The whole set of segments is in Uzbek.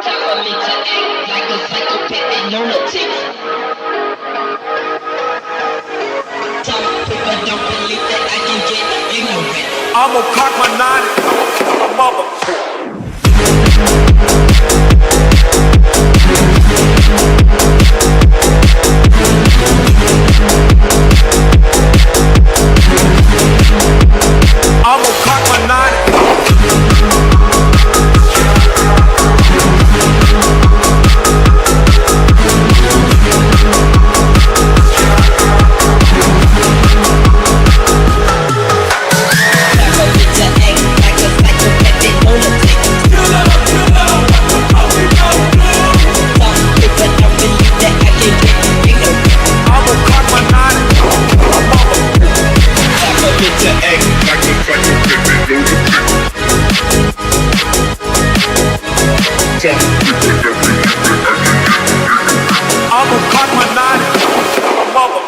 Time for me to act like a psychopathic lunatic. Some people don't believe that I can get ignorant. I'm gonna cock my nine, mother. I'm gonna cock my nine. Time for me to act like a psychopathic lunatic. Some people don't believe that I can get ignorant. I'm gonna cock my nine, mother. Time for me to act like a psychopathic lunatic. Some people don't believe that I can get ignorant. I'm gonna cock my nine, mother.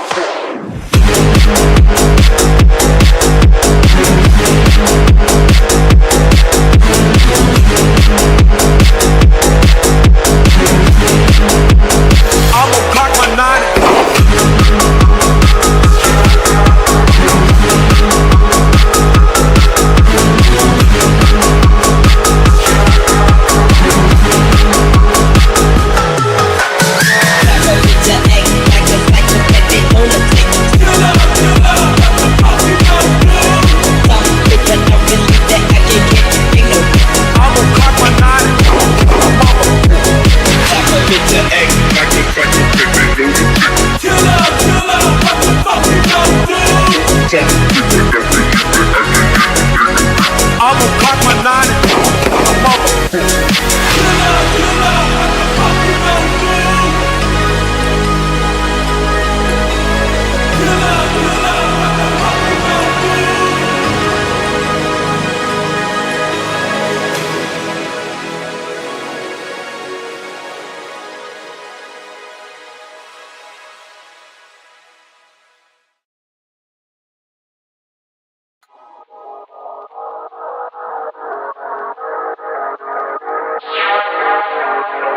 I'm gonna cock my nine. Time for me to act like a psychopathic lunatic. Some people don't believe that I can get ignorant. I'm gonna cock my nine, mother. Time for me to act like a psychopathic lunatic. Some people don't believe that I can get ignorant. I'm gonna cock my nine, mother.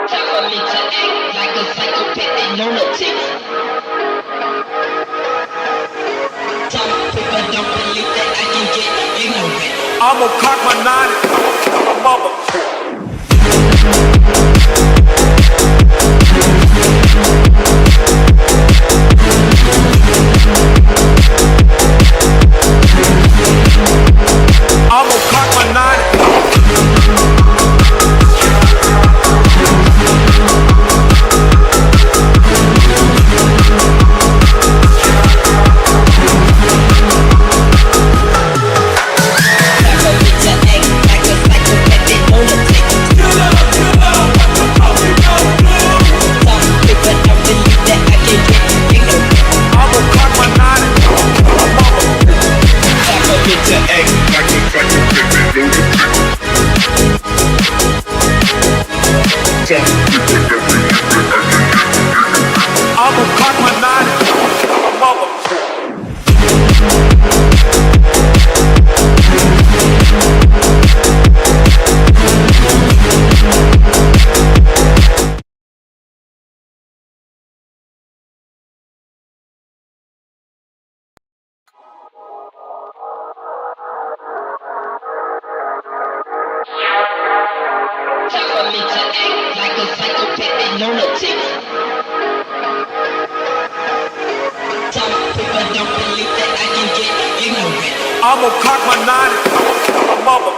Time for me to act like a psychopathic lunatic. Some people don't believe that I can get ignorant. I'm gonna cock my nine, mother. I'm gonna cock my nine. Time for me to act like a psychopathic lunatic. Some people don't believe that I can get ignorant. I'm gonna cock my nine, mother. Time for me to act like a psychopathic lunatic. Some people don't believe that I can get ignorant. I'm gonna cock my nine, mother. Time for me to act like a psychopathic lunatic. Some people don't believe that I can get ignorant. I'm gonna cock my nine, mother.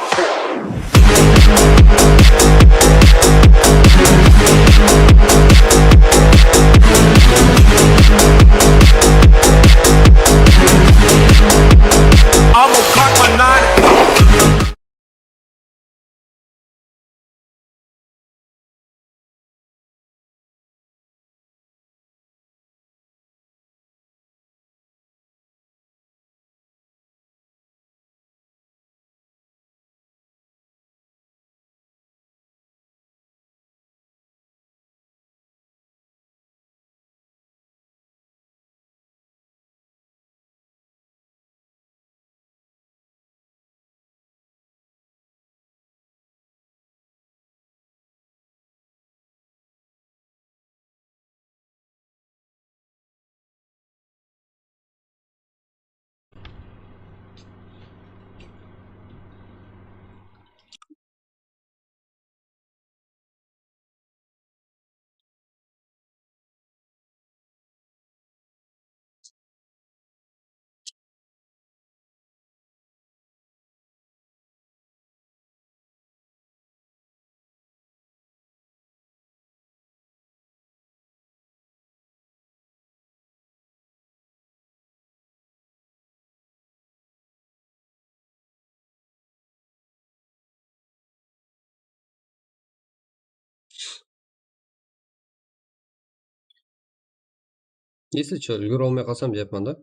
I'm gonna cock my nine. Если что, ulgura olmay qolsam deyapman-da.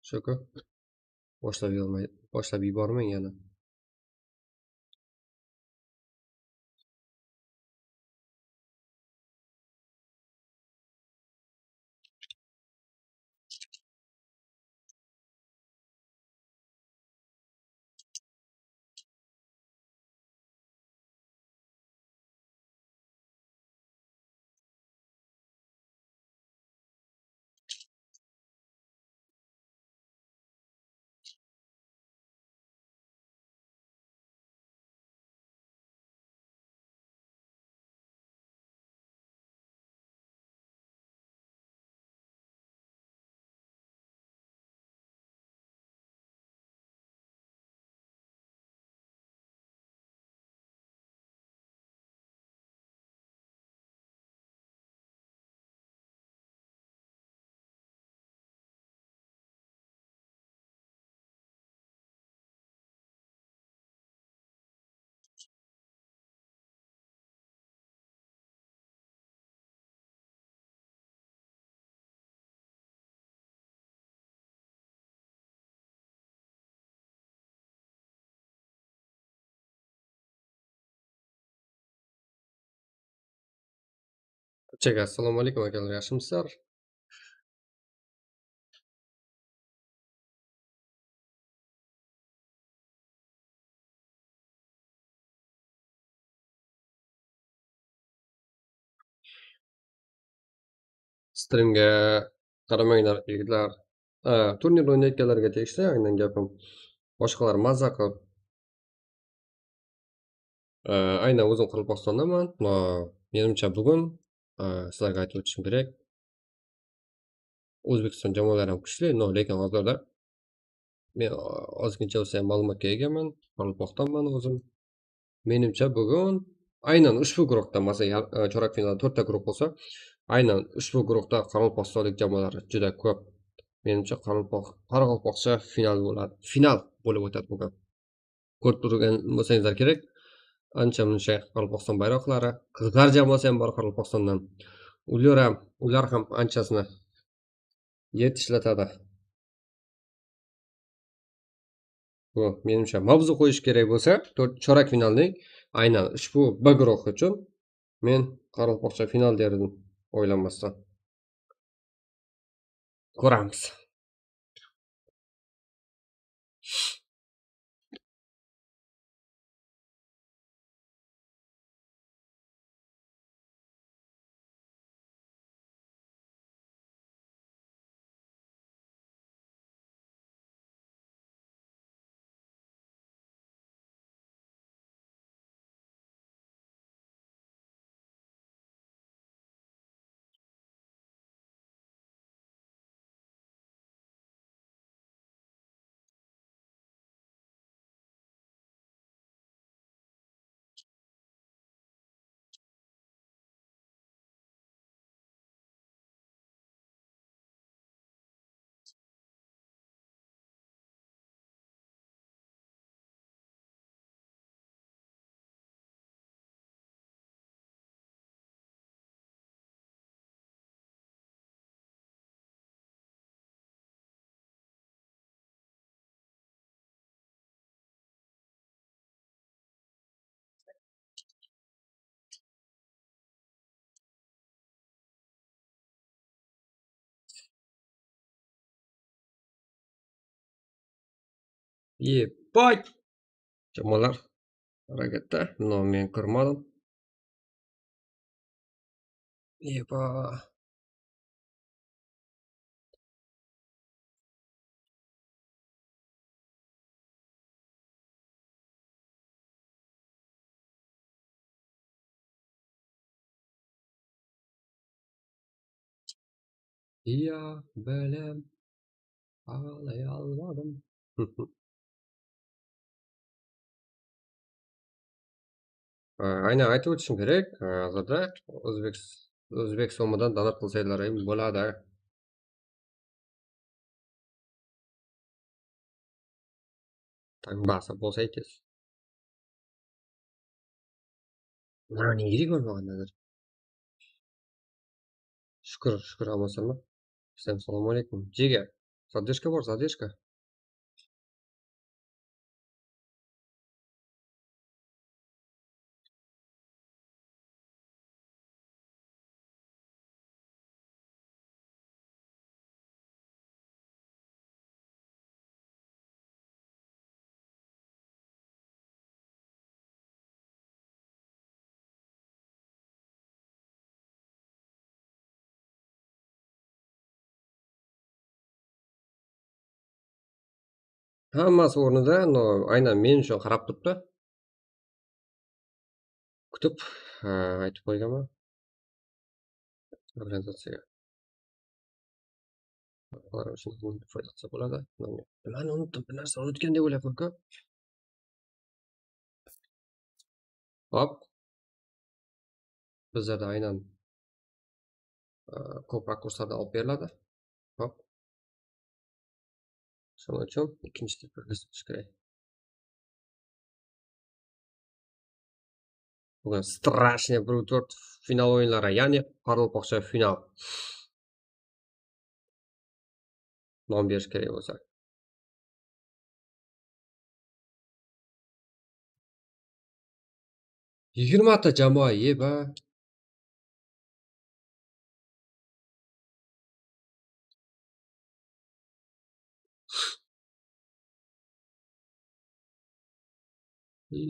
Shuku. Boshlab yubormang yana. Barchaga assalomu alaykum akalar, yaxshimisizlar? Streamga qaramanglar yigitlar. Turnir o'ynayotganlarga tegishli aynan gapim. Boshqalar mazza qilib. Aynan o'zim Qoraqalpog'istondaman. Menimcha bugun sizlarga aytib o'tishim kerak. O'zbekiston jamoalari ham kuchli, lekin hozirda men ozgincha bo'lsa ham ma'lumotga egaman. Qoraqalpoqdanman o'zim. Menimcha bugun aynan ushbu guruhda, masalan, chorak finalda 4 ta guruh bo'lsa, aynan ushbu guruhda qoraqalpog'istonlik jamoalar juda ko'p. Menimcha Qoraqalpoqcha final bo'ladi. Final bo'lib o'tadi bugun. Ko'rib turgan bo'lsangizlar kerak. Ancha muncha Qoraqalpog'iston bayroqlari, qizlar jamoasi ham bor Qoraqalpog'istondan. Ular ham anchasini yer tishlatadi. Bu menimcha mavzu qo'yish kerak bo'lsa, chorak finalning aynan ushbu B guruhi uchun men Qoraqalpoqcha final derdim o'ylanmasdan. Ko'ramiz. Ебать! Jamoalar harakatda. Но, men ko'rmadim. Eba. Ya belam ağlayalmadım. Aynan aytib o'tishim kerak, hozirda o'zbek so'midan donat qilsanglar ham bo'ladi. Tang basa bo'lsangiz. Не керек бар маған қазір. Шүкір, шүкір, амансың ба? Всем салам алейкум. Жеге, задержка бар, задержка. Hammasi o'rnida, no, aynan men uchun qarab turibdi. Kutib, aytib qo'yganman. Organizatsiyaga. Ular uchun foydalansa bo'ladi. Nimani unutdim? Bir narsa unutgan deb o'ylayapman-ku. Hop. Bizlarda aynan ko'proq kurslarda olib beriladi. Hop. Shuning uchun ikkinchi tepaga chiqish kerak. Bugun страшный 1-4 final o'yinlari, ya'ni Qoraqalpoqcha final. Nom berish kerak bo'lsa. 20 ta jamoa, yeba.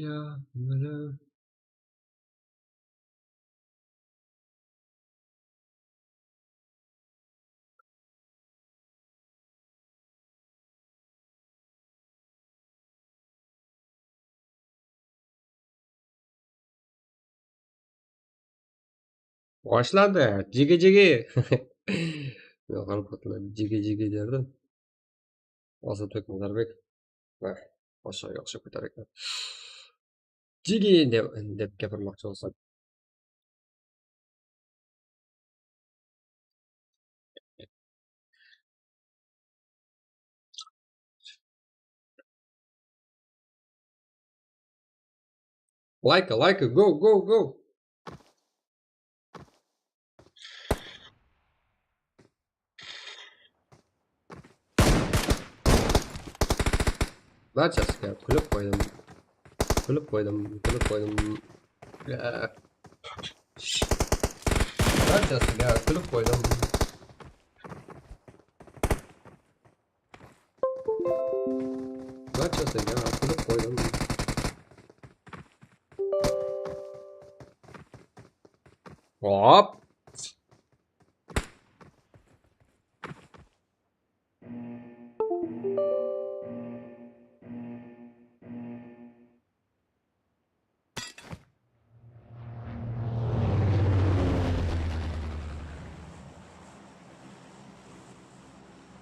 Ya, mana. Boshlandi. Jigi-jigi. Yo'q, jigi-jigi derdim. Ozodbek Nazarbek. Boshqa o'xshab ketar ekan. Jigi deb gapirmoqchi bo'lsam. Like, like, go, go, go. Barchasiga kulib qo'ydim. Kulib qo'ydim, kulib qo'ydim. Barchasiga kulib qo'ydim. Barchasiga kulib qo'ydim. Hop.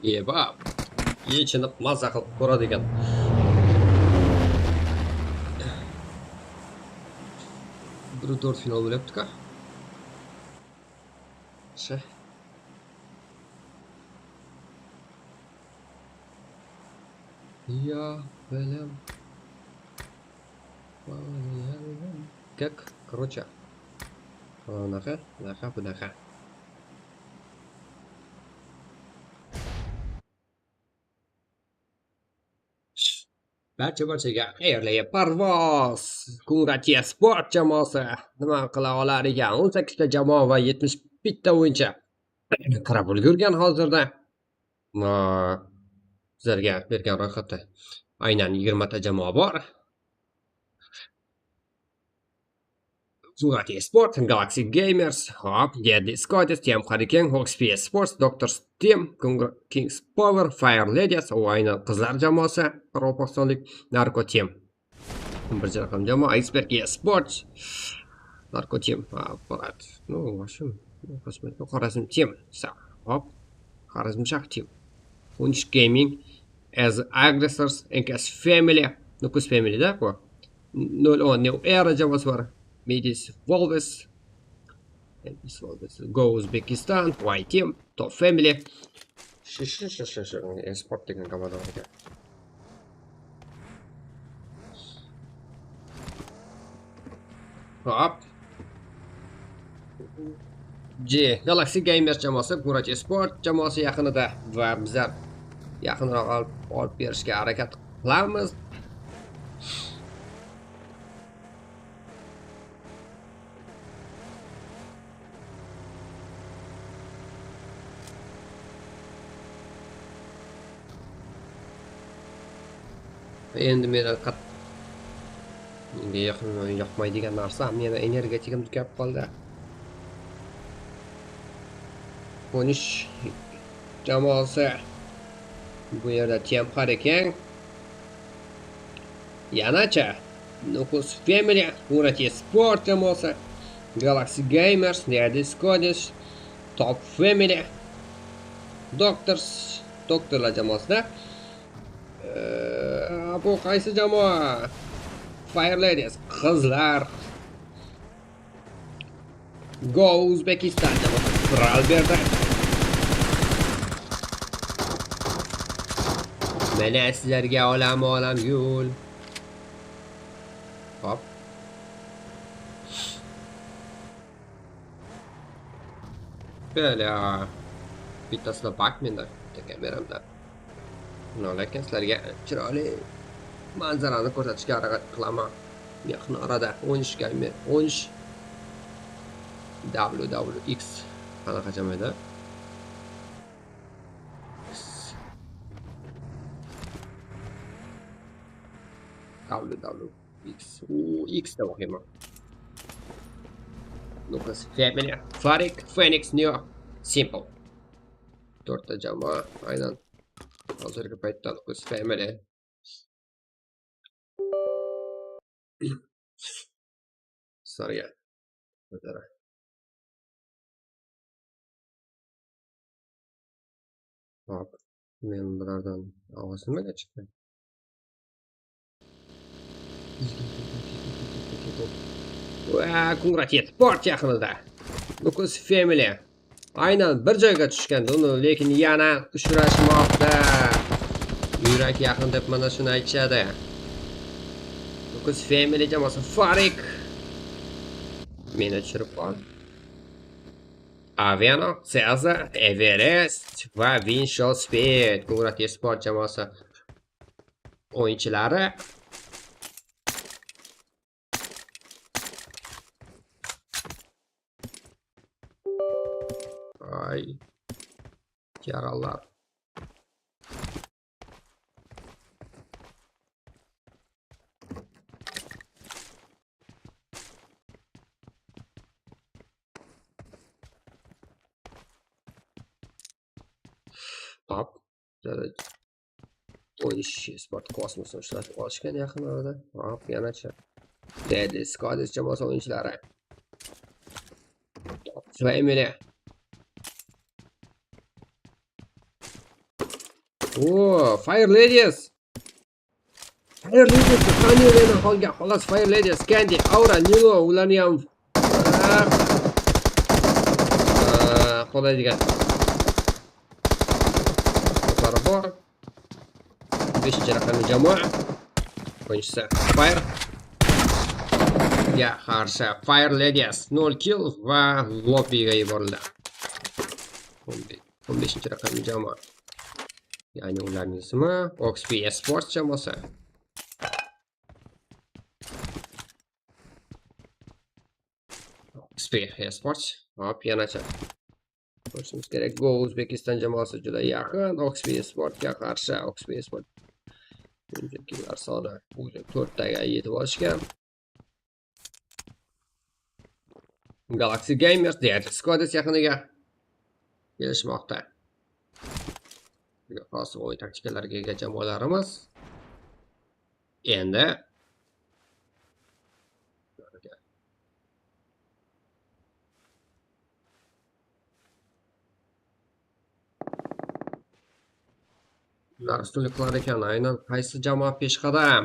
Yebab. Yechinib maza qilib ko'radigan. 1-4 final bo'lyapti-ku. Yaxshi. Ya bilim. Как, короче. Bunaqa, bunaqa, bunaqa. Barcha-barchaga xayrli parvoz. Kungratiya sport jamoasi nima qila olar ekan? 18 ta jamoa va 71 ta o'yinchi qarab ulgurgan hozirda. Sizlarga bergan ro'yxatda aynan 20 ta jamoa bor. Kungratiya Sport, Galaxy Gamers, hop, Deadly Squaders, TM Hurricane, Hawks PS Sports, Doctor Steam, Kings Power, Fire Ladies, u aynan qizlar jamoasi, Qoraqalpog'istonlik Narco Team. Bir raqam jamoa, Iceberg Sports, Narco Team, apparat. Ну, в общем, Xorazm Team, hop, Xorazmshah Team. Punch Gaming, As Aggressors, NKS Family, Nukus Family, да, bu? 010 New Era jamoasi bor. Midis Wolves, Go Uzbekistan, Y Team, Top Family. Sport degan komanda bor ekan. Hop. G Galaxy Gamers jamoasi Gurach Esport jamoasi yaqinida va bizlar yaqinroq olib berishga harakat qilamiz. Endi meni menga yoqmaydigan narsa, meni energetikam tugab qoldi. Qo'nish jamoasi bu yerda Temxar ekan. Yanacha Nukus Family, Gurach Esport jamoasi, Galaxy Gamers, Nerdy Scottish, Top Family, Doctors, Doktorlar jamoasida. Bu qaysi jamoa? Fire Ladies, qizlar. Go Uzbekistan jamoasi Kral berdi. Mana sizlarga olam yo'l. Hop. Bela. Bittasida bak menda, bitta kameramda. No, lekin sizlarga chiroyli manzarani ko'rsatishga harakat qilaman. Yaqin orada 13 gamer 13 WWX qanaqa jamoada? WWX U X deb o'qiyman. Lucas Family, Farik, Phoenix, Neo, Simple. To'rtta jamoa aynan hozirgi paytda Lucas Family. Sorry. Hop, men bulardan ovoz nimaga chiqdi? Va Kungratiy Sport yaqinida. Nukus Family aynan bir joyga tushgan, uni lekin yana uchrashmoqda. Yurak yaqin deb mana shuni aytishadi. Nukus Family jamoasi Farik meni tushirib qoldi. Aveno, Cezar, Everest va Winshall Speed Kungratiy Sport jamoasi o'yinchilari. Ay, yaralar. Hop, o'yinish sport kosmosni ishlatib olishgan yaqin orada. Hop, yanacha Deadly Squad jamoasi o'yinchilari. Family. O, Fire Ladies. Fire Ladies qaniydan qolgan xolos. Fire Ladies, Candy, Aura, Nilo ularni ham qoladigan bor. 5-raqamli jamoa o'yinchisi Fire ga qarshi Fire Ladies 0 kill va lobbiga yuborildi. 15-raqamli jamoa, ya'ni ularning ismi Oxp Esports jamoasi. Oxp Esports. Hop, yanacha ko'rishimiz kerak. Go O'zbekiston jamoasi juda yaqin Oxp Esportga qarshi. Oxp Esport killar soni 4 taga yetib olishgan. Galaxy Gamers Deadly Squad yaqiniga kelishmoqda. Xos o'yin taktikalarga ega jamoalarimiz. Endi ular ustunlik qilar ekan. Aynan qaysi jamoa peshqadam?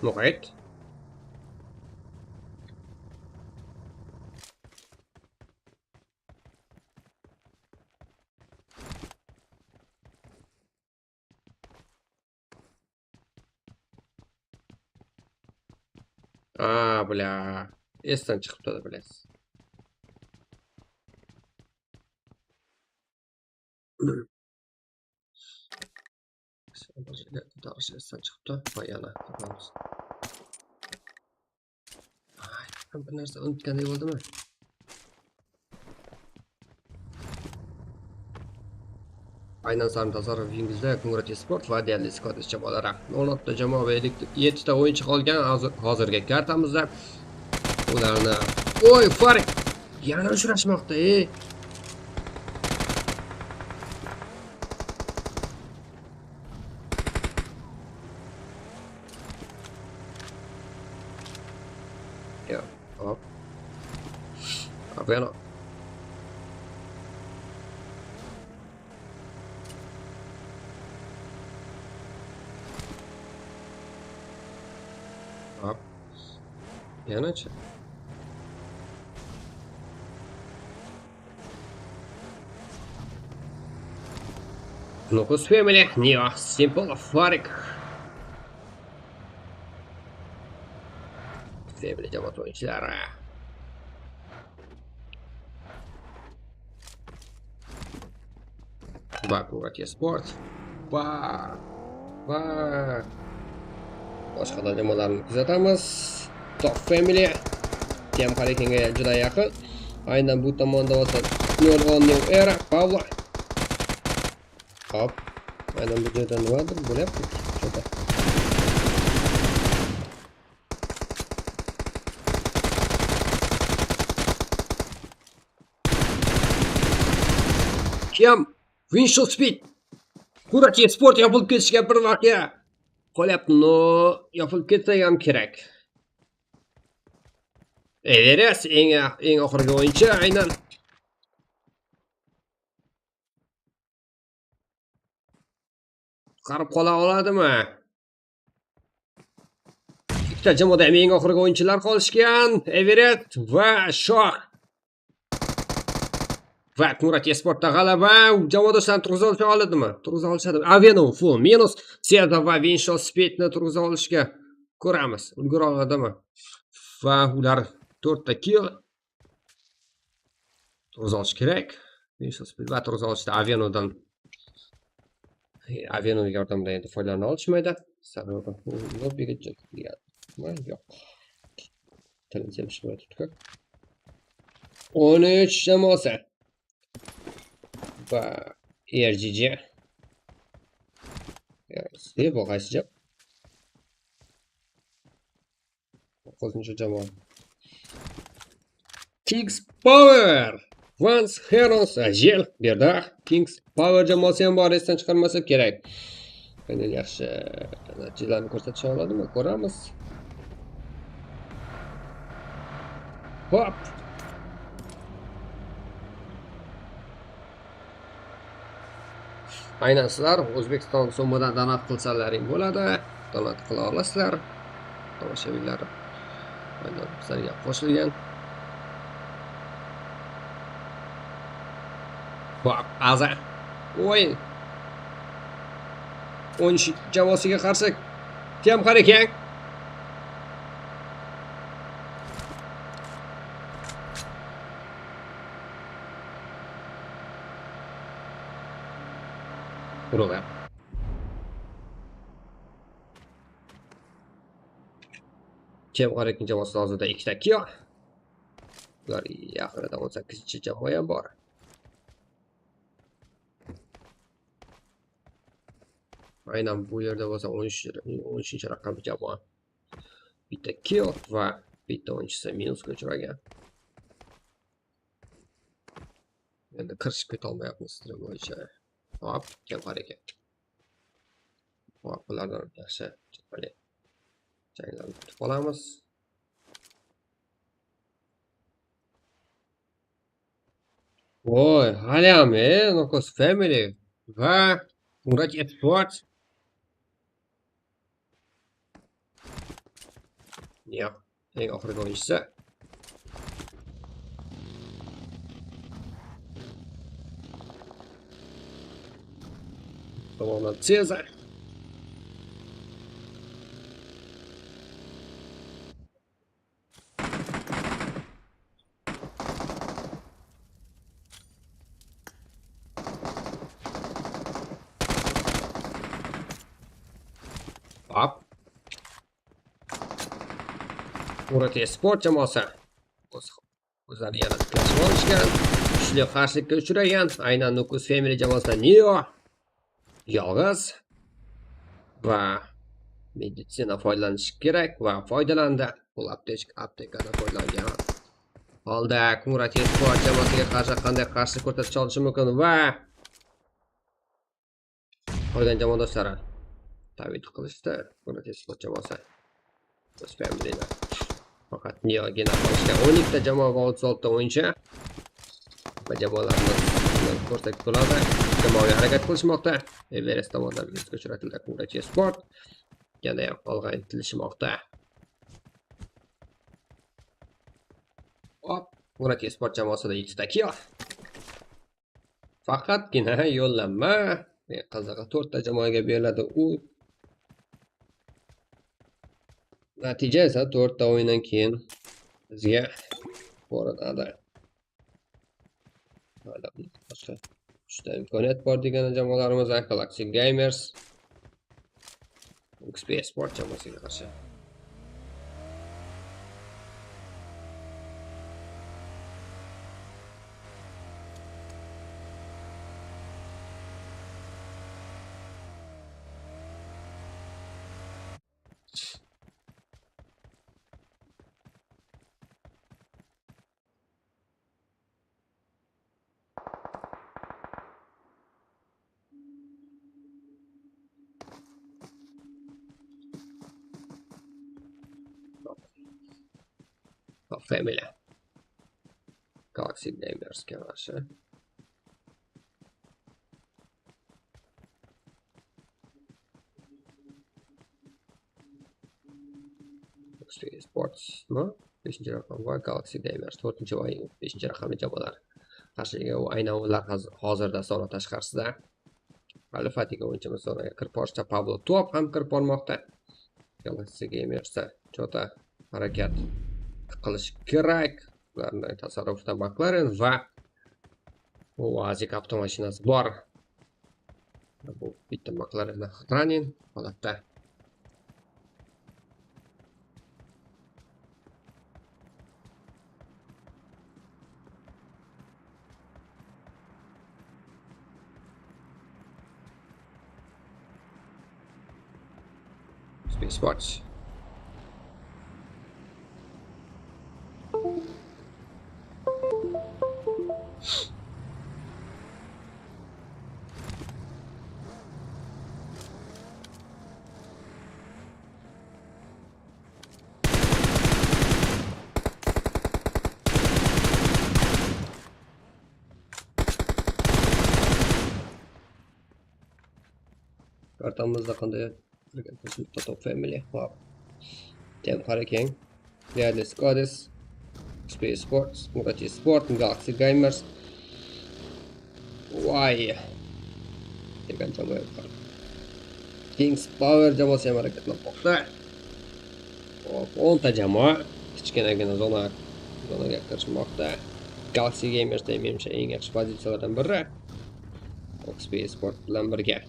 Muhit. A, бля. Esdan chiqib turadi, bilasiz. Esdan chiqibdi va yana topamiz. Ay, bir narsa unutgandek bo'ldimi? Aynan Sarim Tasarruf uyingizda Kungrati Sport va Deyarli Scottish jamoalari. 16 ta jamoa va 7 ta o'yinchi qolgan hozirgi kartamizda. Ularni oy, Farik yana uchrashmoqda, ey. Ya, hop. Aveno. Hop. Yanachi. Nukus Family, Neo, Simple, Farik. Family jamoasi o'yinchilari. Va Kungrati Sport va boshqa jamoalarni kuzatamiz. Top Family ham Hurricane'ga juda yaqin. Aynan bu tomonda bo'lsa New New Era, Pavlo. Hop. Aynan bu yerda nimadir bo'lyapti. Cho'ta. Kim? Winchell Speed. Kungrati Sport yopilib ketishiga bir voqea qolyapti. No, yopilib ketsa ham kerak. Everest eng oxirgi o'yinchi aynan. Qarab qola oladimi? Ikkita jamoada ham eng oxirgi o'yinchilar qolishgan. Everest va Shoh. Va Kungrati Sportda g'alaba. Jamoadoshlarini turg'iza olisha oladimi? Turg'iza olishadimi? Aveno full minus. Seda va Winchell Speedni turg'iza olishga ko'ramiz. Ulgura oladimi? Va ular 4 ta kill turg'iza olish kerak. Winchell Speed va turg'iza olishda Avenodan Aveno yordamida endi foydalana olishmaydi. Sababi lobbiga yo'q. Tilim semishib turibdi. 13 jamoasi va RGG. Bu qaysi jamoa? 9-jamoa. Kings Power. Vance Heroes Ajel Berdaq. Kings Power jamoasi ham bor, esdan chiqarmasa kerak. Endi yaxshi natijalarni ko'rsatisha oladimi? Ko'ramiz. Hop. Aynan sizlar O'zbekiston so'midan donat qilsalaring bo'ladi. Donat qila olasizlar. Tomoshabinlar aynan sizlarga qo'shilgan. Hop, Aza. O'yin. 13 jamoasiga qarshi kim harakat? Urug'ay. Kim harakat jamoasi hozirda ikkita kill. Ular yaqinida 18-jamoa ham bor. Aynan bu yerda bo'lsa 13-raqamli jamoa. Bitta kill va bitta o'yinchisi minusga uchragan. Endi kirishib keta olmayapmiz stream bo'yicha. Hop, kim harakat. Hop, bulardan yaxshi chiqadi. Janglarni kutib olamiz. Voy, haliyam, Nokos Family va Murat Sport. Neo eng oxirgi o'yinchisi. Tomondan Cezar. Hop. Murat Esport jamoasi o'zlari yana tiklashib olishgan. Kuchli qarshilikka uchragan. Aynan Nukus Family jamoasidan Neo yolg'iz va meditsina foydalanish kerak va foydalandi. Bu aptekadan foydalangan holda Murat Esport jamoasiga qarshi qanday qarshilik ko'rsatish olishi mumkin va qolgan jamoadoshlari tabrik qilishdi. Murat Esport jamoasi Nukus Family'ni faqat Neogina qolishgan. 12 ta jamoa va 36 ta o'yinchi va jamoalarni ko'rsak bo'ladi. Jamoaviy harakat qilishmoqda. Everest tomonidan yuzga uchratildi Murat Esport. Yana ham olg'a intilishmoqda. Hop, Murat Esport jamoasida 7 ta kill. Faqatgina yo'llanma qizig'i 4 ta jamoaga beriladi. U natija esa 4 ta o'yindan keyin bizga ko'rinadi. Boshqa 3 ta imkoniyat bor degan jamoalarimiz Galaxy Gamers, XP Sport jamoasiga qarshi. Family Galaxy Gamersga qarshi. XP Sports 5-raqam va Galaxy Gamers 4 va 5-raqamli jamoalar qarshiligi. Aynan ular hozirda zona tashqarisida. Hali Fatiga o'yinchimiz zonaga kirib borishda Pablo Top ham kirib bormoqda. Galaxy Gamersda chota harakat qilish kerak. Ularning tasarrufida McLaren va UAZ avtomashinasi bor. Bu bitta McLaren running holatda. Space Watch. Kartamızda qanday Top Family. Hop. Tem Hurricane, Deadly Squads, Space Sports, Murat Sport, Galaxy Gamers. Voy. Degan jamoa bor. Kings Power jamoasi ham harakatlanmoqda. Hop, 10 ta jamoa kichkinagina zonaga kirishmoqda. Galaxy Gamers menimcha eng yaxshi pozitsiyalardan biri. Space Sport bilan birga.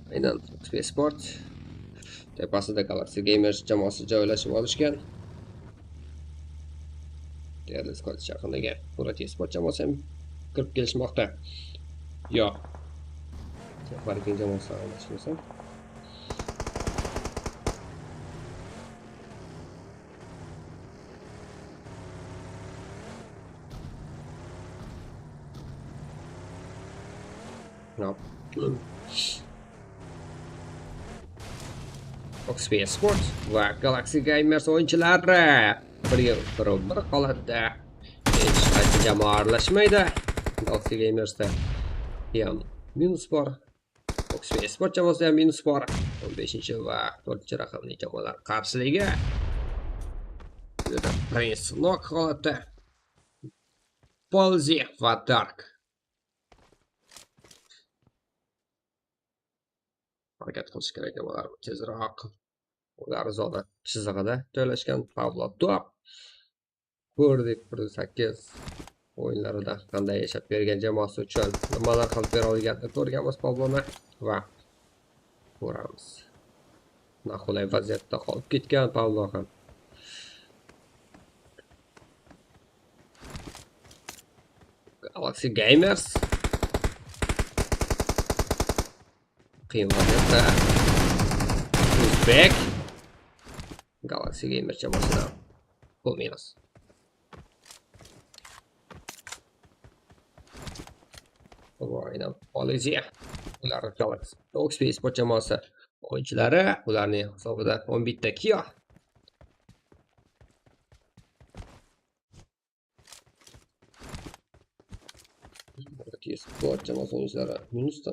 Aynan XP Sport tepasida Galaxy Gamers jamoasi joylashib olishgan. Deadly Squads yaqiniga Murat Sport jamoasi ham kirib kelishmoqda. Yo'q. Parking jamoasi adashmasam. No. XP Sport va Galaxy Gamers o'yinchilari bir holatda hech qaysi Jamoa aralashmaydi. Galaxy Gamersda ham minus bor. Oxford Sport jamoasida ham minus bor. 15 va 4 raqamli jamoalar qarshiligi. Bu yerda Prince Lock holatda. Polzi va Dark. Harakat qilish kerak jamoalar tezroq. Ular zona chizig'ida joylashgan. Pavlo Top. Ko'rdik 1.8 o'yinlarida qanday yashab bergan jamoasi uchun nimalar qilib bera olganini ko'rganmiz Pavloni va ko'ramiz. Noqulay vaziyatda qolib ketgan Pavlo ham. Galaxy Gamers qiyin vaziyatda. Uzbek Galaxy Gamers jamoasidan gol minus. Va aynan Poliziya. Ular Galaxy Oxford Sport jamoasi o'yinchilari, ularning hisobida 11 ta kiyo. Sport jamoasi o'yinchilari minusda.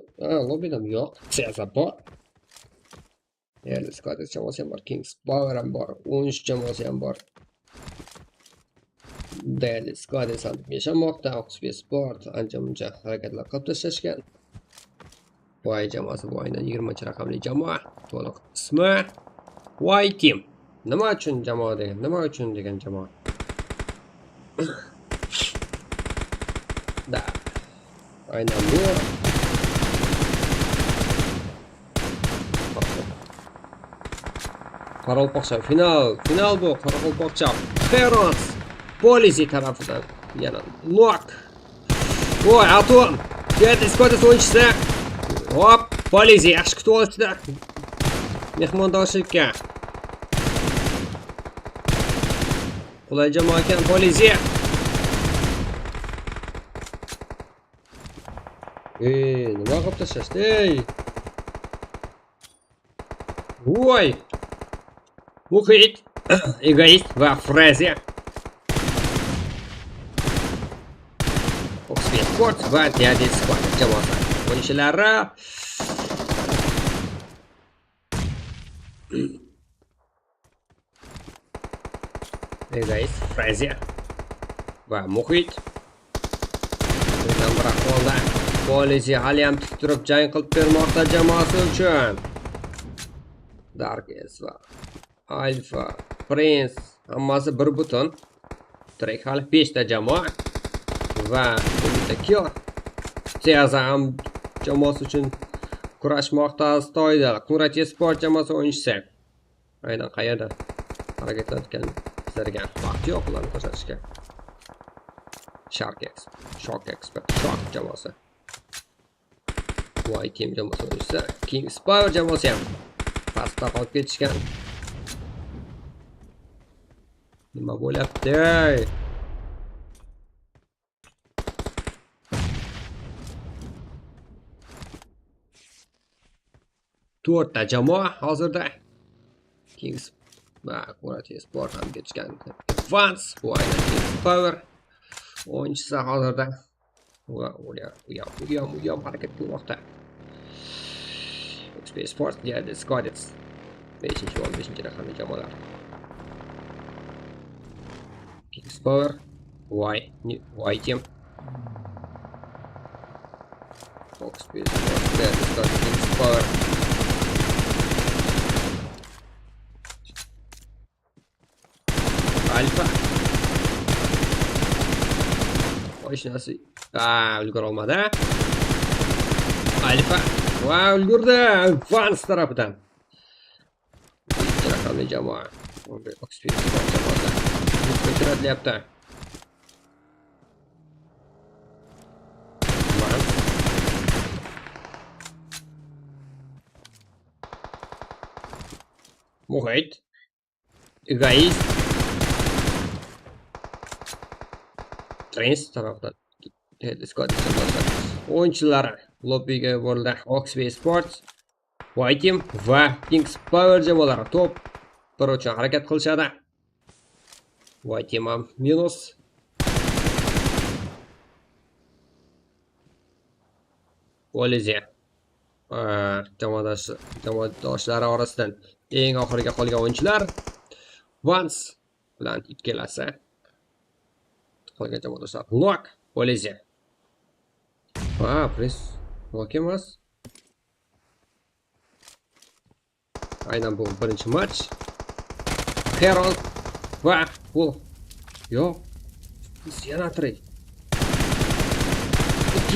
Lobbydan yo'q. Seza bor. Early Squad jamoasi ham bor, Kings Power ham bor, 13 jamoasi ham bor. Daily Squad ham yashamoqda. Oxford Sport ancha muncha harakatlar qilib tashlashgan. Y jamoasi bu aynan 20 raqamli jamoa. To'liq ismi Y Team. Nima uchun jamoa degan? Nima uchun degan jamoa? Da. Aynan bu. Qoraqalpoqcha final, final bu Qoraqalpoqcha Heroes Polizi tarafidan yana Lock. Voy, Atom. Jet Squad o'yinchisi. Hop, Polizi yaxshi kutib olishdi. Mehmondoshlikka. Qulay jamoa ekan Polizi. Ey, nima qilib tashlashdi? Ey. Voy. Muhit, Egoist va Freze. Oxford Sport va Daddy Squad jamoasi o'yinchilari. Egoist, Freze va Muhit. Bundan bir ahvolda Polizi hali ham tik turib jang qilib bermoqda jamoasi uchun. Darkes va Alpha, Prince hammasi bir butun. Trek hali 5 ta jamoa va bitta kill. Seza ham jamoasi uchun kurashmoqda astoydil. Qumrat Sport jamoasi o'yinchisi. Aynan qayerda harakatlanayotgan bizlarga vaqt yo'q ularni ko'rsatishga. Shark X, Shock Expert, Shock jamoasi. Y Team jamoasi o'yinchisi, Kings Power jamoasi ham pastda qolib ketishgan. Nima bo'lyapti? To'rtta jamoa hozirda Kings va Qurati Sport ham ketishgan. Advance bu aynan Kings Power o'yinchisi hozirda va u ham harakat qilmoqda. XP Sport, yeah, Squadets. 5 va 15 raqamli jamoalar. Kings Power, Y, Y Team. XP Sport, yeah, Kings Power. Alfa. Oshnasi. Ulgura olmadi. Alfa. Va ulgurdi. Advance tarafidan. Birinchi raqamli jamoa. XP Sport jamoasi. Ko'chirilyapti. Advance. Muhit. Egoist. Prince tarafdan Squad jamoasi o'yinchilari lobbiga yuborildi. Oxford Sports, White Team va Kings Power jamoalari top bir uchun harakat qilishadi. White Team ham minus. Poliziya jamoadoshlari orasidan eng oxiriga qolgan o'yinchilar Vance bilan ikkalasi. Qolgan jamoadoshlar Nok, Poliziya. Ha, Prince Nok emas. Aynan bu birinchi match. Heron va bu yo'q. Yana tirik.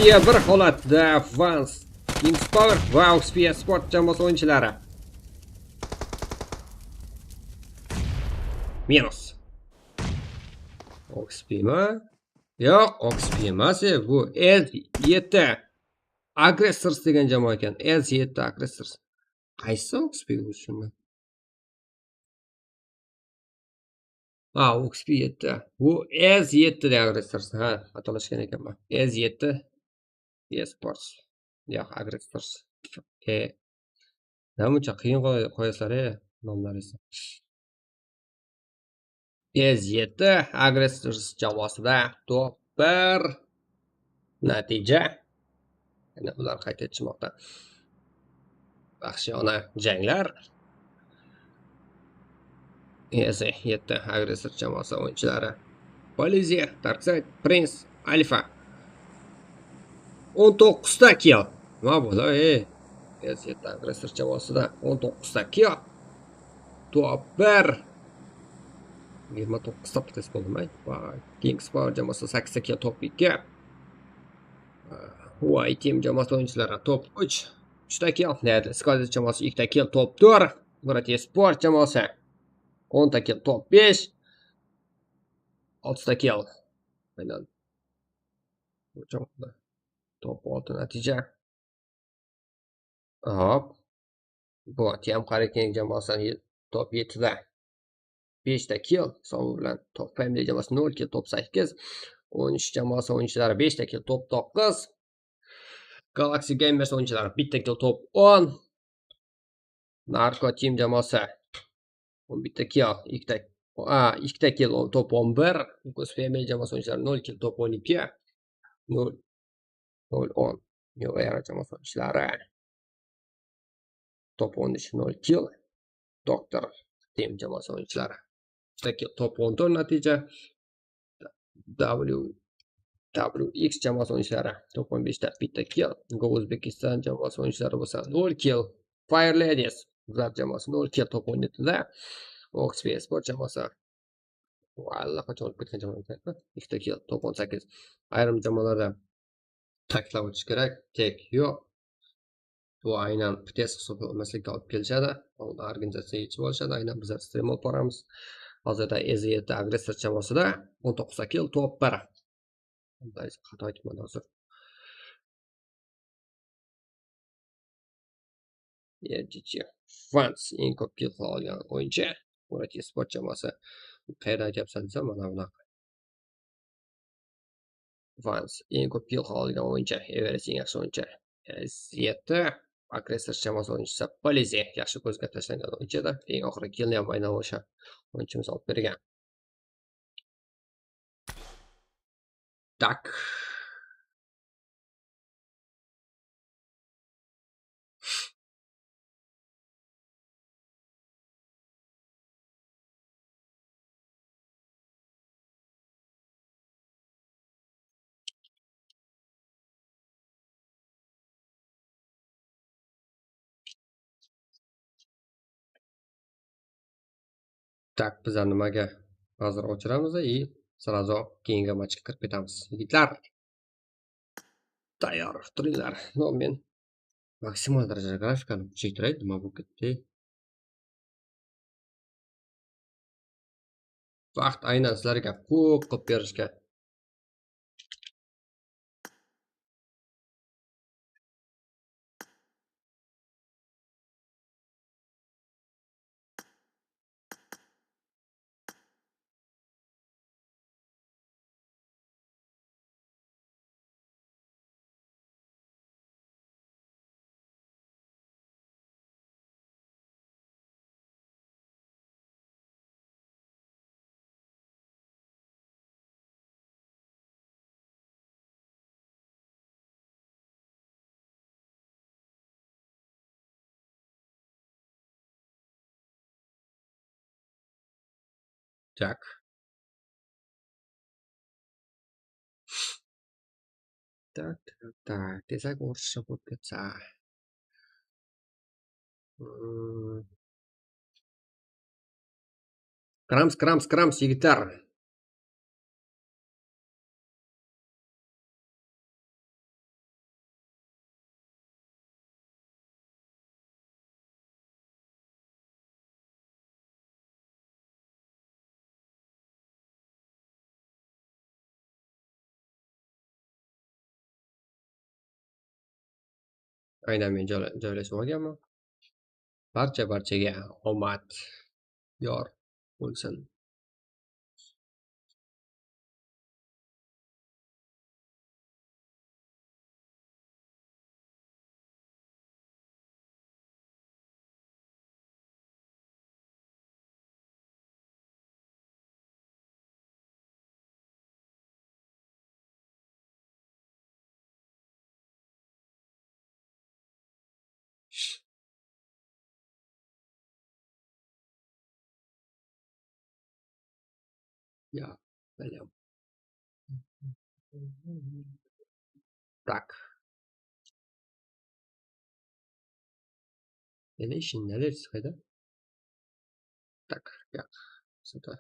2-1 holatda Vance, Kings Power va Oxp Sport jamoasi o'yinchilari. Minus. Oxpmi? Yo'q, Oxp emas, bu S7 Aggressors degan jamoa ekan. S7 Aggressors. Qaysi Oxp bu shunda? Ha, Oxp 7. Bu S7 degan Aggressors. Ha, xatolashgan ekanman. S7 Esports. Yo'q, Aggressors. Namuncha qiyin qo'yasizlar, nomlaringizni. S7 Aggressors jamoasida top 1 natija. Yana ular qayta etishmoqda. Baxshiyona janglar. S7 Aggressor jamoasi o'yinchilari Poliziya, Darkside, Prince, Alfa. 19 ta kill. Nima bo'ldi, S7 Aggressor jamoasida 19 ta kill. Top 1. 29 ta test bo'ldimi? Va Kings Power jamoasi 8 ta kill, top 2. White Team jamoasi o'yinchilari top 3. 3 ta kill. Deadly Squad jamoasi 2 ta kill, top 4. Murat Sport jamoasi 10 ta kill, top 5. 6 ta kill. Aynan. Bu jamoada top 6 natija. Hop. Bu Team Hurricane jamoasi top 7 da 5 ta kill hisobi bilan top Family jamoasi 0 kill, top 8. 13 jamoasi o'yinchilari 5 ta kill, top 9. Galaxy Gamers o'yinchilari 1 ta kill, top 10. Narco Team jamoasi 11 ta kill, 2 ta kill, top 11. Ghost Family jamoasi o'yinchilari 0 kill, top 12. 0 0 10. New Era jamoasi o'yinchilari top 13 0 kill. Doctor Team jamoasi o'yinchilari 3 ta kill, top 14 natija. WX jamoasi o'yinchilari top 15 ta 1 ta kill. Go O'zbekiston jamoasi o'yinchilari bo'lsa 0 kill. Fire Ladies ular jamoasi 0 kill, top 17 da. Oxp Sport jamoasi allaqachon o'tib ketgan jamoa 2 ta kill, top 18. Ayrim jamoalarda ta'kidlab o'tish kerak, tek yo'q. Bu aynan test hisoblanmaslikka olib kelishadi. Uni organizatsiya yechib olishadi. Aynan bizlar stream olib boramiz. Hozirda S7 Aggressor jamoasida 19 ta kill, top 1. Bunday xato aytibman hozir. GG Vance eng ko'p kill qila olgan o'yinchi. Murat Sport jamoasi. Qayerdan aytyapsan desam, mana bunaqa. Vance eng ko'p kill qila olgan o'yinchi, Everest eng yaxshi o'yinchi. S7 Aggressor jamoasi o'yinchisi Poliziya yaxshi ko'zga tashlangan o'yinchi edi. Eng oxirgi killni ham aynan o'sha o'yinchimiz olib bergan. Tak. Tak, bizlar nimaga hozir o'chiramiz и сразу keyingi matchga kirib ketamiz. Yigitlar, tayyor turinglar. No, men maksimal darajada grafikani kuchaytiray, nima bo'lib ketdi? Vaqt aynan sizlarga ko'p qilib berishga. Так. Так, так, так. Desak o'rischa bo'lib ketsa. Kiramiz, kiramiz, kiramiz, yigitlar. Aynan men joylashib olganman. Barcha-barchaga omad yor bo'lsin. Ya, balam. Так. Yana ishing neresi qayda? Так, yo'q. Сюда.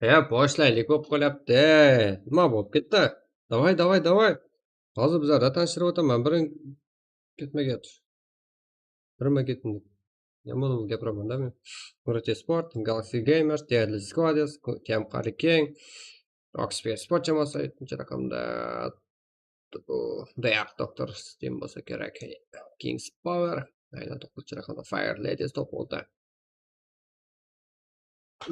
Boshlaylik bo'lib qolyapti. Nima bo'lib ketdi? Davay, davay, davay. Hozir bizlarda tanishtirib o'taman. Birin ketma-ket. Birma-ketma. Yomon gapiraman-da men. Murati Sport, Galaxy Gamers, Deadly Squaders, Kam Qari King, Oxford Sport jamoasi 7-raqamda bu Dark Doctor Steam bo'lsa kerak. Kings Power, aynan 9-raqamda Fire Ladies top oldi.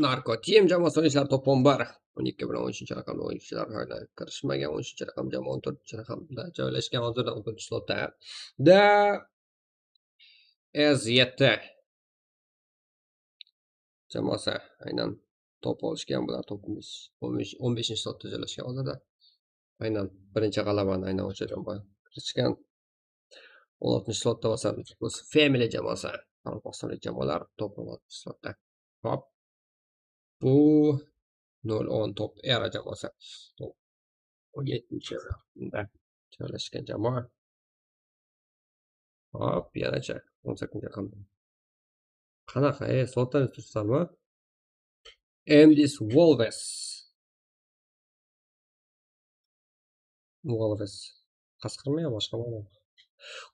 Narko Team jamoasi o'yinchilar top 11. 12 bilan 13-raqamli o'yinchilar hali kirishmagan. 13-raqam jamoa 14-raqamda joylashgan, hozirda 14-slotda. Da S7 jamoasi aynan top olishgan, bular top 15-slotda joylashgan hozirda. Aynan birinchi g'alabani aynan o'sha jamoa kiritishgan. 16-slotda bo'lsa Family jamoasi, Qoraqalpog'istonlik jamoalar top 16-slotda. Hop. Bu 0-10 top era jamoasi. Top 17-da joylashgan jamoa. Hop, yanacha 18-raqamda. Qanaqa, slotdan tursammi? MD's Wolves. Wolves. Qasqirmi yo boshqa ma'no?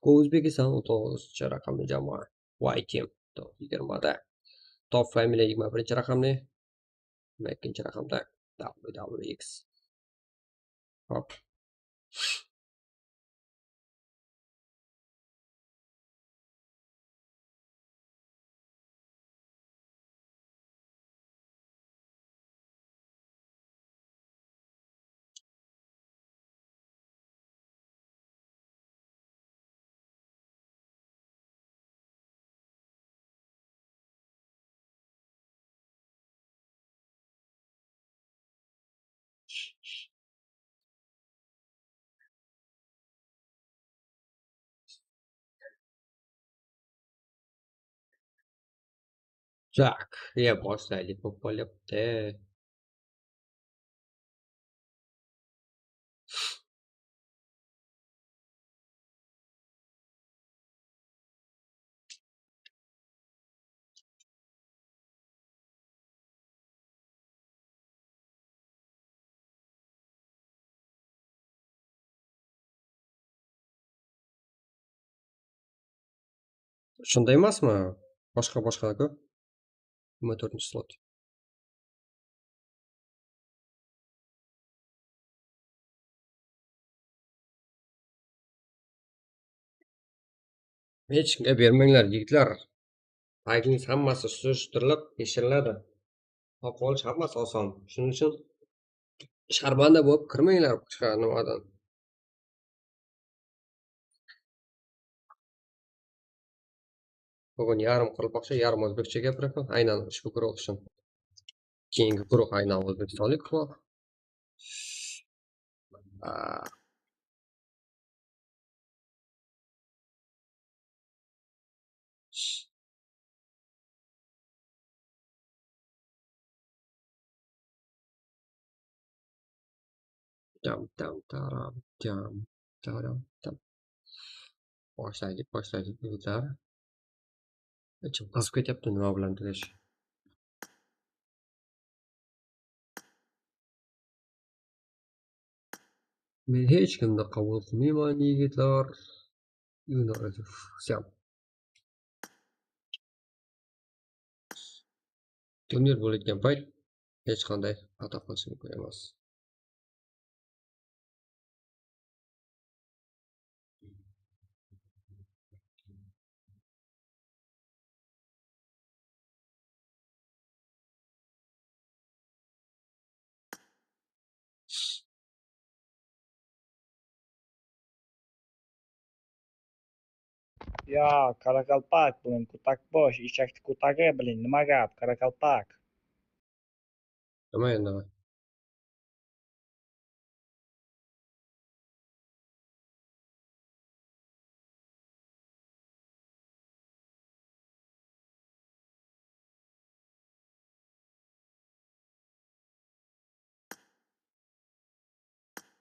Go O'zbekiston 39-raqamli jamoa. Y Team top 20da. Top Family 21-raqamli. 22-raqamda WWX. Hop. Tak, ya boshlaylik bo'lib qolyapti. Shunday emasmi? Boshqa-boshqa-ku. 24-slot. Hech kimga bermanglar, yigitlar. Tagingiz hammasi surishtirilib tekshiriladi. Topib olish hammasi oson. Shuning uchun sharmanda bo'lib kirmanglar boshqa nimadan. Bugun yarim qoraqalpoqcha, yarim o'zbekcha gapiraman. Aynan ushbu guruh uchun. Keyingi guruh aynan o'zbekistonlik guruh. Tam tam taram tam taram tam. Boshlaylik, boshlaylik yigitlar. Ichim qizib ketyapti nima bilan tugash. Men hech kimni qabul qilmayman yigitlar. Turnir bo'layotgan payt hech qanday xato qilish mumkin emas. Ya, Karakalpak, blin, kutakbosh, eshakni kutagi, blin, nima gap, Karakalpak? Nima endi?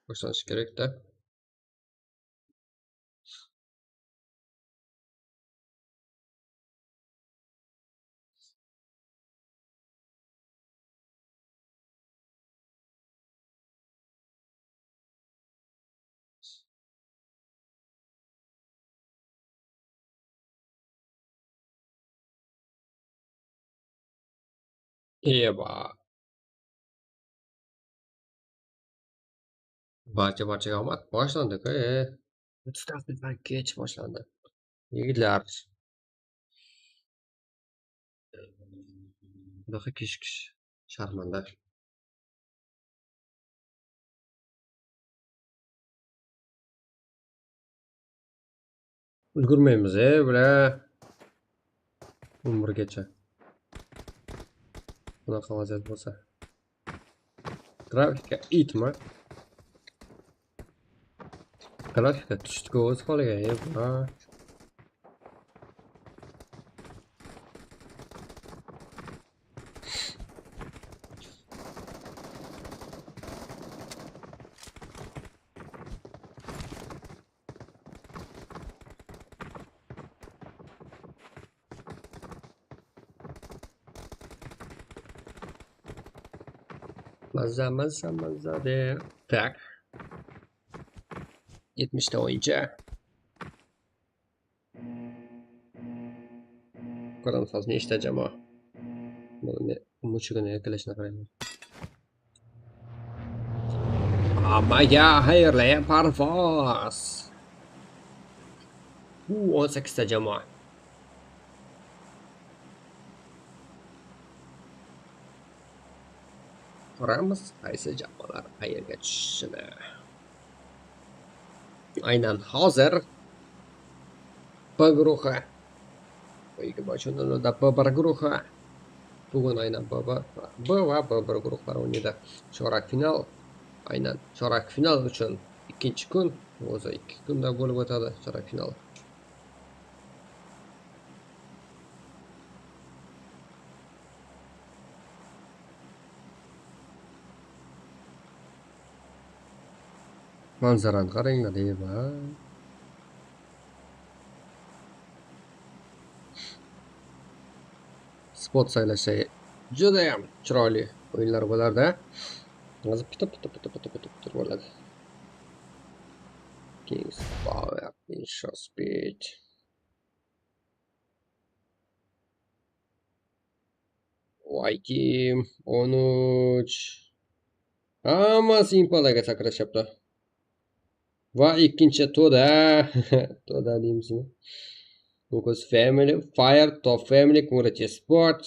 Boshlanishi kerak-da. Eba. Barcha-barchaga omad. Boshlandik, 30 daqiqa kech boshlandi. Yigitlar. Bunaqa kechikish sharmanda. Ulgurmaymiz, bular. 11gacha. Bunaqa vaziyat bo'lsa. Grafika itmi? Grafika tushdi-ku o'z holiga, eba. Mazza, mazza, mazza de. Tak. 70 ta o'yinchi. Ko'ramiz hozir nechta jamoa. Buni muchugini erkalashini qaraymiz. Hammaga xayrli parvoz. Bu 18 ta jamoa. Ko'ramiz qaysi jamoalar qayerga tushishini. Aynan hozir B guruhi 23:00da B1 guruhi. Bugun aynan B va B1 guruhlari o'ynaydi. Chorak final. Aynan chorak final uchun ikkinchi kun, o'zi 2 kunda bo'lib o'tadi chorak final. Manzarani qaranglar, eba. Spot saylashda juda ham chiroyli o'yinlar bo'lardi. Hozir pita pita pita pita pita pita bo'ladi. Kings Power, Insha Speed. Team 13. Hammasi Impalaga sakrashyapti. Va ikkinchi to'da, to'da deymizmi? Focus Family, Fire, Top Family, Community Sport,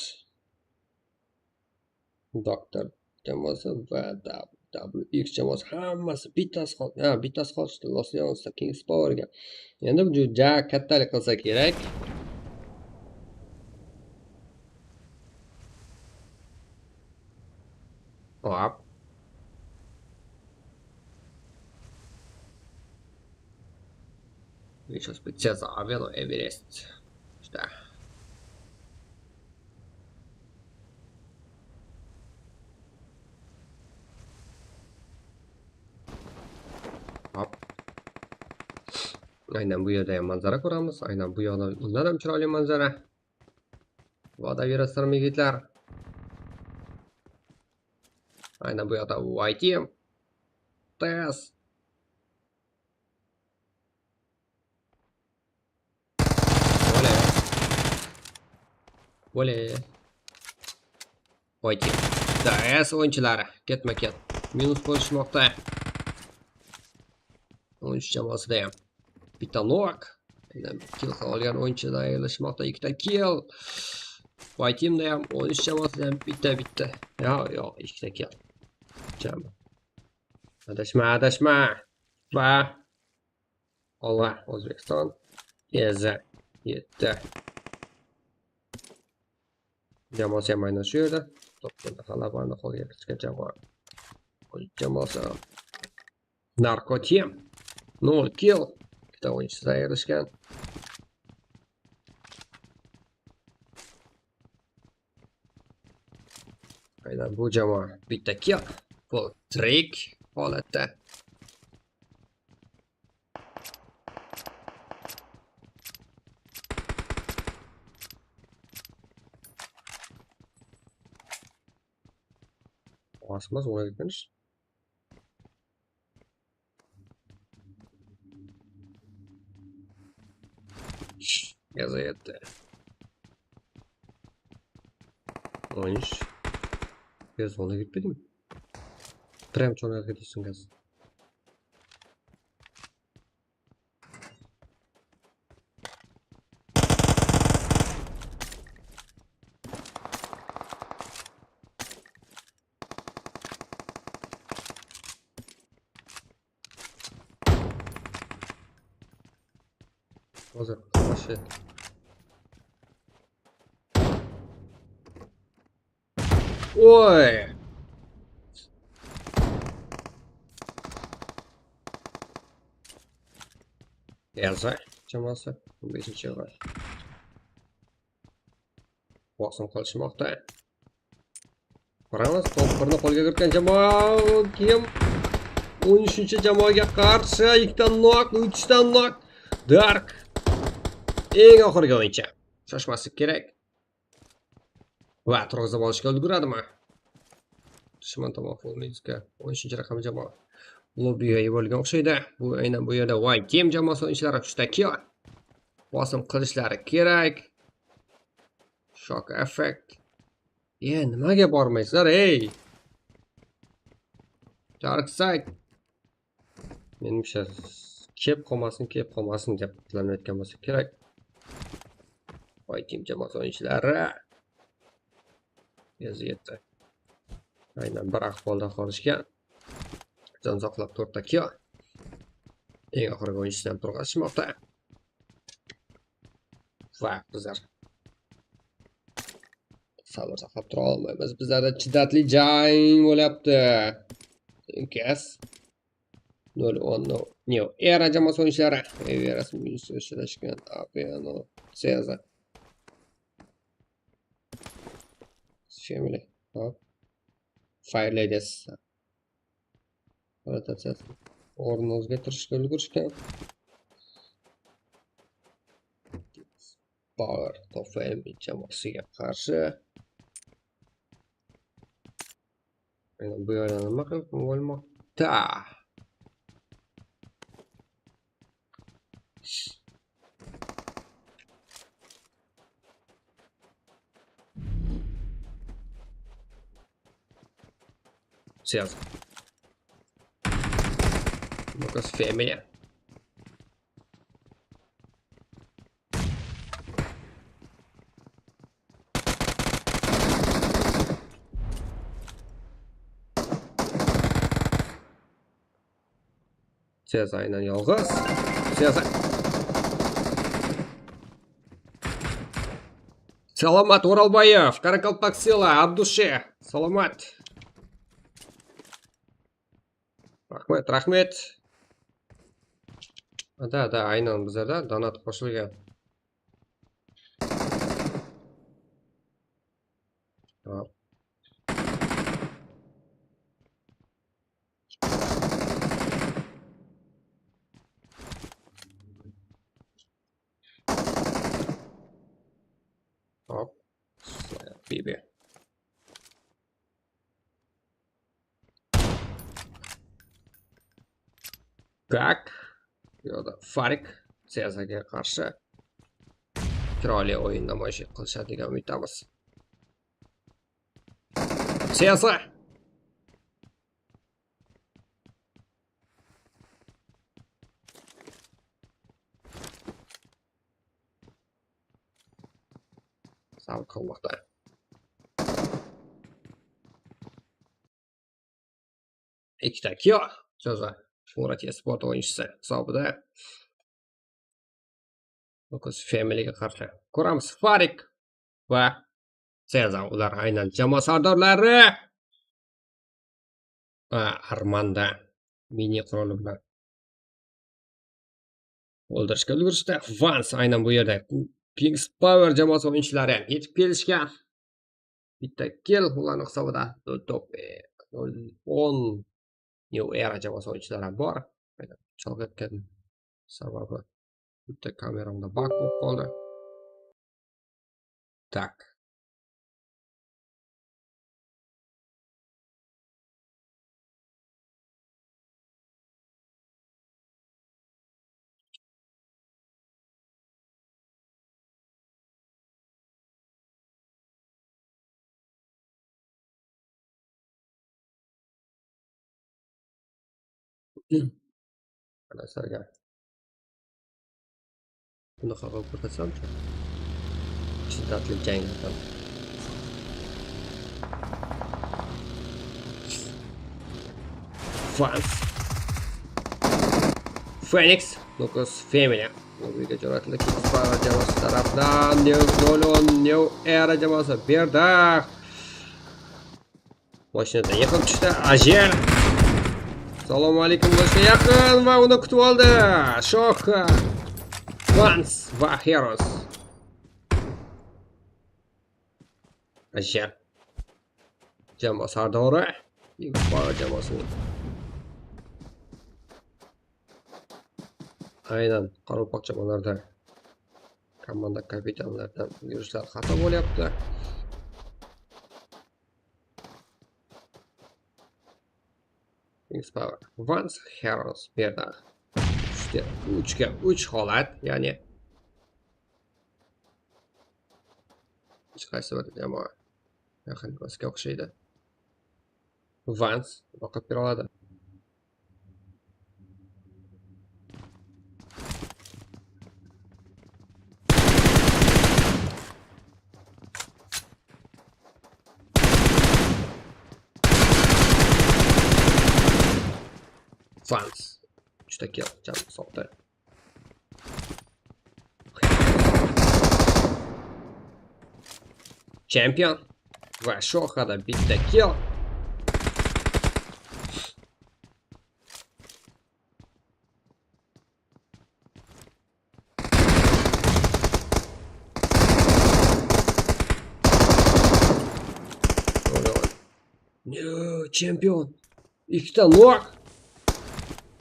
Doctor jamoasi va WX jamoasi hammasi bittasi qoldi. Ha, bittasi qolishdi. Los Leonsda Kings Powerga. Endi bu juda kattalik qilsa kerak. Hop. Еще спецеза Авело Эверест. Что? Hop. Aynan bu yerda ham manzara ko'ramiz. Aynan bu yoqda undan ham chiroyli manzara. Va'da berasizlarmi yigitlar? Aynan bu yoqda YTM. TS. Ole. YTM. TS o'yinchilari ketma-ket minus bo'lishmoqda. 13 jamoasida ham bitta knock. Kill qila olgan o'yinchilar ayrilishmoqda. Ikkita kill. YTMda ham 13 jamoasida ham bitta-bitta. Yo'q, ikkita kill. Jami. Adashma, adashma. Va Olg'a O'zbekiston eza 7. Jamoasi ham aynan shu yerda. To'pni g'alabani qo'lga kiritgan jamoa. Jamoasi Narko Team 0 kill. Ikkita o'yinchisidan ayrilishgan. Aynan bu jamoa bitta kill. Full trick holatda. Osmaz o'ynadik. Gazeta. 13. Zona ketmadimi? Prям cho'nga ketsin gaz. Hozir вообще. Oy! Elza jamoasi 15-o'rin. Bosim qilishmoqda. Ko'ramiz, top 1ni qo'lga kiritgan jamoa kim? 13-jamoaga qarshi 2ta knock, 3ta knock. Dark eng oxirgi o'yinchi. Shoshmaslik kerak. Va turg'izib olishga ulguradimi? Dushman tomon Fulminska 13-raqamli jamoa lobbiga yuborilgan o'xshaydi. Bu aynan bu yerda Y Team jamoasi o'yinchilari 3 ta kill bosim qilishlari kerak. Shock effect. Nimaga bormaysizlar, ey? Dark side. Menimcha kelib qolmasin, kelib qolmasin deb planlayotgan bo'lsa kerak. Y Team jamoasi o'yinchilari yetdi. Aynan bir ahvolda qolishgan. Jon saqlab 4 ta kill. Eng oxirgi o'yinchisidan turg'azishmoqda. Va bizlar sabr saqlab tura olmaymiz. Bizlarda shiddatli jang bo'lyapti. Gas 0-10 New Era jamoasi o'yinchilari Everest ishlashgan Apiano Cezar Family. Hop. Fire Ladies. Rotatsiyasi o'rnini o'zgartirishga ulgurishgan. Power Top Family jamoasiga qarshi. Bu yerda nima qilib bo'lmoqda? Cezar. Lucas Family. Cezar aynan yolg'iz. Cezar. Саламат Уралбаев, Каракалпаксила, от души. Саламат. Rahmat, rahmat. Да, aynan bizlarda donat qo'shilgan. Hop. Hop. Bibi. Tak. Yo'da Farik Cezarga qarshi chiroyli o'yin namoyish qilishadi degan umiddamiz. Cezar. Sabr qilmoqda. Ikkita kill Cezar. Murat Sport o'yinchisi hisobida Lucas Familyga qarshi. Ko'ramiz Farik va Cezar, ular aynan jamoa sardorlari. Va Armanda mini quroli bilan o'ldirishga ulgurishdi. Vans aynan bu yerda Kings Power jamoasi o'yinchilari ham yetib kelishgan. Bitta kill ularning hisobida top 10 New Era jamoasi o'yinchilari ham bor. Chalg'itgan sababi bitta kameramda bug bo'lib qoldi. Tak. Mana sizlarga bunaqa qilib ko'rsatsamchi. Shiddatli janglardan. Fans. Phoenix, Nukus Family. Uyga jo'natildi. Kings Power jamoasi tarafdan New 0 New Era jamoasi Berdaq. Mashinadan yiqilib tushdi. Ajer. Assalomu alaykum do'stlar, yaqin va uni kutib oldi. Shoh. Vans va Heroes. Ajer. Jamoa sardori. Kings Power jamoasining. Aynan qoraqalpoq jamoalarida komanda kapitanlaridan yurishlar xato bo'lyapti. Kings Power, Vans, Heroes, Berdaq. 3ga 3 holat, ya'ni hech qaysi bir jamoa yaqin o'ziga o'xshaydi. Vans boqib bera oladi. Vans 3 ta kill jam hisobda. Champion va Shohada bitta kill. No, champion. Ikkita knock.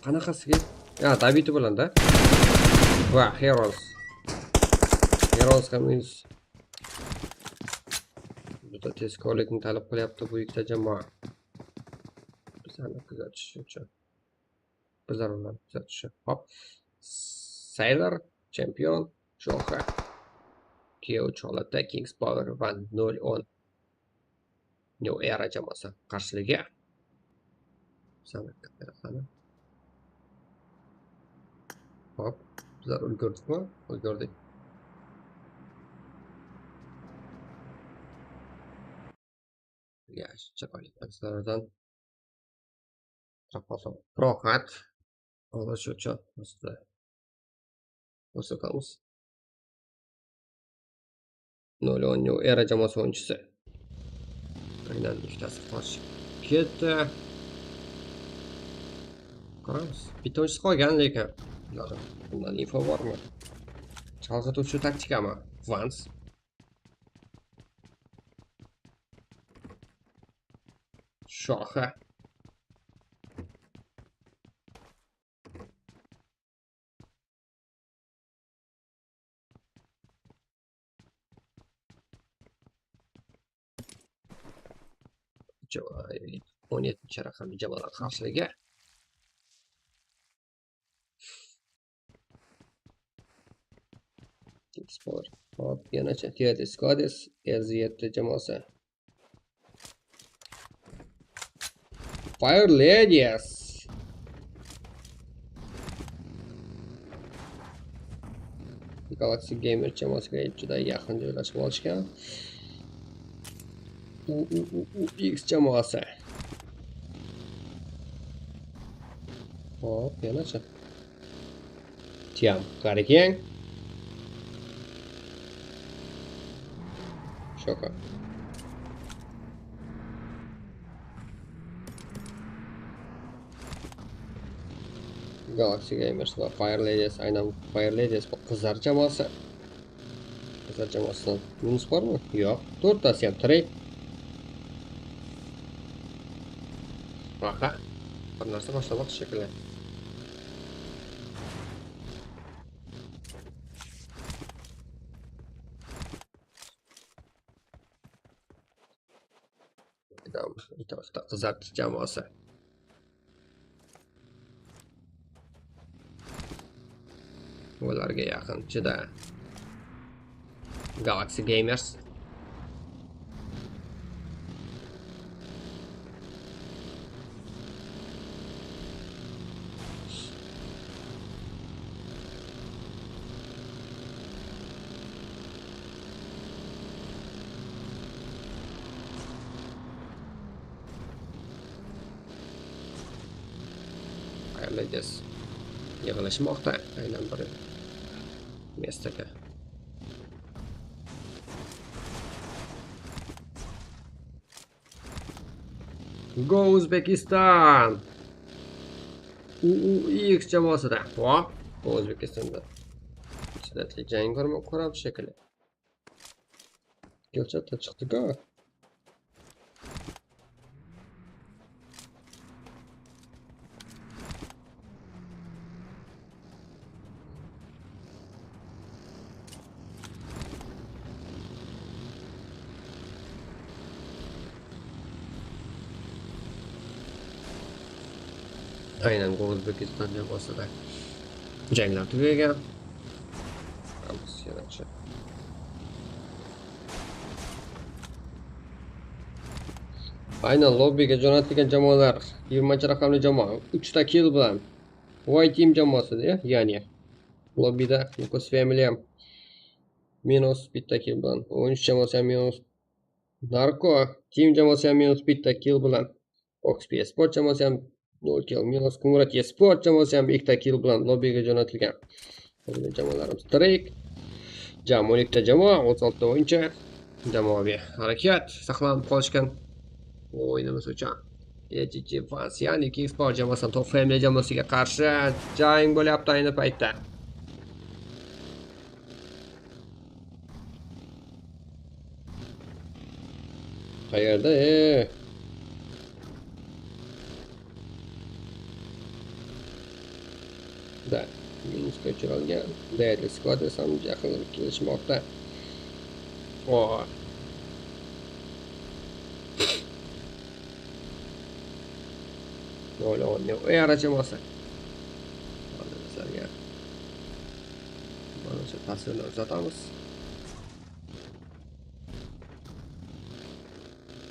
Qanaqasiga? Ya, Davidi bilan-da. Va Heroes. Heroes ham minus. Juda tezkorlikni talab qilyapti bu ikkita jamoa. Bizlarni kuzatish uchun. Bizlar ularni kuzatish. Hop. Sailor, Champion, Shoha. Q3 holatda Kings Power va 0-10 New Era jamoasi qarshiligi. Hop, bizlar ulgurdikmi? Ulgurdik. Yaxshi, chiroyli sizlardan rohat olish uchun bizda ko'rsatamiz. 0-10 New Era jamoasi o'yinchisi. Aynan ikkitasi qochib ketdi. Ko'ramiz. Bitta o'yinchisi qolgan lekin. Bundan info bormi? Chalg'ituvchi taktikami? Vans. Shoha. O'n yettinchi raqamli jamoalar qarshiligi. Sport. Hop, yana Tietis Kodes, R7 jamoasi. Fire Ladies. Galaxy Gamer jamoasiga juda yaqin joylashib olishgan. UUUX jamoasi. Hop, yanachi. Tiam Karikeng. Shoka. Galaxy Gamers va Fire Ladies, aynan Fire Ladies bu qizlar jamoasi. Qizlar jamoasidan minus bormi? Yo'q. To'rttasi ham tirik. Aha. Bir narsa boshlamoqchi shekilli. Qizlar jamoasi. Ularga yaqin juda Galaxy Gamers. Airladies yig'ilishmoqda aynan bir mestaga. Go O'zbekiston! UUX jamoasida. Va O'zbekistonda shiddatli jang ko'ramiz shekilli. Kelchatda chiqdi-ku. Aynan O'zbekiston jamoasida janglar tugagan. Aynan lobbiga jo'natilgan jamoalar 20-raqamli jamoa 3 ta kill bilan White Team jamoasida, ya'ni lobbida Lucas Family ham minus 1 ta kill bilan, 13 jamoasi ham minus, Narco Team jamoasi ham minus 1 ta kill bilan, Oxp Sport jamoasi ham 0 kill, minus Kungrad Sport jamoasi ham 2 ta kill bilan lobbiga jo'natilgan. Jamoalarimiz tirik. Jami 12 ta jamoa, 36 ta o'yinchi. Jamoaviy harakat saqlanib qolishgan o'yinimiz uchun. EGG Fans, ya'ni King Sport jamoasidan Top Family jamoasiga qarshi jang bo'lyapti ayni paytda. Qayerda? Da, minusga uchralgan Deadly Squad ham yaqinlab kelishmoqda. O. Era jamoasi. Hozir sizlarga mana shu tasvirni uzatamiz.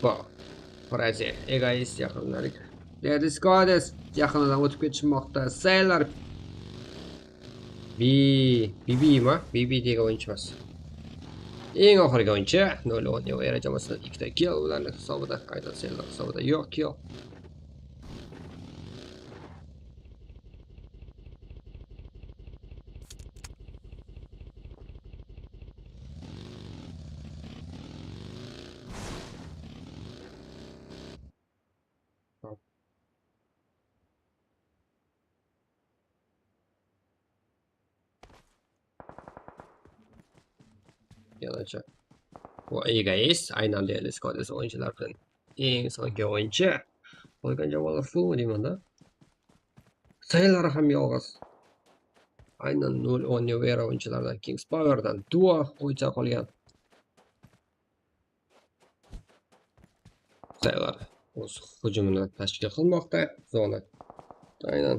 Bu Frazi egoist yaqinlari. Deadly Squad yaqinidan o'tib ketishmoqda. Sailor BB mi? BB degan o'yinchi emas. Eng oxirgi o'yinchi 0-10 era jamoasidan 2 ta kill ularning hisobida, qayta Sailor hisobida yo'q kill. Yanacha. Bu egoist, aynan Deadly Squad o'yinchilar bilan eng so'nggi o'yinchi. Qolgan jamoalar full deymanda. Sailor ham yolg'iz. Aynan 0-10 era o'yinchilardan Kings Powerdan duo o'yinchi qolgan. Sailor o'z hujumini tashkil qilmoqda. Zona. Aynan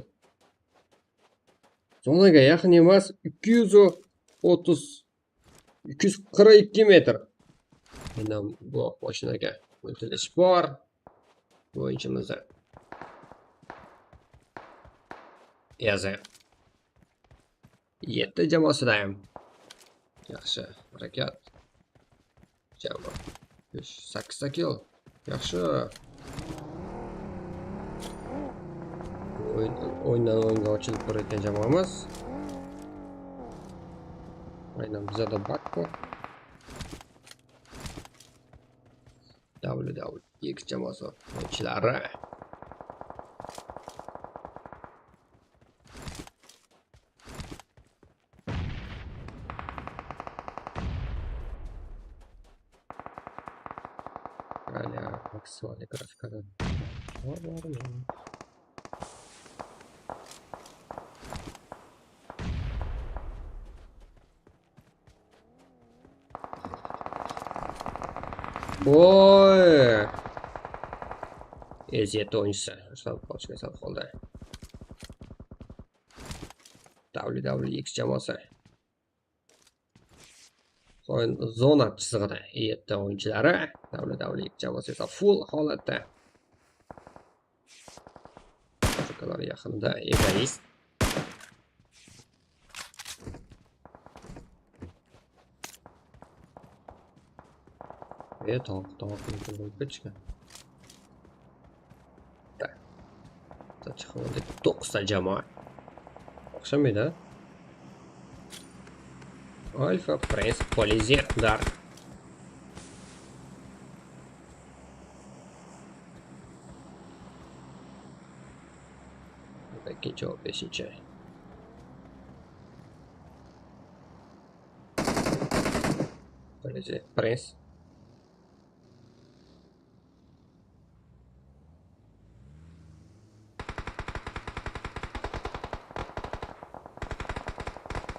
zonaga yaqin emas, 242 metr. Aynan bu mashinaga o'tilish bor. Bu o'yinchimizda. Yazi. 7 jamoasida ham yaxshi harakat. Jamoa 8 ta kill. Yaxshi. O'yindan o'yinga ochilib borayotgan jamoamiz. Aynan bizada bak bor. WWX jamoasi o'yinchilari. Ala maksimal grafikadan. Voy! S7 o'yinchisi ushlab qolishga sal qoldi. WWX jamoasi. Zona chizig'ida E7 o'yinchilari, WWX jamoasi esa full holatda. Toshkalar yaqinida egoist. To'q bo'lib ketishgan. Hozir chiqib oldik. 9 ta jamoa. O'xshamaydi. Alfa, Prince, Polizer, Dark. Ikkinchi va beshinchi. Polizer, Prince.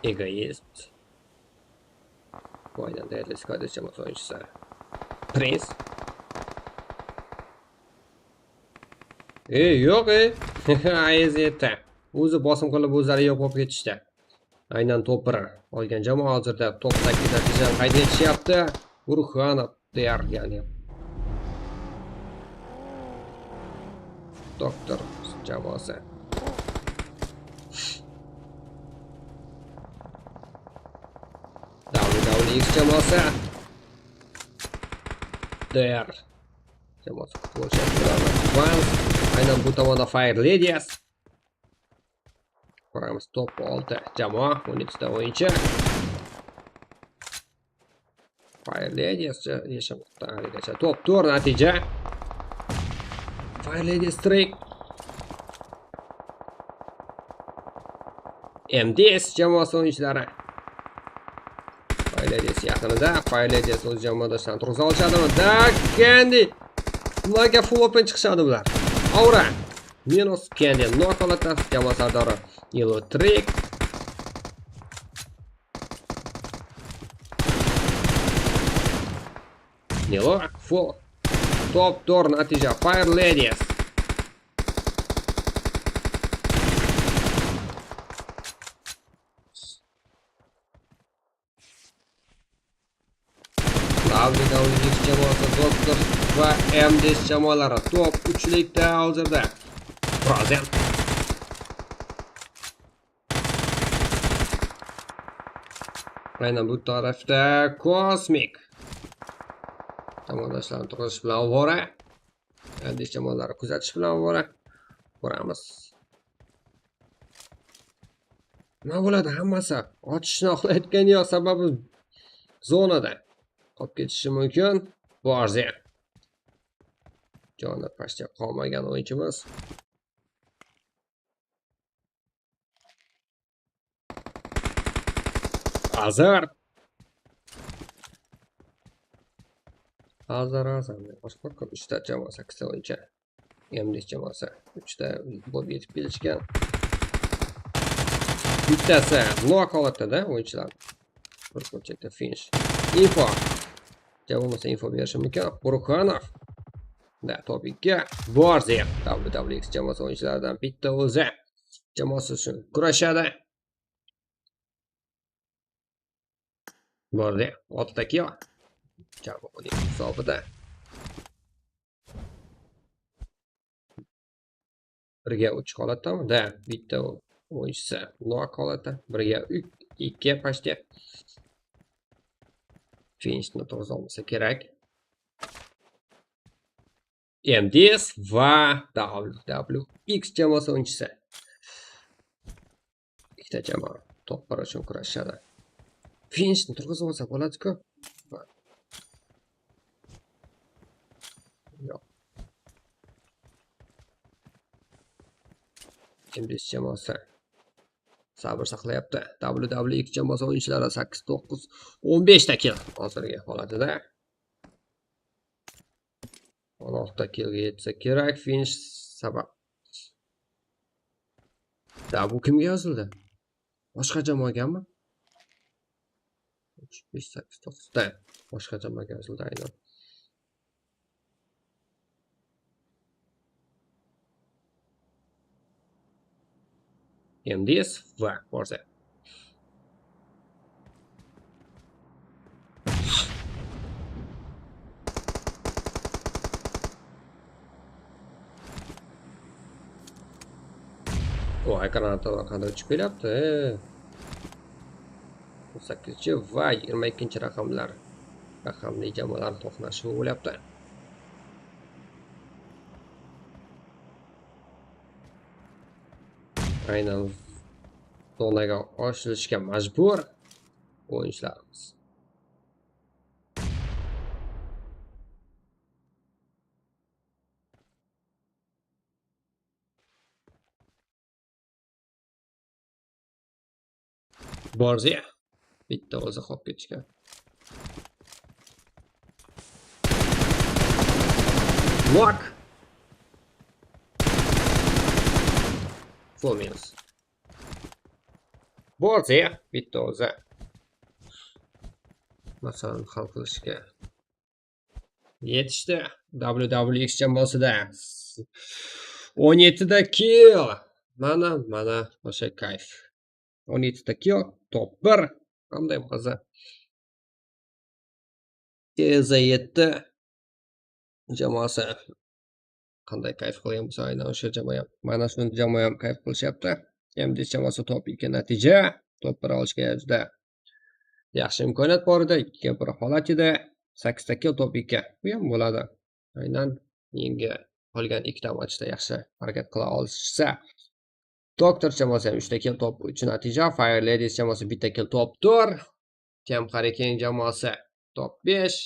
Egoist. Bu aynan değerli kardeş jamoasi o'yinchisi. Prince. Yo'q, AZ o'zi bosim qilib o'zlari yo'q bo'lib ketishdi. Aynan top 1 olgan jamoa hozirda top 8 natijani qayd etishyapti. Burxonov DR, ya'ni Doktor jamoasi. WWX jamoasi. DR jamoasi kutib. Aynan bu tomonda Fire Ladies. Ko'ramiz top 6 jamoa, 12 ta o'yinchi. Fire Ladies yashamoqda haligacha. Top 4 natija. Fire Ladies Strike. MDS jamoasi o'yinchilari. Fire Ladies yaqinida. Fire Ladies o'z jamoadoshlarini turg'iza olishadimi? Da Candy. Ularga full open chiqishadi bular. Aura minus Candy knock holatda jamoa sardori Ilo Trick. Nilo full top 4 natija Fire Ladies. WWX jamoasi, Doktor va MDS jamoalari top 3likda hozirda. Frozen. Aynan bu tarafda Cosmic. Jamoadoshlarini turg'izish bilan ovora. MDS jamoalari kuzatish bilan ovora. Ko'ramiz. Nima bo'ladi hammasi? Otishni xohlayotgani yo'q, sababi zonada qolib ketishi mumkin. Borzen. Joni pastga qolmagan o'yinchimiz. Azar. Azar. Boshqa ko'p 3 ta jamoa, 8 ta o'yinchi. MD jamoasi 3 ta bo'lib yetib kelishgan. Bittasi knock holatda o'yinchilar. Bir burchakda finish. Info. Bo'lmasa info berishi mumkin. Burxonov. Da top 2. Borzi. WWX jamoasi o'yinchilaridan bitta o'zi jamoasi uchun kurashadi. Borzi 6 ta kill. Jamoaning hisobida. 1ga 3 holatdami? Da, bitta o'yinchisi knock holatda. 1ga 2 pastga. Finishni to'g'ri olmasa kerak. MDS va WWX jamoasi o'yinchisi. Ikkita jamoa top 1 uchun kurashadi. Finishni turg'izib olsa bo'ladi-ku. Yo'q. MDS jamoasi sabr saqlayapti. WWX jamoasi o'yinchilari 8, 9, 15 ta kill hozirgi holatida. 16 ta killga yetsa kerak finish sabab. Da bu kimga yozildi? Boshqa jamoagami? 3, 5, 8, 9 ta boshqa jamoaga yozildi aynan. MDS va Borze. Voy, granatalar qanday uchib kelyapti? 18 va 22 raqamlar. Raqamli jamoalar to'qnashuvi bo'lyapti. Aynan zonaga oshirishga majbur o'yinchilarimiz. Borziya bitta o'zi qolib ketishgan. Knock. Full minus. Borziya bitta o'zi masalani hal qilishga yetishdi. WWX jamoasida 17 ta kill. Mana o'sha kayf. 17 ta kill, top 1. Qanday maza. EZ7 jamoasi qanday kayf qilgan bo'lsa, aynan o'sha jamoa ham, mana shu jamoa ham kayf qilishyapti. MD jamoasi top 2 natija, top 1 olishga juda yaxshi imkoniyat bor edi. 2-1 holat edi. 8 ta kill, top 2. Bu ham bo'ladi. Aynan yangi qolgan ikkita matchda yaxshi harakat qila olishsa. Doktor jamoasi ham 3 ta kill, top 3 natija. Fire Ladies jamoasi 1 ta kill, top 4. Team Hurricane jamoasi top 5.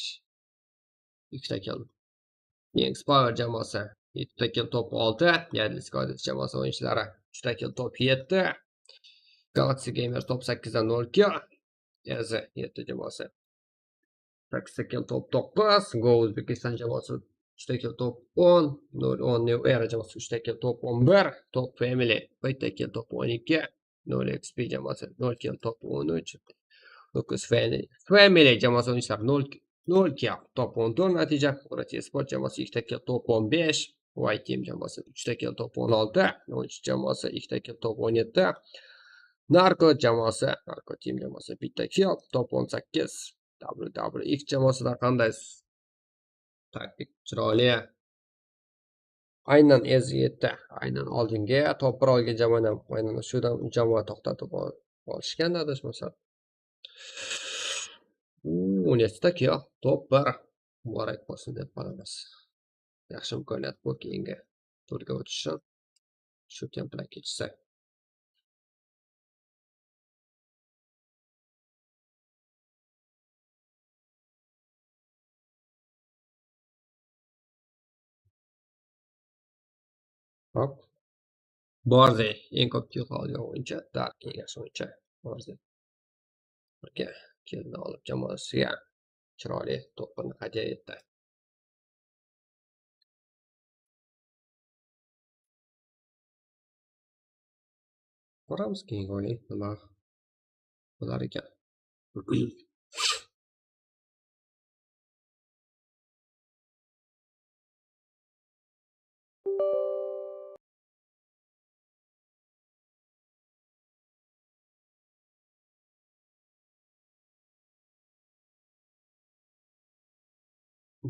2 ta kill. Yanks Power jamoasi 7 ta kill, top 6. Yadlis Goddess jamoasi o'yinchilari 3 ta kill, top 7. Galaxy Gamer top 8 dan 0 kill. EZ7 jamoasi 8 ta kill, top 9. Go O'zbekiston jamoasi 3 ta kill, top 10. 0-10 New Era jamoasi 3 ta kill, top 11. Top Family 1 ta kill, top 12. 0 XP jamoasi 0 kill, top 13. 9 Family jamoasi o'yinchilari 0 kill, top 14 natija. Urati Sport jamoasi 2 ta kill, top 15. Y Team jamoasi 3 ta kill, top 16. 13 jamoasi 2 ta kill, top 17. Narko jamoasi, Narko Team jamoasi 1 ta kill, top 18. WWX jamoasida qanday taktik chiroyli. Aynan EZ7, aynan oldingi top 1 olgan jamoani ham aynan shudan jamoa to'xtatib olishgan adashmasam. 17 ta kill, top 1. Muborak bo'lsin deb qolamiz. Yaxshi imkoniyat bu keyingi turga o'tish uchun. Shu temp bilan ketishsa. Hop. Borzi eng ko'p kill olgan o'yinchi, Dark eng yaxshi o'yinchi Borzi. Okey, killni olib jamoasiga chiroyli to'pni hadya etdi. Ko'ramiz keyingi o'yin nima bo'lar ekan.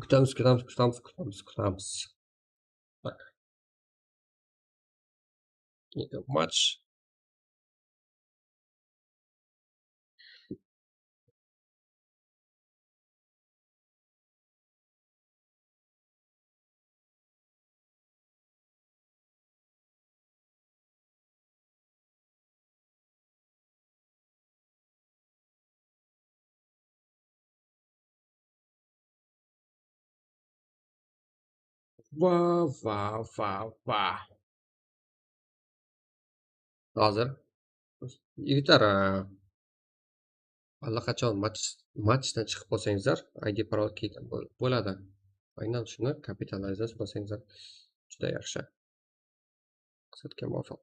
Kutamiz, kutamiz, kutamiz, kutamiz, kutamiz. Tak. Match. Va va va va. Hozir yigitlar, allaqachon matchdan chiqib qolsangizlar, ID parol kelgan bo'ladi. Aynan shuni kapitalizatsiya qilsangizlar juda yaxshi. Maqsadga muvofiq.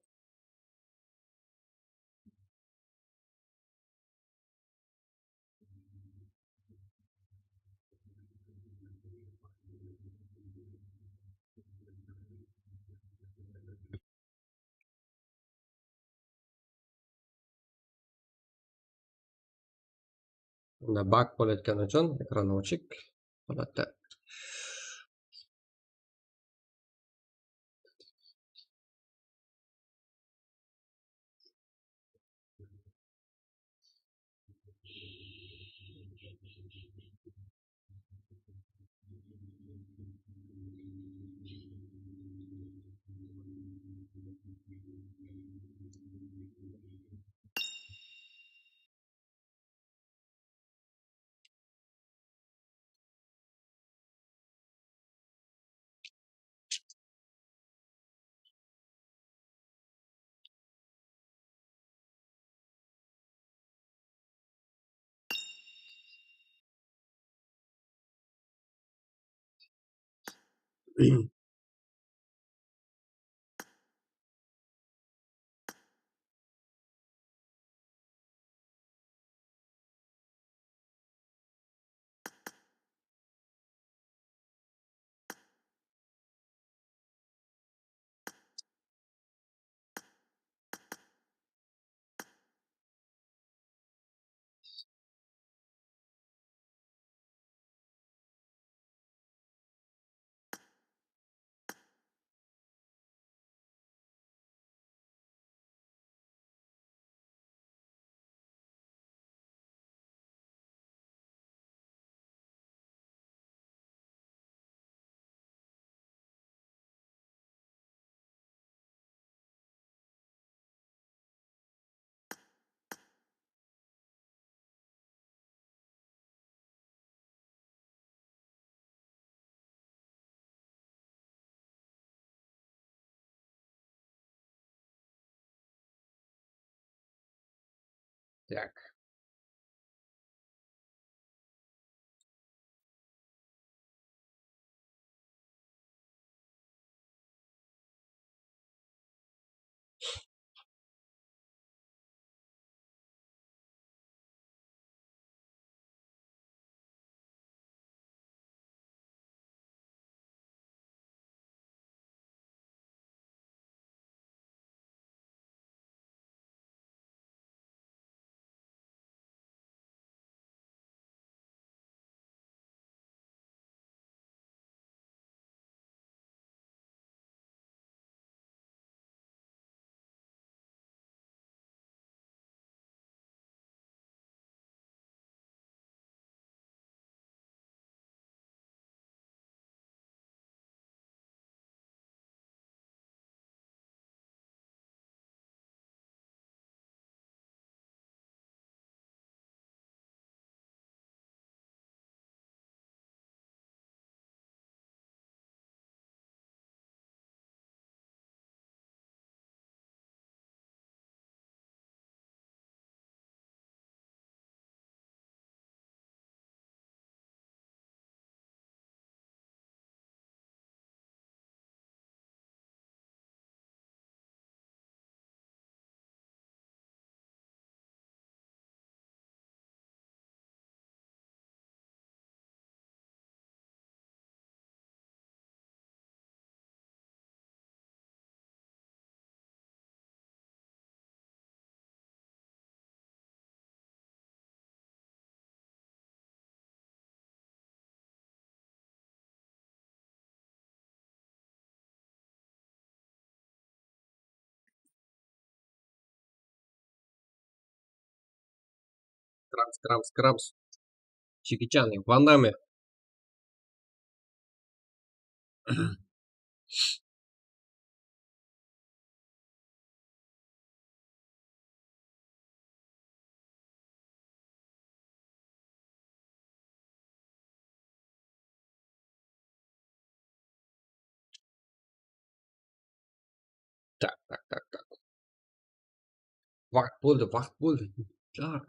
Unda bug bo'layotgani uchun ekran ochiq holatda. Так. Крабс, крабс, крабс. Чеки Чан и Ван Дамме. Так, так, так, так. Vaqt bo'ldi, vaqt bo'ldi. Jar.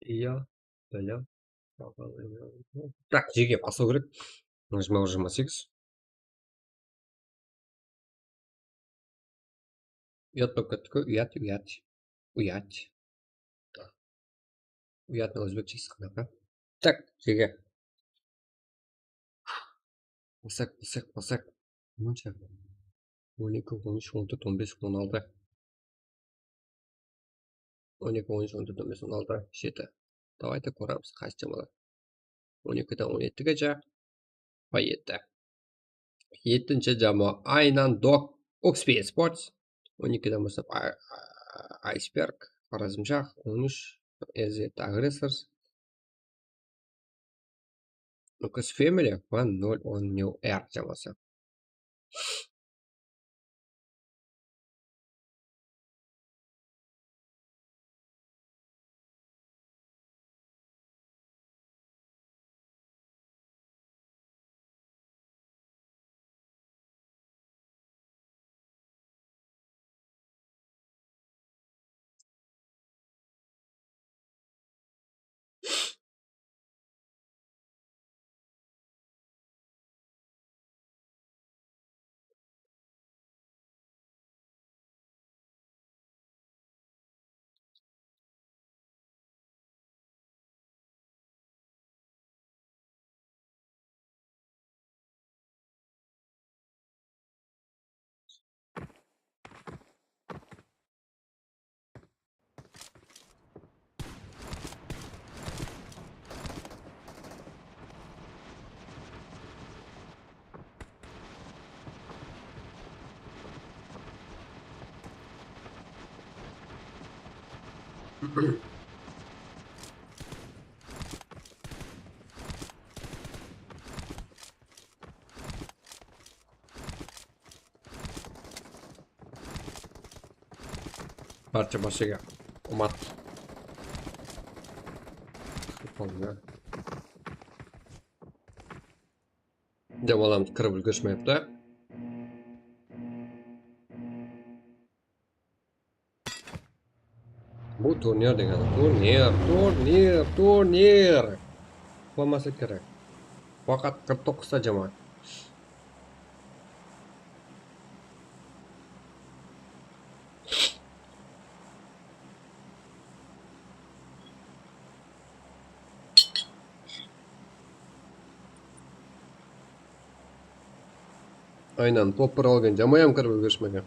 Iya, бля. Так, жеге басу керек. 20-28. Uyat bo'lib ketdi-ku. Uyat, uyat. Uyat. Uyatni o'zbekchasi qanaqa? Tak, jega. Bossak, bossak, bossak. Muncha. 12, 13, 14, 15, 16. 12, 13, 14, 15, 16, 7. Давайте ko'ramiz qaysi jamoalar. 12 dan 17 gacha va 7. 7-jamoa aynan Dog Oxp Sports. 12 dan boshlab Iceberg, Xorazmshah, 13 RZ Aggressors, Nukus Family va 010 New R jamoasi. Barcha boshiga omad. Jamoalarimiz kirib ulgurishmayapti. Bu turnir degani turnir, turnir, turnir. Bo'lmasa kerak. Faqat 49 ta jamoa. Aynan top 1 olgan jamoa ham kirib ulgurishmagan.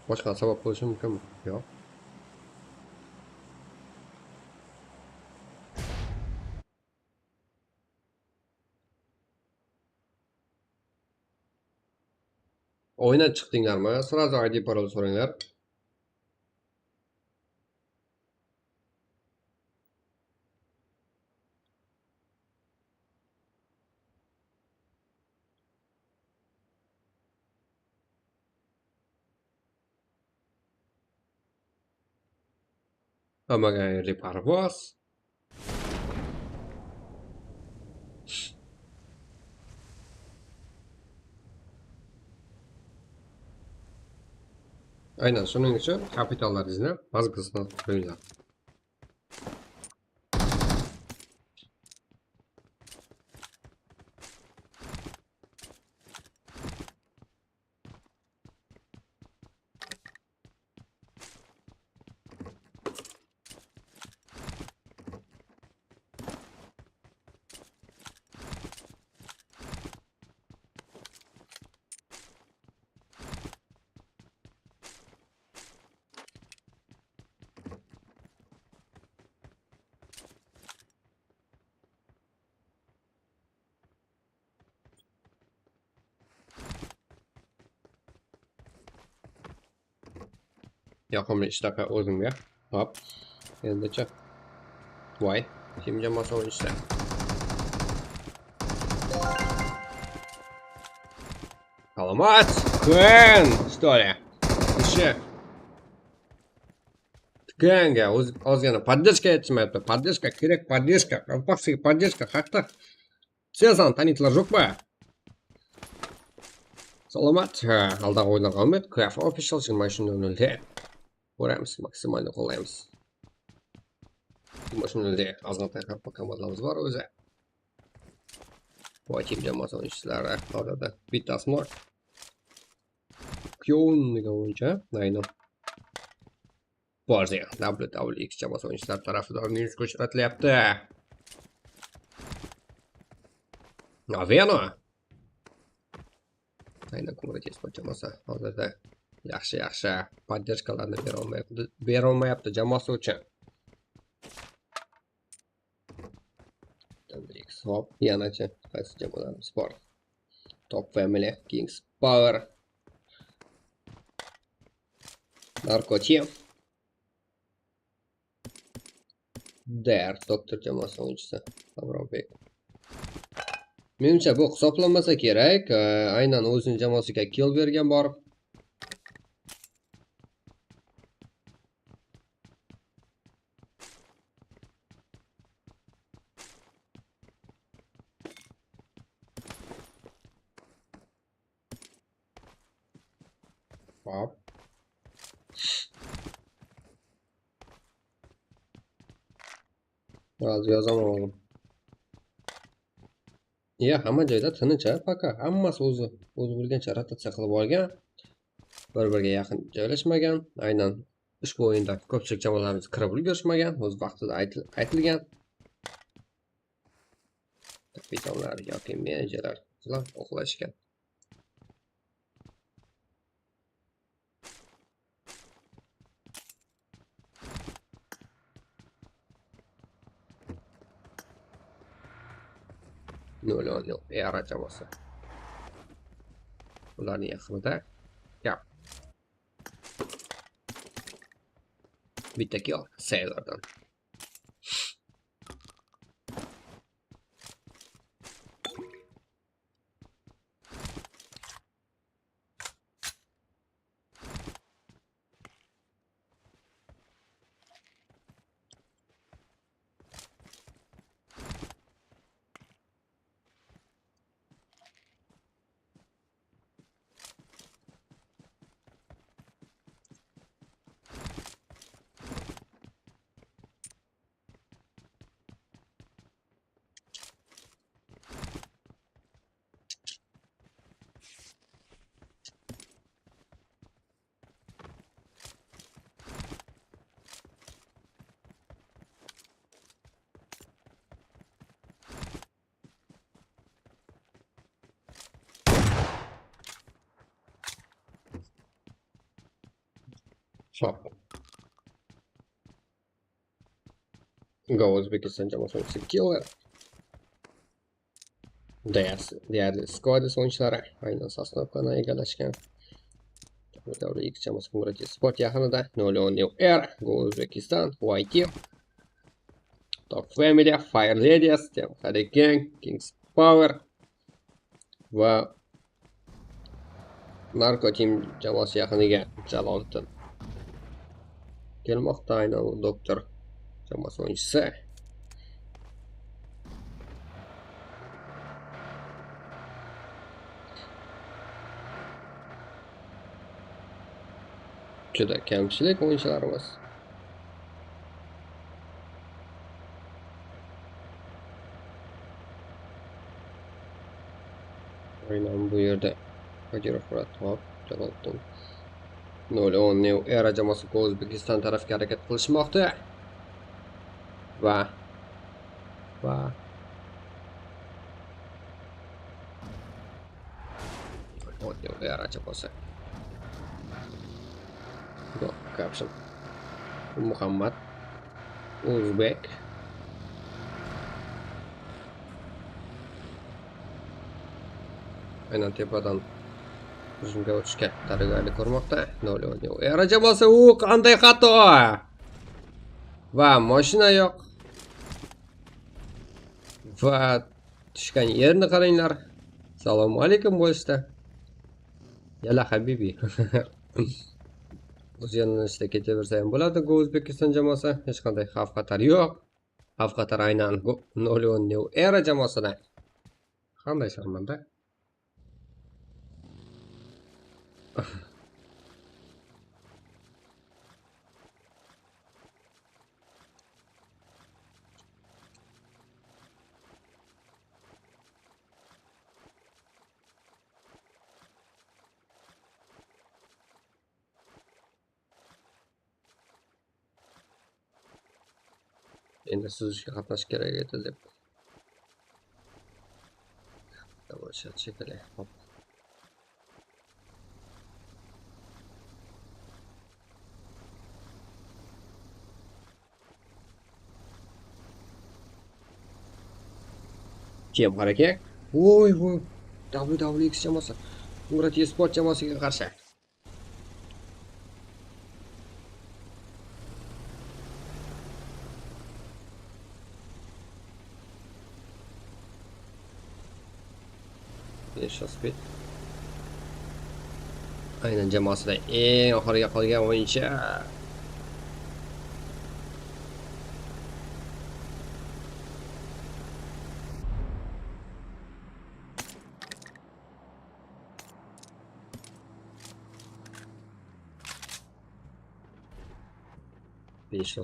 Boshqa sabab bo'lishi mumkinmi? Yo'q. O'yindan chiqdinglarmi? Sразу ID parol so'ranglar. Hammaga xayrli parvoz. Aynan shuning uchun kapitallaringizni bazasini qo'yinglar. Yoqimli ishtaha o'zimga. Hop. Endicha. Voy, kim jamoasi o'yinishda? Salomat! Kun, что ли? Ishi. Tukanga ozgina поддержка yetishmayapti. Поддержка kerak, поддержка. Qalpoqsiga поддержка haqda. Сезон taniydilar yo'qmi? Salomat. Aldaǵı oyınlarga үміт. KF Official 23:00-de ko'ramiz, maksimalni qo'llaymiz. 23:00-de ozg'antoy qaraqalpoq komandalarimiz bor o'zi. Team jamoasi o'yinchilari hozirda bittasi bor. Kyon degan o'yinchi, aynan. Borzi WWX jamoasi o'yinchilari tarafidan minus ko'rsatilyapti. Aveno. Aynan Kumrat Esport jamoasi hozirda yaxshi podдержкаlarni bera olmayapti jamoasi uchun. Hop, yanachi qaysi jamoalarimiz bor? Top Family, Kings Power, Narco Team, DR Doktor jamoasi o'yinchisi Avrobek. Menimcha bu hisoblanmasa kerak. Aynan o'zining jamoasiga kill bergan borib. Hop. Hozir yozaman o'g'lim. Ya, hamma joyda tinch, paka. Hammasi o'zi bilgancha rotatsiya qilib olgan. Bir-biriga yaqin joylashmagan. Aynan ushbu o'yinda ko'pchilik jamoalarimiz kirib ulgurishmagan, o'z vaqtida aytilgan. Kapitanlar yoki menejerlar ular uxlashgan. Nol era jamoasi. Ularning yaqinida gap. Bitta kill Sailordan. Hop. Go O'zbekiston jamoasi o'yinchisi Killer. Deyarli squad o'yinchilari aynan Sosnovkani egallashgan. WWX jamoasi Kumrat Sport yaqinida 0-10 R, Go O'zbekiston, YT, Top Family, Fire Ladies, Hurricane, Kings Power va Narco Team jamoasi yaqiniga Jaloliddin kelmoqda. Aynan u doktor jamoasi o'yinchisi. Juda kamchilik o'yinchilarimiz. Aynan bu yerda Qodirov Murat, hop, Jaloliddin. 0-10 New Era jamoasi O'zbekiston tarafga harakat qilishmoqda. Va 0-10 New Era jamoasi. Caption. Muhammad O'zbek. Aynan tepadan hujumga o'tishga tayyorgarlik ko'rmoqda. 0-10 New Era jamoasi. U qanday xato! Va mashina yo'q. Va tushgan yerni qaranglar. Assalomu alaykum bo'lishdi. Yala habibi. O'z yo'nalishida ketaversa ham bo'ladi. Go O'zbekiston jamoasi hech qanday xavf xatar yo'q. Xavf xatar aynan 0-10 New Era jamoasida. Qanday sharmanda? Endi suzishga qatnashish kerak edi deb. Tomosha shekilli. Hop. Kim harakat? Voy voy. WWX jamoasi. Murad Esport jamoasiga qarshi. Speed. Aynan jamoasida eng oxiriga qolgan o'yinchi.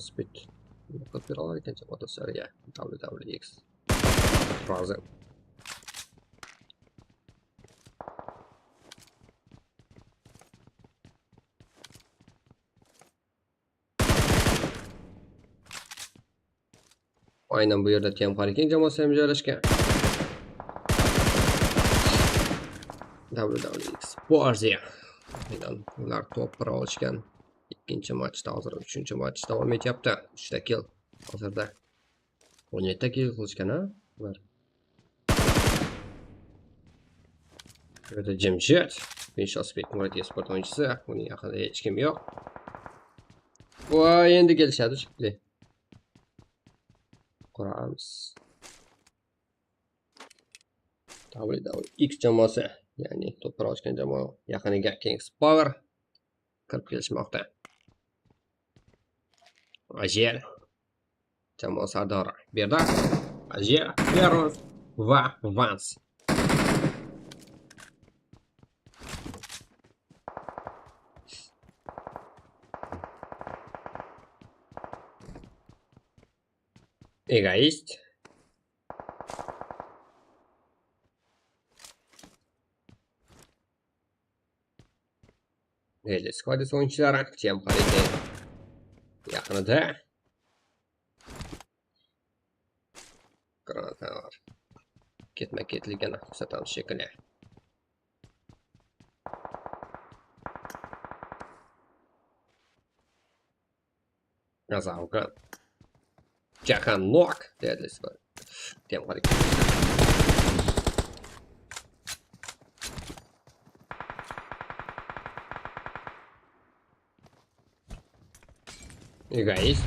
Speed. Nima bera olar ekan jamoa do'stlariga? WWX. Rozi. Aynan bu yerda TM Hurricane jamoasi ham joylashgan. WWX Borziya. Aynan ular top bira olishgan. Ikkinchi matchda hozir 3-match davom etyapti. 3 ta kill hozirda. 17 ta kill qilishgan ha ular. Bu yerda Jimshid, Vinchosbek Murad Esport o'yinchisi, uning yaqinida hech kim yo'q. Voy, endi kelishadi shekilli. Ko'ramiz. WWX jamoasi, ya'ni to'p ochgan jamoa yaqiniga Kings Power kirib kelishmoqda. Ajer jamoa sardori Berdak, Ajer, Feroz va Vans. Egoist. Deadly Squad o'yinchilari TM Hurricane yaqinida. Granatalar ketma-ketligini ko'rsatamiz shekilli. Azavgan. Jahan Nok, Deadly Squad. TM Hurricane. Egoist.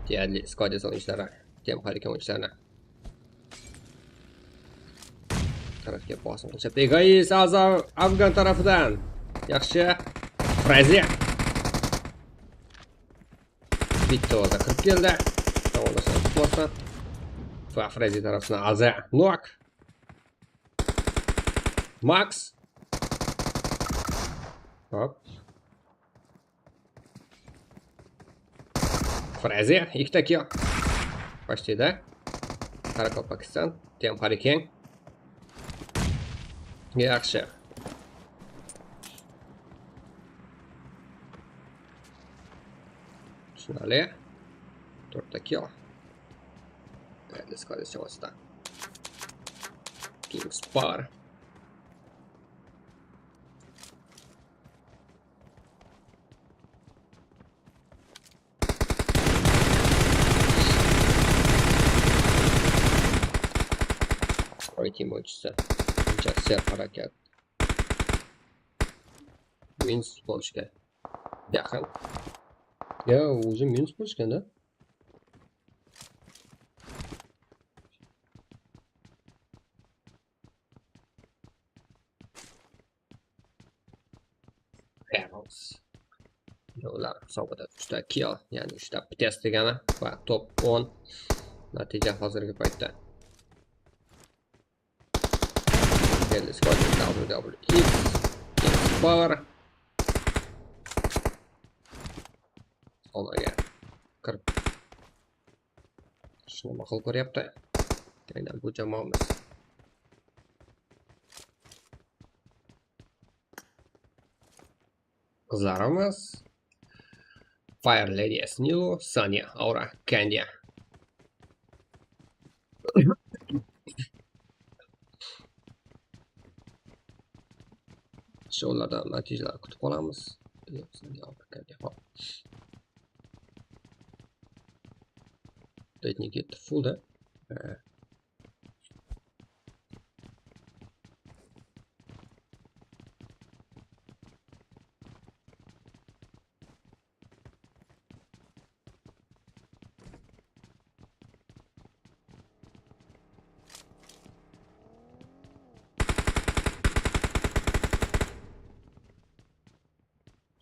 Deadly Squad o'yinchilari, TM Hurricane o'yinchilarini tarafga bosim qilishyapti. Egoist Azam Afgan tarafidan. Yaxshi. Fraziya. Bitta o'zi kirib keldi. To'g'ri kutmoqda. Va Fraziya tarafidan Aza Nok. Max. Hop. Fraziya ikkita kill. Почти-da. Qoraqalpog'iston, TM Hurricane. Yaxshi. Tushunarli. 4 ta kill. Deadly Squad jamoasida. Kings Power. Team o'yinchisi Jasser harakat minus bo'lishga yaqin. Ya o'zi minus bo'lishganda. Ferros. Ular hisobida 3 ta kill, ya'ni 3 ta test degani va top 10 natija hozirgi paytda. Deadly Squad, WWX, Kings Power. Zonaga kirib shuni ma'qul ko'ryapti. Aynan bu jamoamiz. Qizlarimiz Fire Lady Nilo, Sanya, Aura, Candia. Shu ulardan natijalar kutib qolamiz. Hop. Ketdi fullda.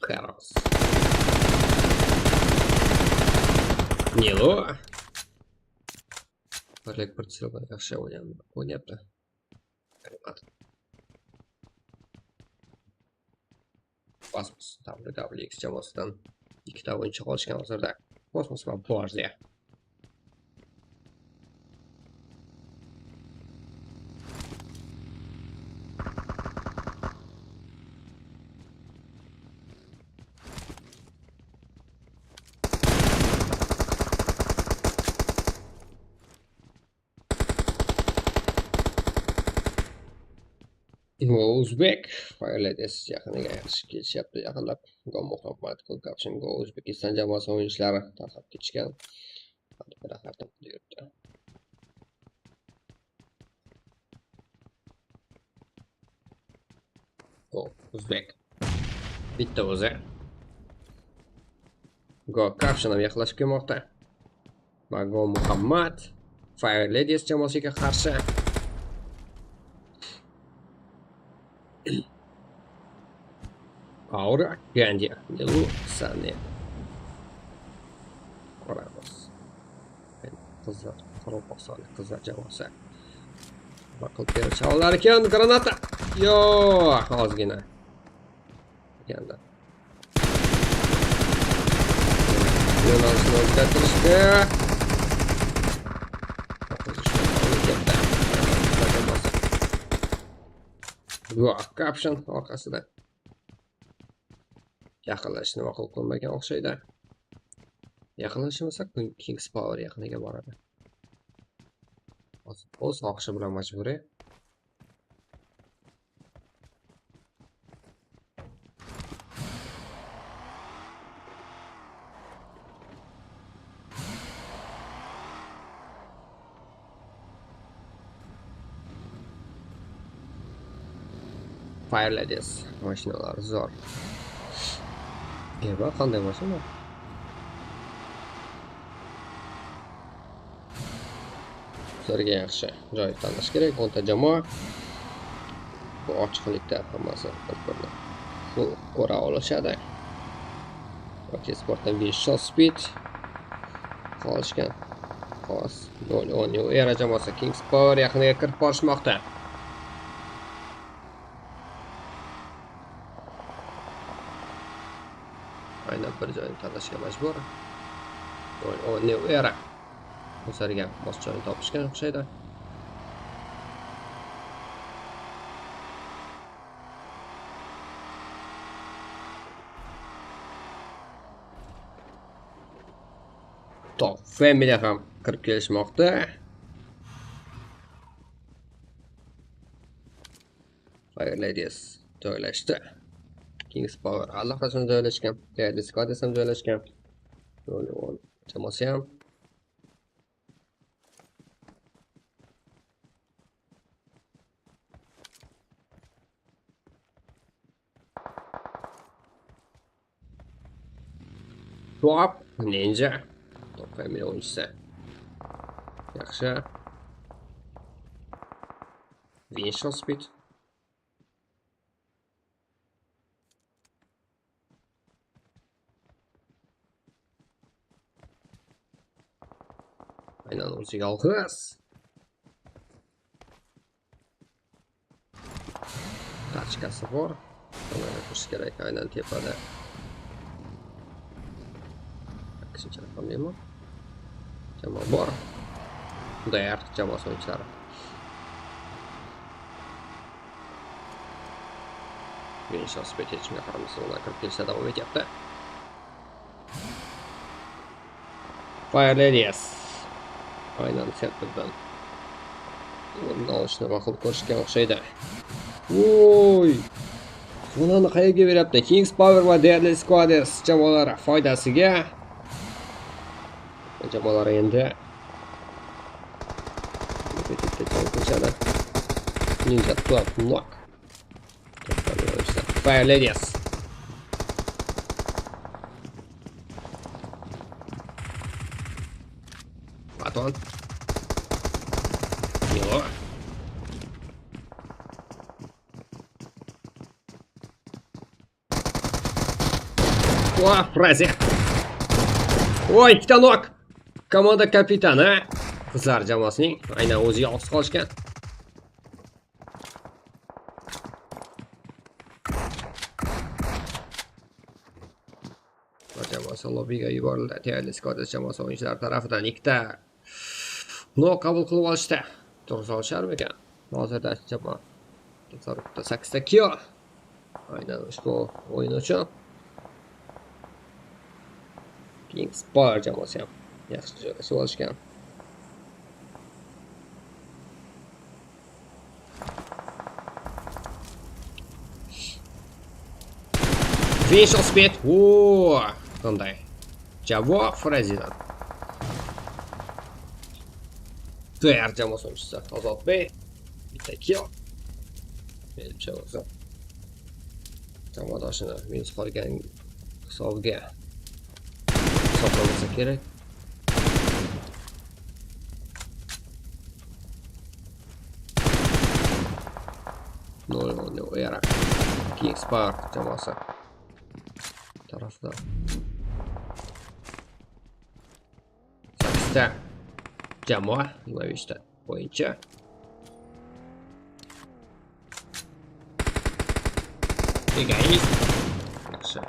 Хаос. Nilo. Oleg Portillo yaxshi o'ynayapti. Kosmos WWX jamoasidan ikkita o'yinchi qolishgan hozirda. Kosmos va Borziya. O'zbek Fire Ladies yaqiniga yaxshi kelishyapti, yaqinlab Go Muhammad Ko'kapshin Go O'zbekiston jamoasi o'yinchilari tarqab ketishgan. Yuribdi. Go O'zbek bitta o'zi. Go Kapshin ham yaqinlashib kelmoqda. Va Go Muhammad Fire Ladies jamoasiga qarshi. Aura, Gandia, Nilu, Sani. Ko'ramiz. Qizlar, Qoraqalpog'istonlik qizlar jamoasi. Nima qilib berisha olar ekan? Granata. Yo'q, ozgina. Ganda. Yo'nalishni o'zgartirishdi. Go Caption orqasida. Yaqinlashishni ma'qul ko'rmagan o'xshaydi. Yaqinlashmasa Kings Power yaqiniga boradi. Hozir o'z xohishi bilan majburiy. Fire Ladies mashinalar zo'r. Eva qanday mashina? Ularga yaxshi joy tanlash kerak. 10 ta jamoa. Bu ochiqlikda hammasi bir-birini ko'ra olishadi. Yoki sportdan 5 speed qolishgan. Xos 0-10 New Era jamoasi Kings Power yaqiniga kirib borishmoqda. Aynan bir joyni tanlashga majbur. 0-10 New Era. O'zlariga mos joyni topishgan o'xshaydi. Top Family ham kirib kelishmoqda. Fire Ladies joylashdi. Kings Power allaqachon joylashgan. Deadly Squad ham joylashgan. 0-10 jamoasi ham. Top Ninja. Top Family o'yinchisi. Yaxshi. Winchell Speed. Aynan o'ziga olg'iz. Tachkasi bor. Tomonga kirish kerak, aynan tepada. Aksincha raqamlimi? Jamoa bor. DR jamoasi o'yinchilari. Velosiped hech kimga qaramasdan ular kirib kelishda davom etyapti. Fire Ladies. Aynan serverdan o'rin olishni ma'qul ko'rishga o'xshaydi. Voy! Zonani qayerga beryapti? Kings Power va Deadly Squaders jamoalari foydasiga. Jamoalar endi Ninja 12 knock. Fire Ladies. Baton. Milo. O, Frazi. Voy, ikkita knock. Komanda kapitani qizlar jamoasining aynan o'zi yolg'iz qolishgan. Jamoasi lobbiga yuborildi. Deadly Squaders jamoasi o'yinchilari tarafidan ikkita knock qabul qilib olishdi. To'g'ri olisharmikan? Hozirda jamoa tasarrufda 8 ta kill. Aynan ushbu o'yin uchun Kings Power jamoasi ham yaxshi joylashib olishgan. Velosiped. O, qanday javob Frazidan. DR jamoasi o'yinchisi Ozodbek bitta kill. Menimcha o'zi jamoadoshini minus qolgan hisobiga hisoblamasa kerak. Nol era Kings Power jamoasi tarafdan 8 ta jamoa 25 ta o'yinchi. Egoist. Yaxshi.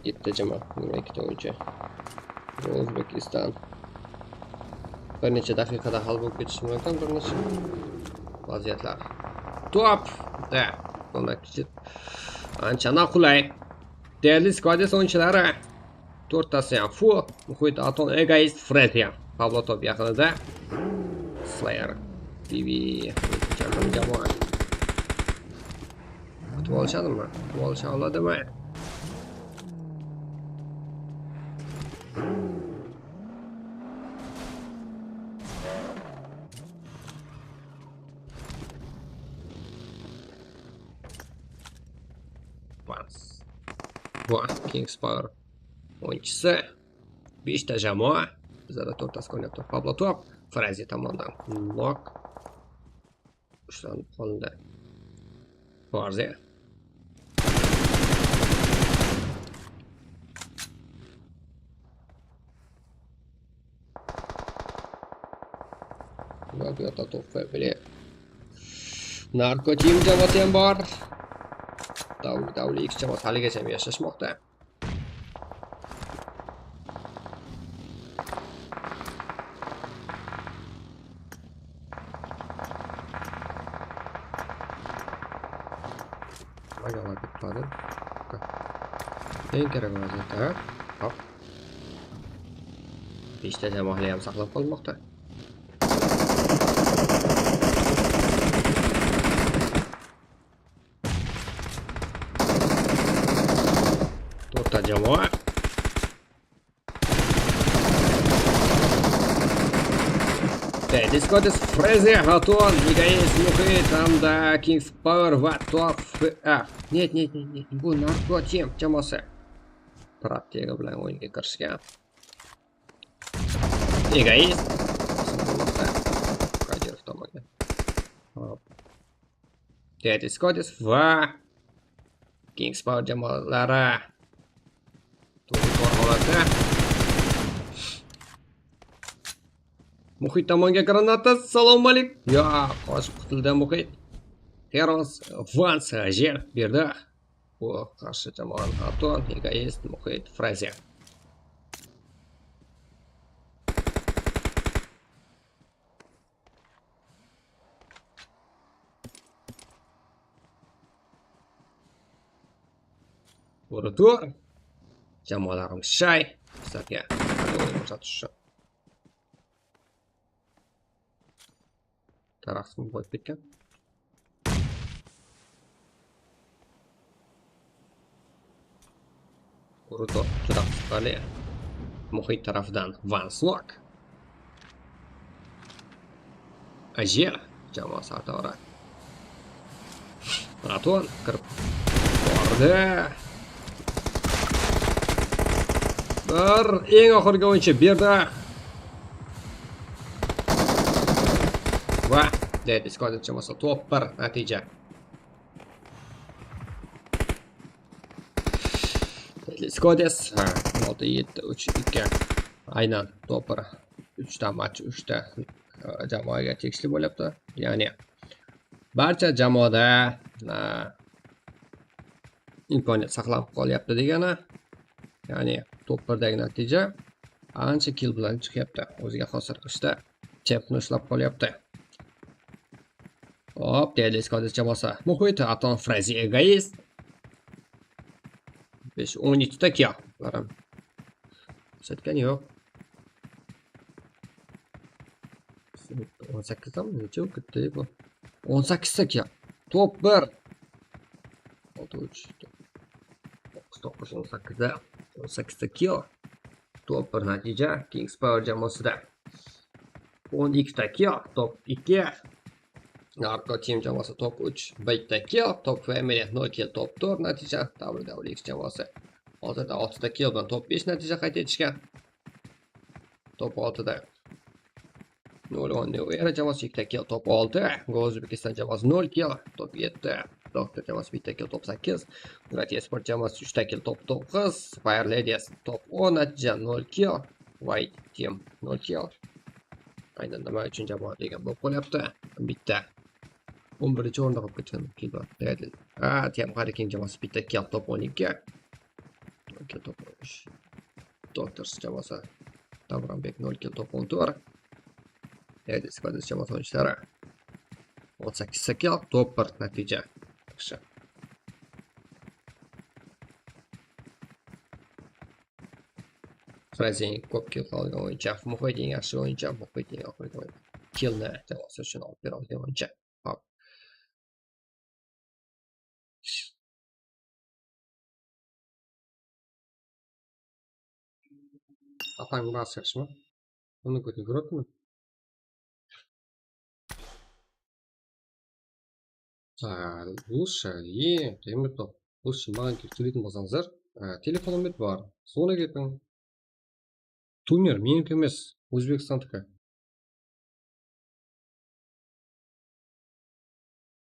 Yetti jamoa, 22 ta o'yinchi. O'zbekiston bir necha daqiqada hal bo'lib ketishi mumkin bir necha vaziyatlar. Top! Da, ancha noqulay. Deadly Squaders o'yinchilari to'rttasi ham Fu, Muhit, Aton, Egoist, Fred ham. Pablo Top yaqinida Slayer TV jamoa. Kutib olishadimi? Kutib olisha oladimi? Bu Kings Power o'yinchisi 5 ta jamoa. Bizlarda to'rttasi ko'rinyapti. Pablo Top, Frazi tomonidan knock ushlanib qolindi. Farzi. Va bu yoqda Top Family. Narko Team jamoasi ham bor. Davli X jamoasi haligacha yashashmoqda. Eng kerak vaziyatda. Hop. 5 ta jamoa hali ham saqlab qolmoqda. To'rtta jamoa. Deadly Squaders, Freze, Aton, Egoist, Muhit hamda Kings Power va Top F. Нет, нет, нет, нет, bu Narko Team jamoasi. Pratega bilan o'yinga kirishgan. Egoist. Qodirov tomonga. Hop. Deadly Squaders va Kings Power jamoalari to'g'ri holatda. Muhit tomonga granata. Assalomu alaykum. Yo, qochib qutuldi Muhit. Heroes Vans Jer berdi. Bu qarshi jamoa Aton, Egoist, Muhit, Frazer. To'g'ri to'g'ri. Jamoalarimiz shay. Sizlarga o'yin ko'rsatish uchun. Daraxtni qo'yib ketgan. To'g'ri juda qiziqarli. Muhit tarafidan Vanslock. Ajer jamoa sardori. Aton kirib bordi. Bir eng oxirgi o'yinchi berdi. Va Dead Squad jamoasi top 1 natija. Dead Squad 6 7 3 2. Aynan top 1. 3 ta match 3 ta jamoaga tegishli bo'lyapti. Ya'ni barcha jamoada imkoniyat saqlanib qolyapti degani. Ya'ni top 1dagi natija ancha kill bilan chiqyapti. O'ziga xos ravishda chempni ushlab qolyapti. Hop, Deadly Squad jamoasi. Muhit, Aton, Frazi, Egoist. 5 12 ta kill. Ular ham ko'rsatgani yo'q. 18 tami? Necha u ketdi bu? 18 ta kill. Top 1. 6 3 9 9 18 ta. 18 ta kill. Top 1 natija Kings Power jamoasida. 12 ta kill, top 2. Narco Team jamoasi top 3, 1 ta kill, top Family 0 kill, top 4 natija. WWX jamoasi hozirda 6 ta kill bilan top 5 natija qayd etishgan. Top 6 da 0 New Era jamoasi 2 ta kill, top 6. Go O'zbekiston jamoasi 0 kill, top 7. Doktor jamoasi 1 ta kill, top 8. Murat Esport jamoasi 3 ta kill, top 9. Fire Ladies top 10 natija 0 kill. White Team 0 kill. Aynan nima uchun jamoa degan bo'lib qolyapti. Bitta 11-o'rinda qolib ketgan kill bor. Team Hurricane jamoasi bitta kill, top 12. 0 kill, top 13. Doctors jamoasi Davronbek 0 kill, top 14. Ladies Squad jamoasi o'yinchilari 18 kill, top 1 natija. Yaxshi. Frazi ko'p kill qilgan o'yinchi, Muhit eng yaxshi o'yinchi, Muhit eng oxirgi o'yinchi. Killni jamoasi uchun olib bera olgan o'yinchi. Hop. Otang bas yaxshimi? Uni ko'ting ko'ryaptimi? Лучше ең темір топ. Лучше маған келіп сөйлейтін болсаңыздар, телефон номер бар. Соны кетің. Турнир менікі емес, Өзбекстандікі.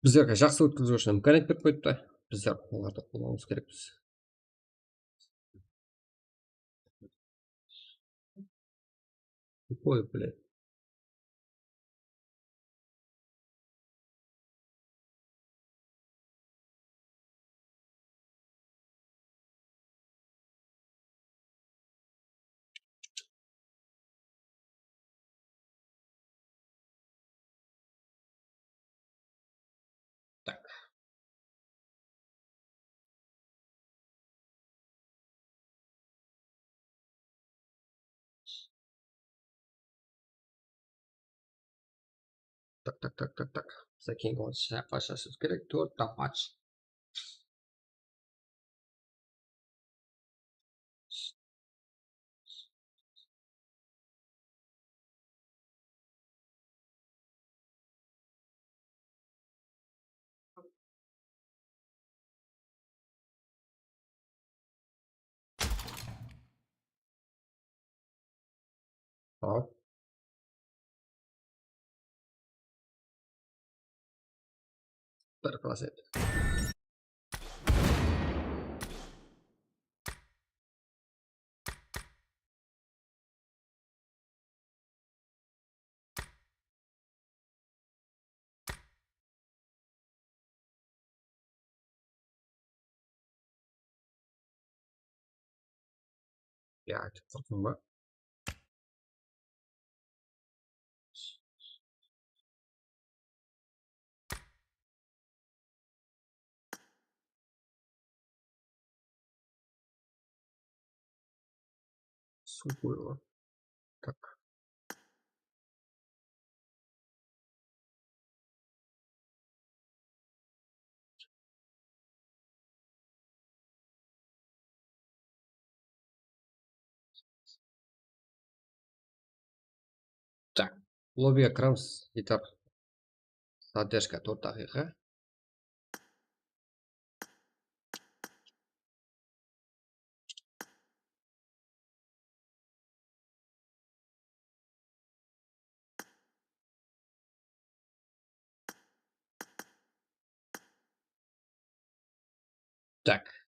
Біздерге жақсы өткізу үшін имканият беріп қойыпты. Біздер оларды қолдануымыз керекпіз. Ой, блядь. Так. Так, так, так, так, так. Bizga keyingi boshlashimiz kerak. 4 ta match. Hop. 1%. Ya, qo'rqinma. Suv qo'yib. Так. Так. Lobbyga kiramiz. Yetar. Задержка 4 daqiqa. Так.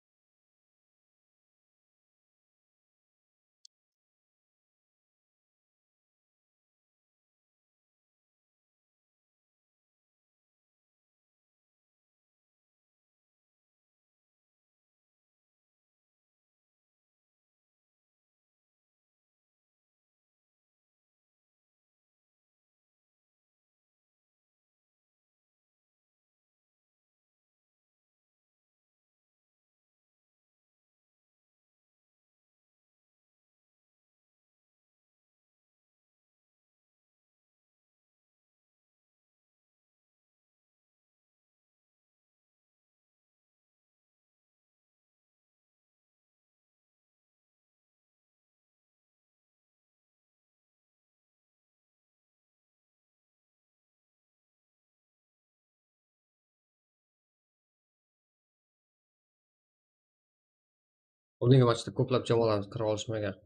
Oldingi matchda ko'plab jamoalarimiz kira olishmagan.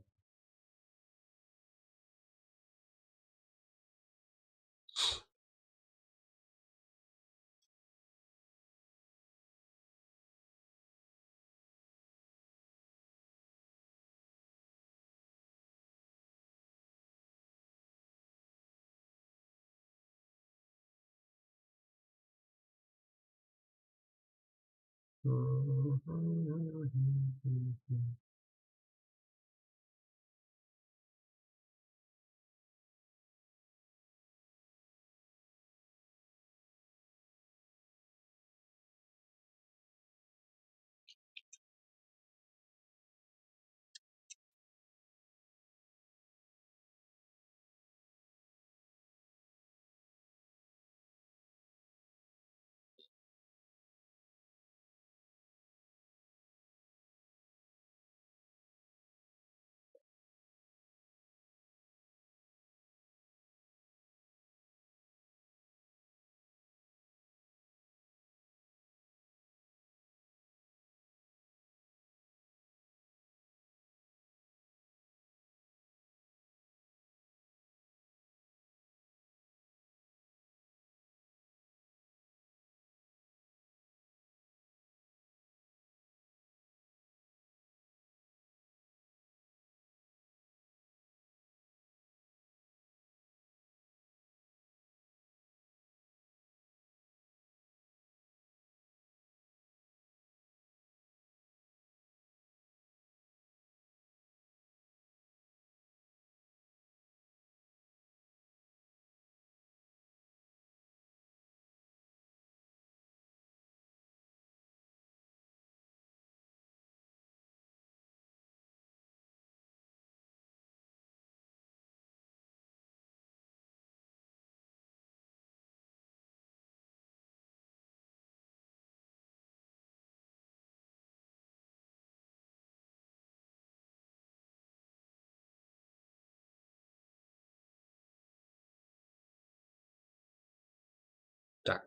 Так.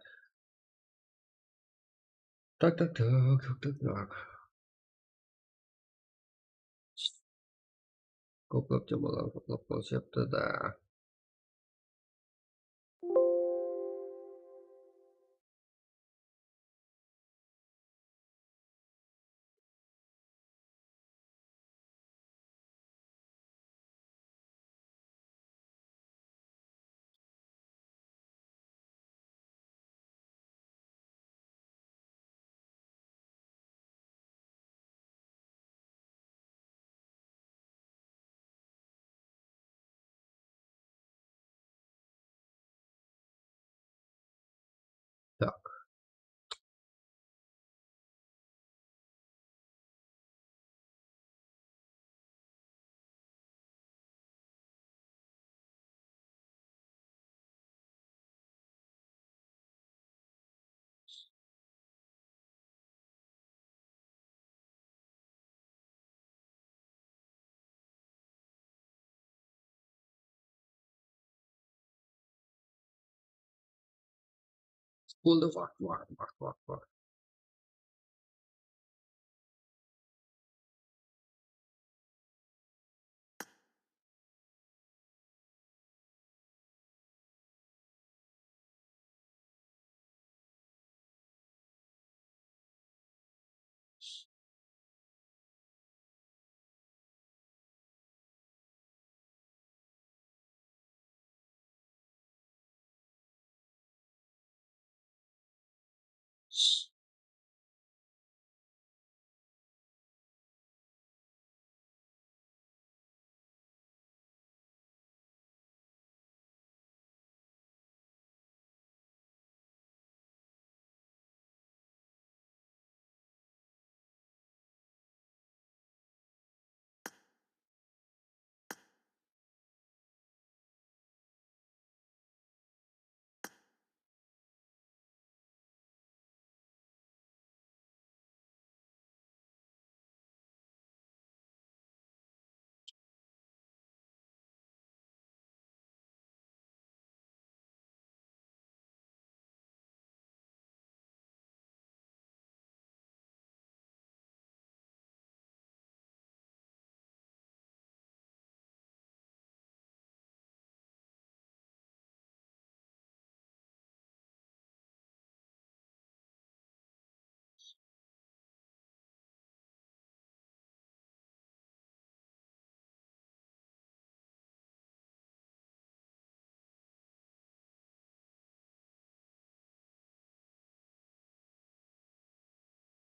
Так, так, так, так, так, так. Ko'plab jamoalar to'plab qolishyapti-da. Bo'ldi, vaqt, vaqt, vaqt, vaqt, vaqt.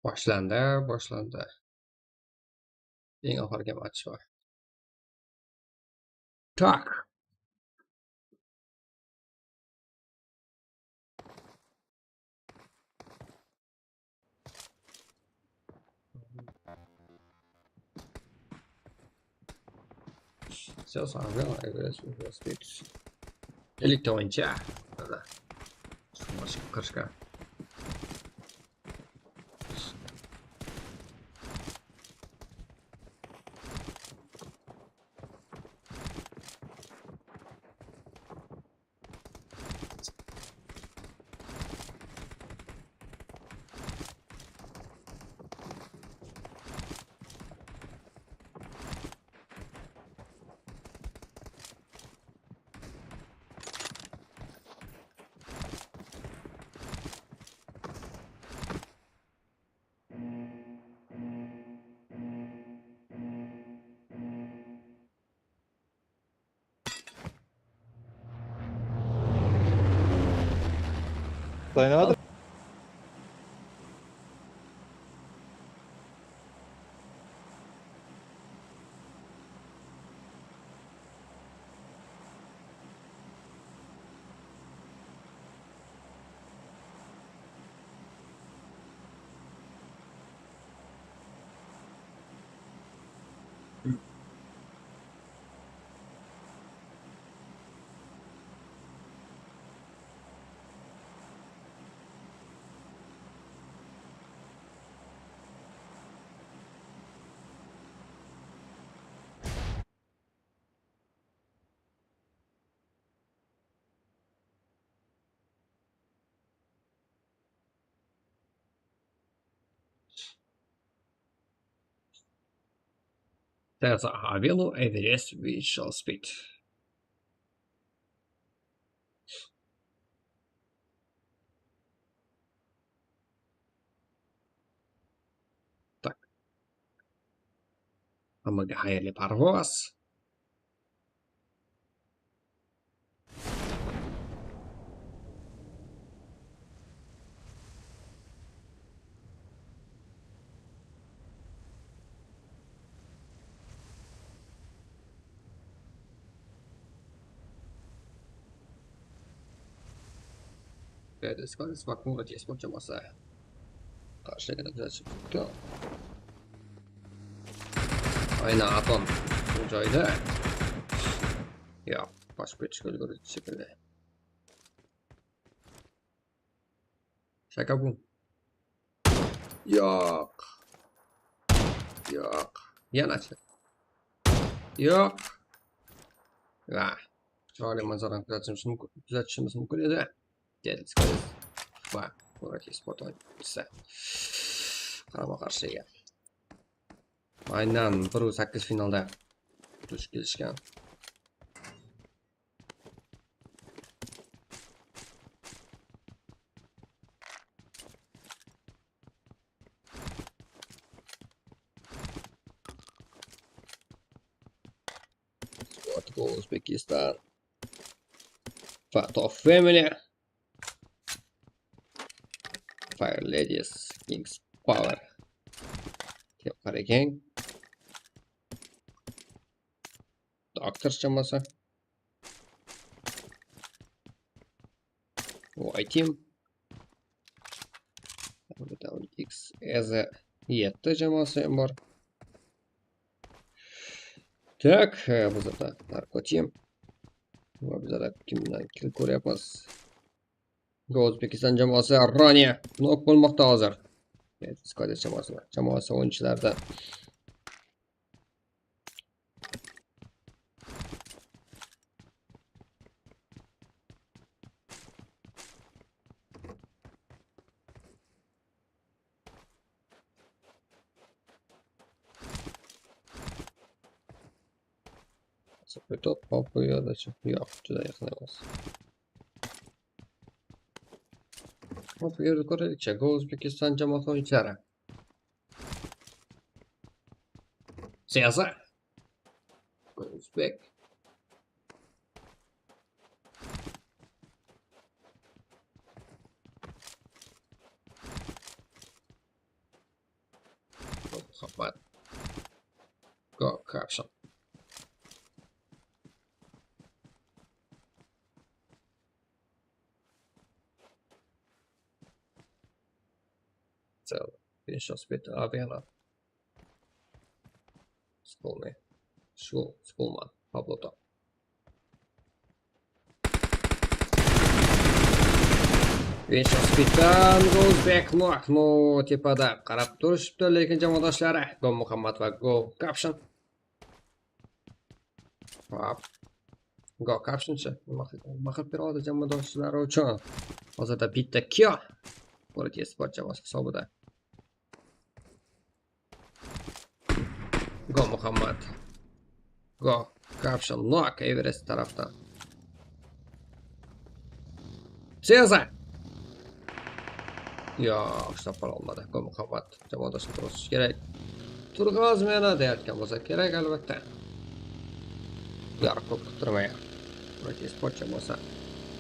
Boshlandi, boshlandi. Eng oxirgi match bor. Так. Все, самое. 50 o'yinchi. Qirshga. Dayanamadım. There's a Havilo Everest we shall speak. Так. Hammaga xayrli parvoz. Vaqt jamoasi qarshiligini kuzatishib turibdi. Aynan Atom bu joyda. Yo'q, boshqa ketishga ulgurdi shekilli. Shaka bu. Yo'q. Yo'q. Yana-chi. Yo'q. Va chiroyli manzarani kuzatishimiz mumkin edi. Va Qurat Esport o'yinchisi qarama-qarshiga. Aynan 1-8 finalda duch kelishgan. O'zbekiston Fato Family Fire Ladies Kings Power Tepa Gang Doctors jamoasi Y Team X EZ7 jamoasi ham bor. Так, bizada Narko Team va bizada kimdan kill ko'ryapmiz? O'zbekiston jamoasi Roniya nok bo'lmoqda hozir. Skotya jamoasi o'yinchilaridan. Top bu yerda yo'q, juda yaqin emas. Hop, bu yerda ko'raylikchi. Go O'zbekiston jamoasi o'yinchilari. Sezar. O'zbek. Muhammad. Go Caption. Finish Arena. Skolny. Skolman. Pablo. Finish O'zbek knock. No tepada qarab turishibdi, lekin jamoadoshlari Go Muhammad va Go Caption. Hop. Go Captionchi nima qilib bera oldi jamoadoshlari uchun? Hozirda bitta kill. Quality Sport jamoasi hisobida. Go Muhammad. Go Caption knock Everest tarafdan. Sezar. Yo'q, ushlab qola olmadi. Go Muhammad jamoadoshini turg'izish kerak. Turg'oz meni deyotgan bo'lsa kerak albatta. Ular ko'p kuttirmayapti. Quality Sport jamoasi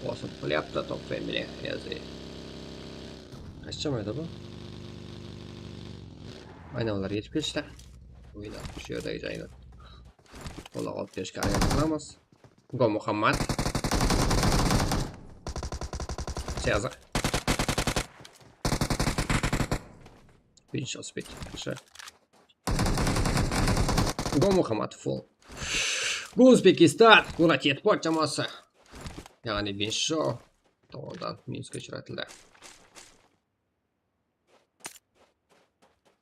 bosim qilyapti Top Family yazi. Qaysi jamoa edi bu? Aynan ular yetib kelishdi. O'yinda shu yerdagi jangni qo'lga olib kelishga harakat qilamiz. Go Muhammad. Sezar. Finish O'zbek. Yaxshi. Go Muhammad full. Go O'zbekiston Quality Sport jamoasi. Ya'ni Binsho tomonidan minusga uchratildi.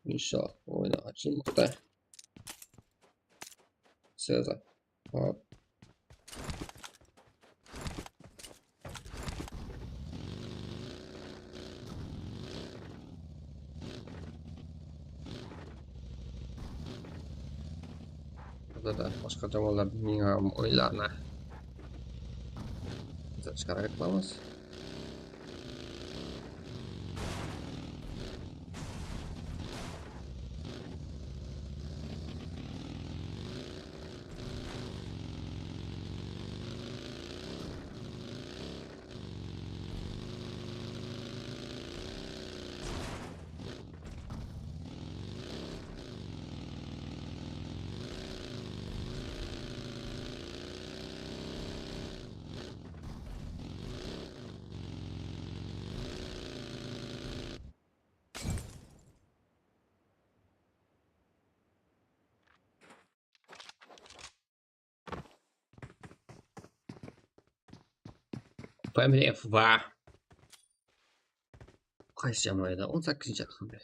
Binsho o'yini ochilmoqda. Sezar. Hop. Burada boshqa jamoalarning ham o'yinlarini kuzatishga harakat qilamiz. Family F va qaysi jamoa edi? 18-raqamli.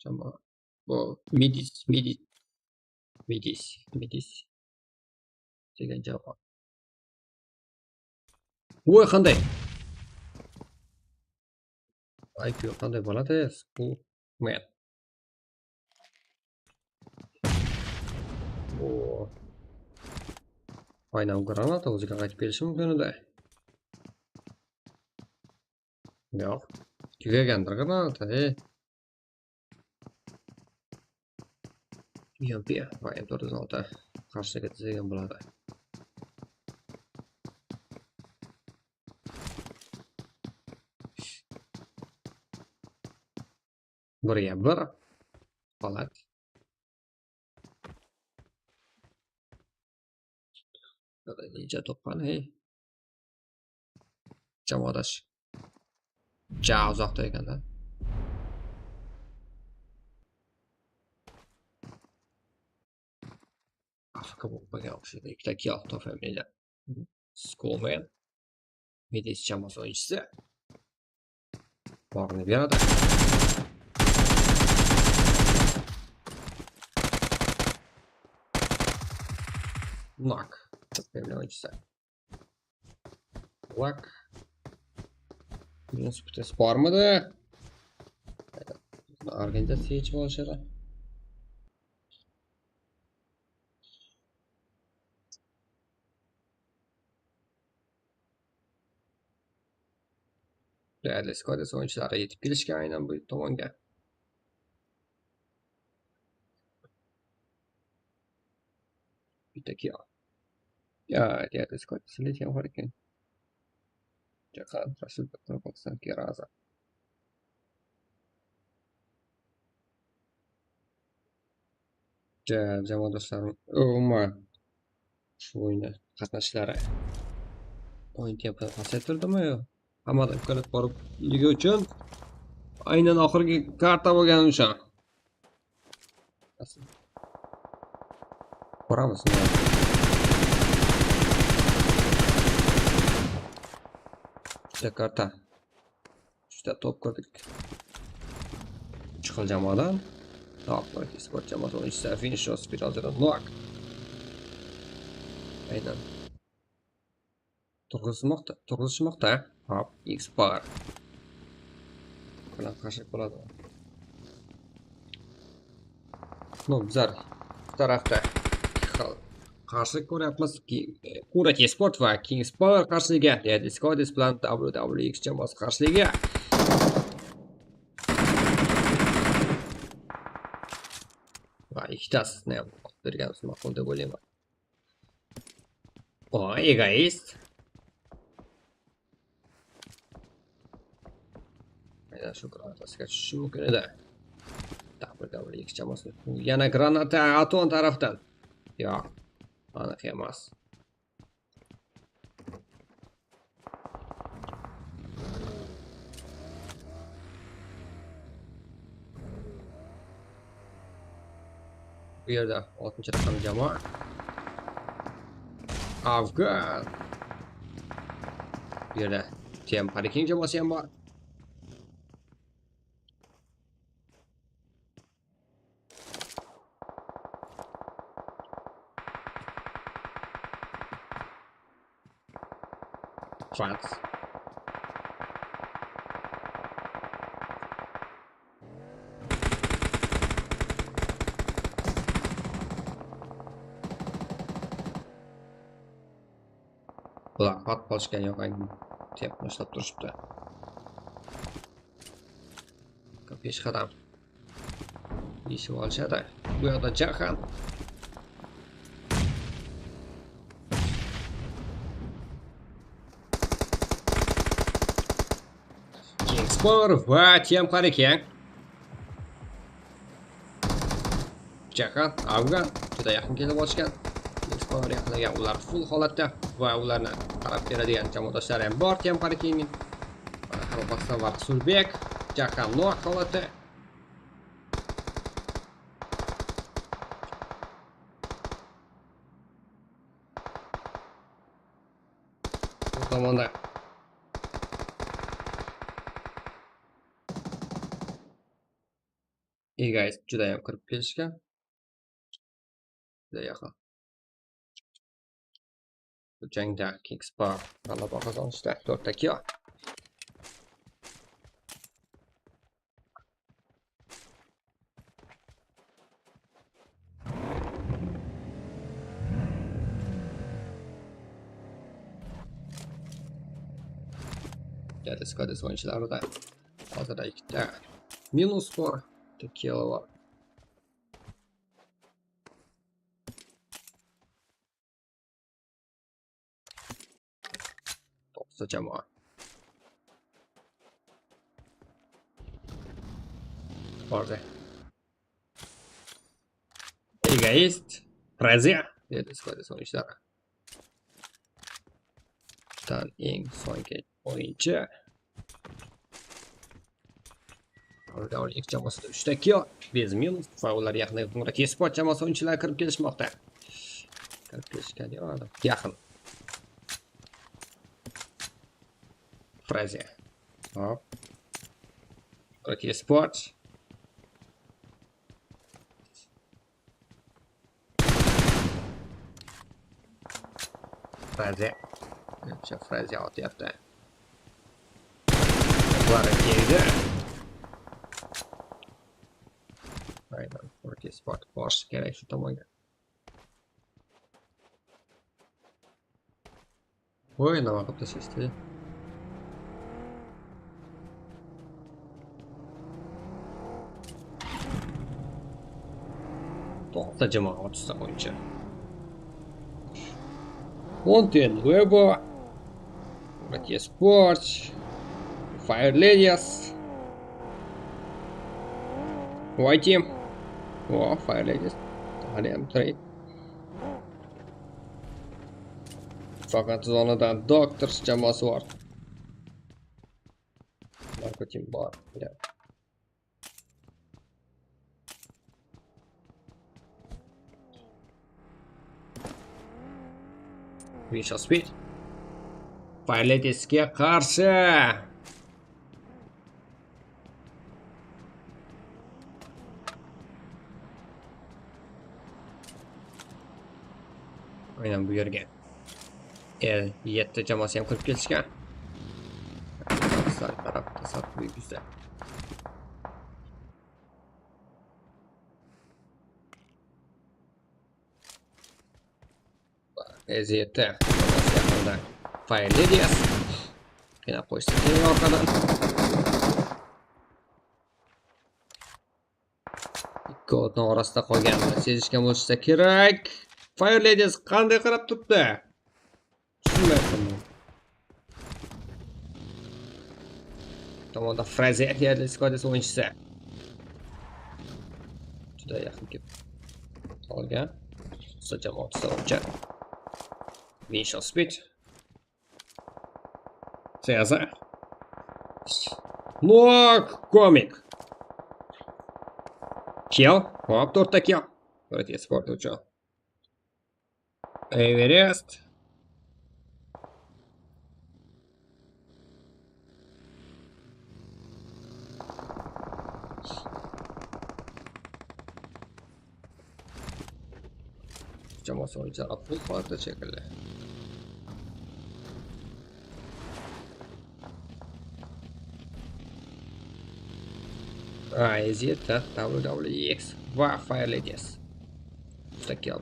Jamoa bu Midis degan jamoa. Voy, qanday? IQ qanday bo'ladi? School man. O. Aynan granata o'ziga qaytib kelishi mumkin edi. Yo'q. Tugagandir granata, ey. UMP va M416 qarshiga tizilgan bo'ladi. Birga bir holat. Necha to'pqan, hey. Jamoadosh. Ja uzoqda ekanda. Afrika bo'lib qolgan o'xshaydi. Ikkita kill topolmaydi. Schoolman. Medes jamoasi o'yinchisi. Borini beradi. Knock. O'yinchisi. Lak. Minus bormidi? Organizatsiya yechib olishadi. Değerli Squadras o'yinchilari yetib kelishgan aynan bu tomonga. Bitta kill. Ya, Değerli Squadras lekin bor ekan. Jahon Rasul Pokiston Keraza. Jamoadoshlarim umuman shu o'yinda qatnashishlari o'yin tempini pasaytirdimi yo? Hamma imkoniyat borligi uchun aynan oxirgi karta bo'lgani uchun. Ko'ramiz. Uchta karta. Uchta to'p ko'rdik. Uch xil jamoadan. Top Sport jamoasi o'yinchisi Finisho Spiralzada knock. Aynan. Turg'izmoqda, turg'izishmoqda. Hop, X bar. Bilan qarshi bo'ladi. No, bizlar tarafda qarshi ko'ryapmiz. Kurak Sport va Kings Power qarshiligiga, Deadly Squadras bilan WWX jamoasi qarshiligiga. Va ikkitasini ham berganimiz ma'qul deb o'ylayman. O, egoist. Aynan shu granatasiga tushishi mumkin edi. WWX jamoasi yana granata Aton tarafdan. Yo'q, aniq emas. Bu yerda 6-raqamli jamoa Afgan. Bu yerda TM Hurricane jamoasi ham bor. France. Bular qotib qolishgan yo'q, tempni ushlab turishibdi. Besh qadam yechib olishadi. Bu yoqda Jahan. Kingspor va TM Hurricane. Jahan, Afgan juda yaqin kelib olishgan. Kingspor yaqiniga ular full holatda va ularni qarab beradigan jamoadoshlari ham bor. TM Hurricane'ning Qoraqalpog'iston va Rasulbek, Jahan Noak holatda. Bu tomonda Egoist juda ham kirib kelishgan. Juda yaqin. Bu jangda Kings Bar g'alaba qozonishdi. 4 kill. Squad o'yinchilarida hozirda 2ta minus bor, 2 kill bor. To'qqiz jamoa. Bordi. Egoist, Fraziya dedi Squad o'yinchilari. Tan eng so'nggi o'yinchi. O'rda jamoasida 3ta kill, bez minus va ular yaqin Esport jamoasi o'yinchilari kirib kelishmoqda. Kirib kelishgan yo'q, yaqin. Fraziya. Hop. Esport. Fraziya. Fraziya otyapti. Ular keldi. Aynan Sport borishi kerak shu tomonga. Voy, nima qilib tashlashdi? To'qqiz jamoa 30ta o'yinchi. Monte Nuevo, Sport, Fire Ladies, White Team. O, Fire Ladies. Hali ham trade. Faqat zonadan Doctors jamoasi bor. Marco Team bor. Visual Speed. Fire Ladiesga qarshi. Aynan bu yerga L7 jamoasi ham kirib kelishgan. Sal tarafda sal yuzda. L7 jamoasi yaqinda Fire Ladies qiynab qo'yishdi keyin orqadan. Ikki o'tni orasida qolganini sezishgan bo'lsa kerak. Fire Ladies qanday qarab turibdi? Tushunmayapman. Tomonda Fraziya yerli Squad o'yinchisi. Juda yaqin kelib qolgan. Jamoa o'yinchi. Visual Speed. Cezar. Nok komik. Kill. Hop, 4ta kill. Sport uchun. Everest. Jamoasi o'yinchilari full holatda shekilli. AZ, WWX va Fire Ladies. 3ta kill.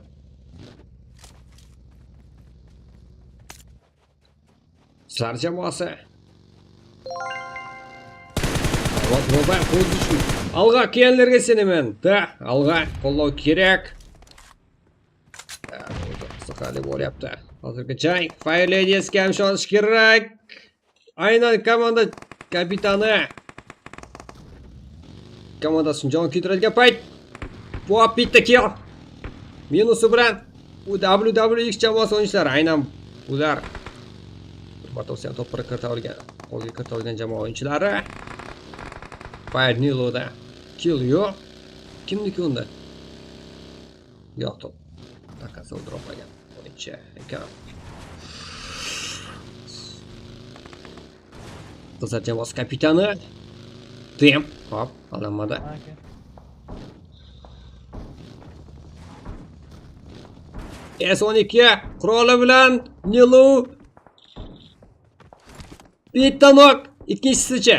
Sizlar jamoasi. Алға келгендерге сенемін. Да, алға қолдау керек. Qiziqarli bo'lyapti. Hozirgi jang Fire Ladiesga ham ishonish kerak. Aynan komanda kapitani komandasini jon kuydiradigan payt. Bu bitta kill. Minusi bilan u WWX jamoasi o'yinchilari aynan ular bir to'pni kirita olgan, qo'lga kirita olgan jamoa o'yinchilari. Fire Nilo'da kill yo'q. Kimniki unda? Yo'q, to'p. Takasi o'ldirib qo'ygan o'yinchi ekan. Qizlar jamoasi kapitani Tim. Hop, olinmadi. S12 quroli bilan Nilu bitta nok, ikkinchisicha.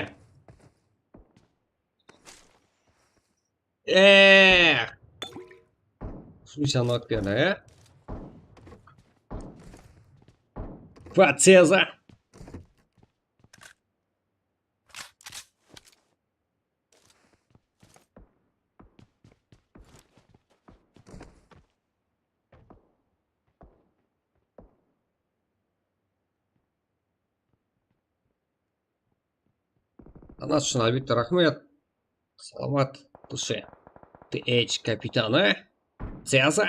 Eh. Shuncha nok berdi, a? Va Ceza. Донат uchun albatta rahmat. Salomat dushi. TH kapitani Ceza.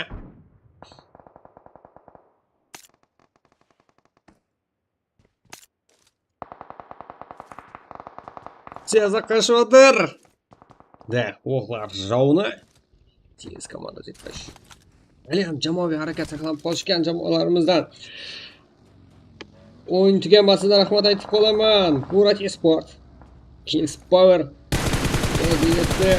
Ceza qo'shib. Da, o'qlar jovni. Tez komanda tepkash. Hali ham jamoaviy harakat saqlanib qolishgan jamoalarimizdan. O'yin tugamasidan rahmat aytib qolaman. Murat Esport, Kings Power yetti.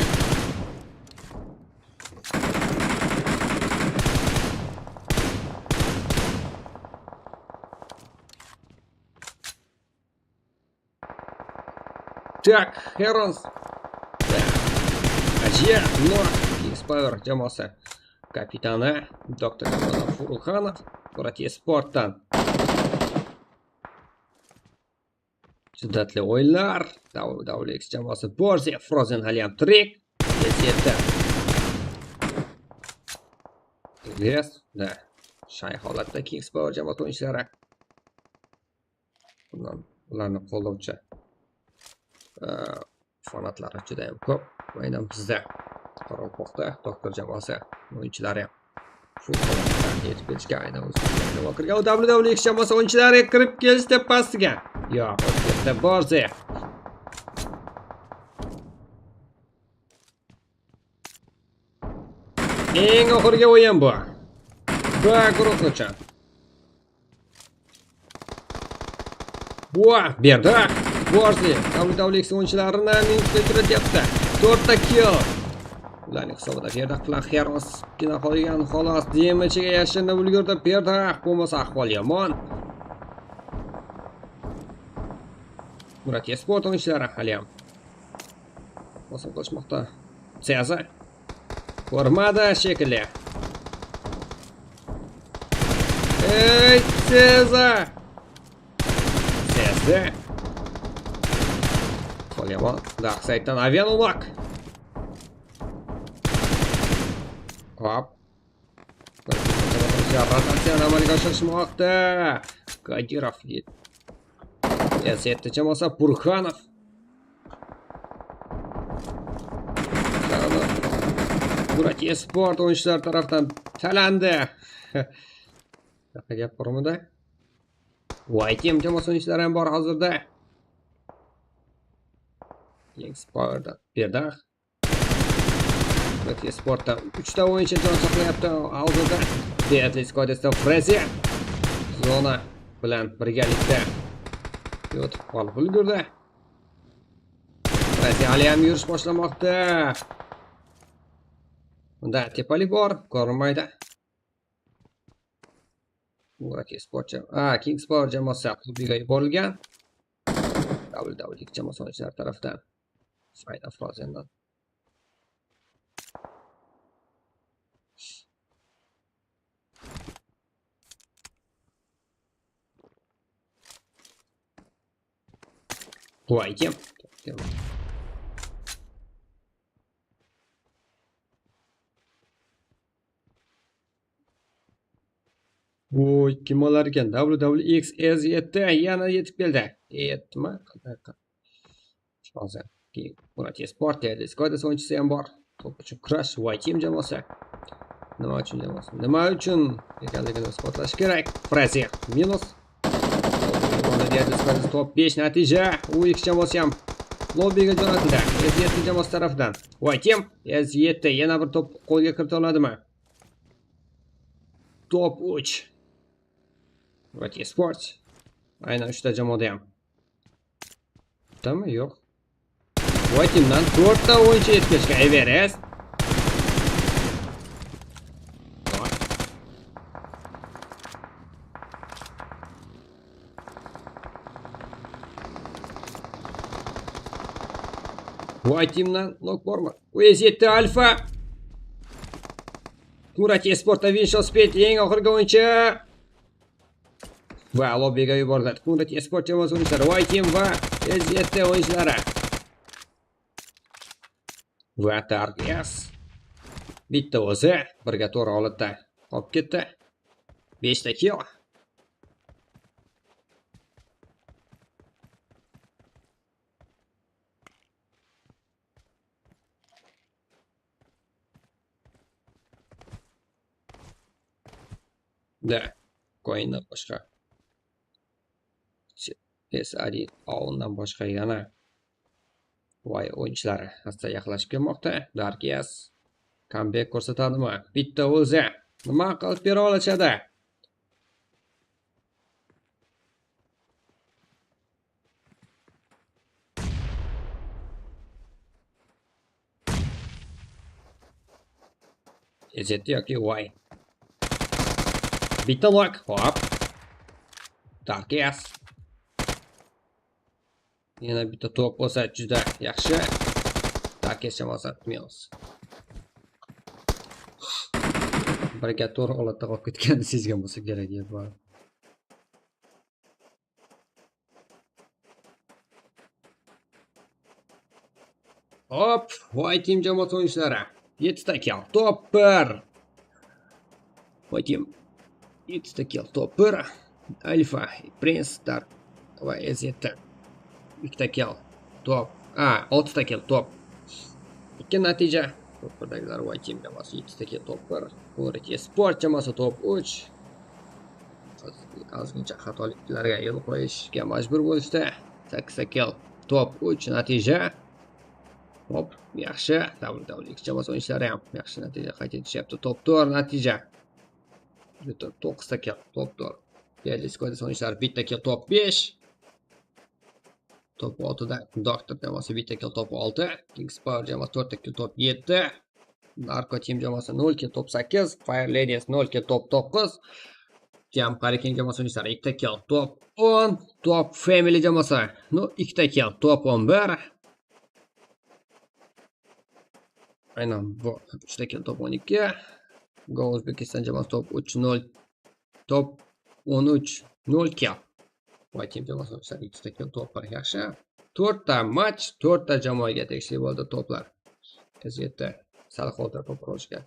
Так, Herons. Ajiya, Nor, Kings Power jamoasi kapitani Doktor Furxonov Murat Esportdan. Shiddatli o'yinlar. WX jamoasi Borzi, Frozen hali ham tirik. S7. Yes, da. Shay holatda Kings Power jamoasi o'yinchilari. Bundan ularni qo'llovchi fanatlari juda ham ko'p. Va aynan bizda Qoraqalpoqda Doktor jamoasi o'yinchilari ham shu holatda yetib kelishga aynan o'zbekistonga kirgan. WWX jamoasi o'yinchilari kirib kelishdi pastiga. Yo'q, o'tib Borzi. Eng oxirgi o'yin bu. B guruh uchun. Bu berdi. Borzi WWX o'yinchilarini minusga uchratyapti. 4 ta kill. Ularning hisobida Berdaq bilan Herosgina qolgan xolos. Demage'ga yashinib ulgurdi Berdaq. Bo'lmasa ahvol yomon. Murat Esport o'yinchilari hali ham bosim qilishmoqda. Ceza ko'rmadi shekilli. Ey Ceza! Ceza. Qolyapman. Dark Side'dan Avian Ulak. Hop. Rotatsiyani amalga oshirishmoqda. Kadirov S7 jamoasi Burxonov. Murat Esport o'yinchilari tarafdan talandi. Yo'q gap bormida? YTM jamoasi o'yinchilari ham bor hozirda. Kings Power'dan Berdaq. Murat Esportdan 3 ta o'yinchi jon saqlayapti hozirda. Deadly Squad'da Frezi zona bilan birgalikda yotib qolib ulgurdi. Frezi hali ham yurish boshlamoqda. Unda tepalik bor, ko'rinmaydi. Murat Esport, Kings Power jamoasi klubiga yuborilgan. WWX jamoasi o'yinchilari tarafdan Fayda Frozendan. Voy, kim? Voy, kim olar ekan? WWX S7 yana yetib keldi. Yetdimi? Hozir Murat Esport Deadly o'yinchisi ham bor. Top uchun kurash YTM jamoasi. Nima uchun jamoasi? Nima uchun ekanligini isbotlash kerak. Frazer minus. Top 5 natija. UX jamoasi ham lobbiga jo'natildi. S7 jamoasi tarafidan. YTM S7 yana bir top qo'lga kirita oladimi? Top 3. Murat Esport. Aynan 3 ta jamoada ham. Bittami? Yo'q. YTMdan 4 ta o'yinchi yetib kelishgan. Everest. White Team'dan nok bormi? U7 Alfa. Kurat Esportda Vinchel Speed eng oxirgi o'yinchi. Va lobbiga yuboriladi. Kurat Esport jamoasi o'yinchilari White Team va S7 o'yinchilari. Va Dark S bitta o'zi birga to'g'ri holatda qolib ketdi. 5 ta kill. Da, coindan boshqa S1 undan boshqa yana voy o'yinchilari asta yaqinlashib kelmoqda. Dark S comeback ko'rsatadimi? Bitta o'zi nima qilib bera oladi? S7 yoki Y. Bitta lock, hop. Dark S. Yana bitta to'p bo'lsa juda yaxshi. Dark S jamoasi minus. Birga to'g'ri holatda qolib ketganini sezgan bo'lsa kerak edi. Hop, White Team jamoasi o'yinchilari 7 ta kill, top 1. White Team 7 ta kill, top 1. Alfa, Prince, Dark va S7. 2 ta kill, top. 6 ta kill, top. 2 natija. Top 1dagilar White Team jamoasi 7 ta kill, top 1. Kurat Esport jamoasi top 3. Ozgincha xatoliklarga yo'l qo'yishga majbur bo'lishdi. 8 ta kill, top 3 natija. Hop, yaxshi. WWX jamoasi o'yinchilari ham yaxshi natija qayd etishyapti. Top 4 natija. 9 ta kill, top 4. Deadly Squad o'yinchilari bitta kill, top 5. Top 6 da Doctor jamoasi bitta kill, top 6. Kings Power jamoasi 4 ta kill, top 7. Narco Team jamoasi 0 kill, top 8. Fire Ladies 0 kill, top 9. Jam Hurricane jamoasi o'yinchilari 2 ta kill, top 10. Top Family jamoasi 2 ta kill, top 11. Aynan bu 3 ta kill, top 12. Go O'zbekiston jamoasi top 3 0 top 13 0 kill. White Team jamoasi o'yinchilari 2 ta kill, top 1. Yaxshi. 4 ta match, 4 ta jamoaga tegishli bo'ldi toplar. S7 sal xavotir top olishga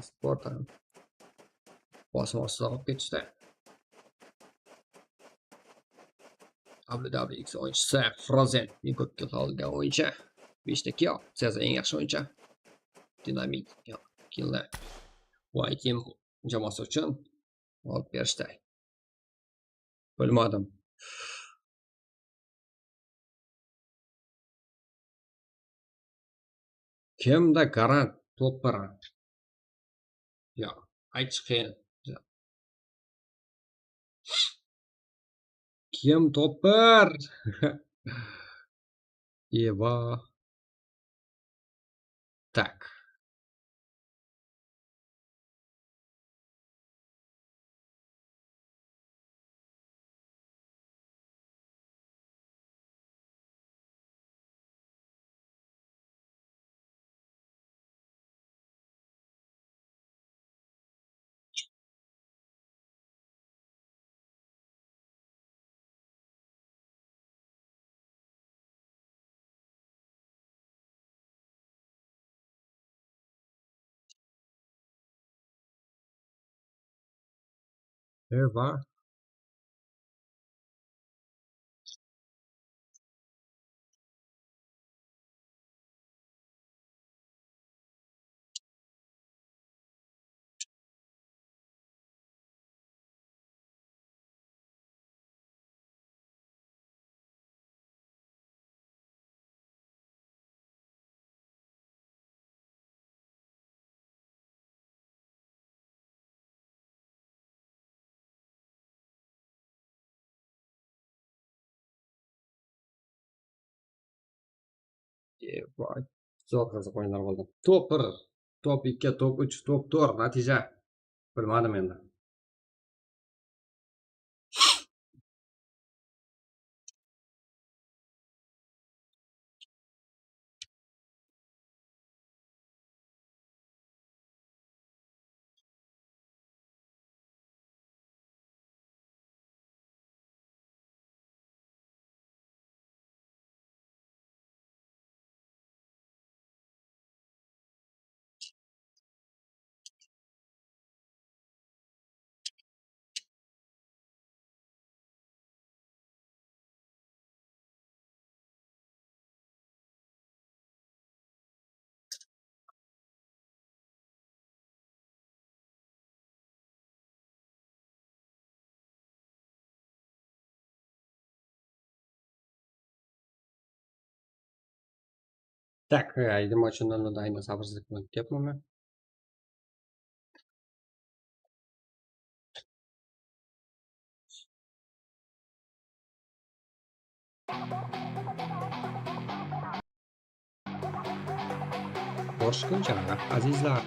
Sport ham bosim ostida qolib ketishdi. WWX o'yinchisi Frozen eng ko'p kill olgan o'yinchi. 5 ta kill, Cezar eng yaxshi o'yinchi. Dinamit killni White Team jamoasi uchun olib berishdi. Bilmadim. Kimda garant top 1? Yo'q, aytish qiyin. Kim top 1? Eva. Tak. Eva. Zo'r qiziq o'yinlar bo'ldi. Top 1, top 2, top 3, top 4 natija. Bilmadim endi. Так, 23:00 aynan sabrsizlik bilan kutyapman men. Ko'rishguncha, azizlar.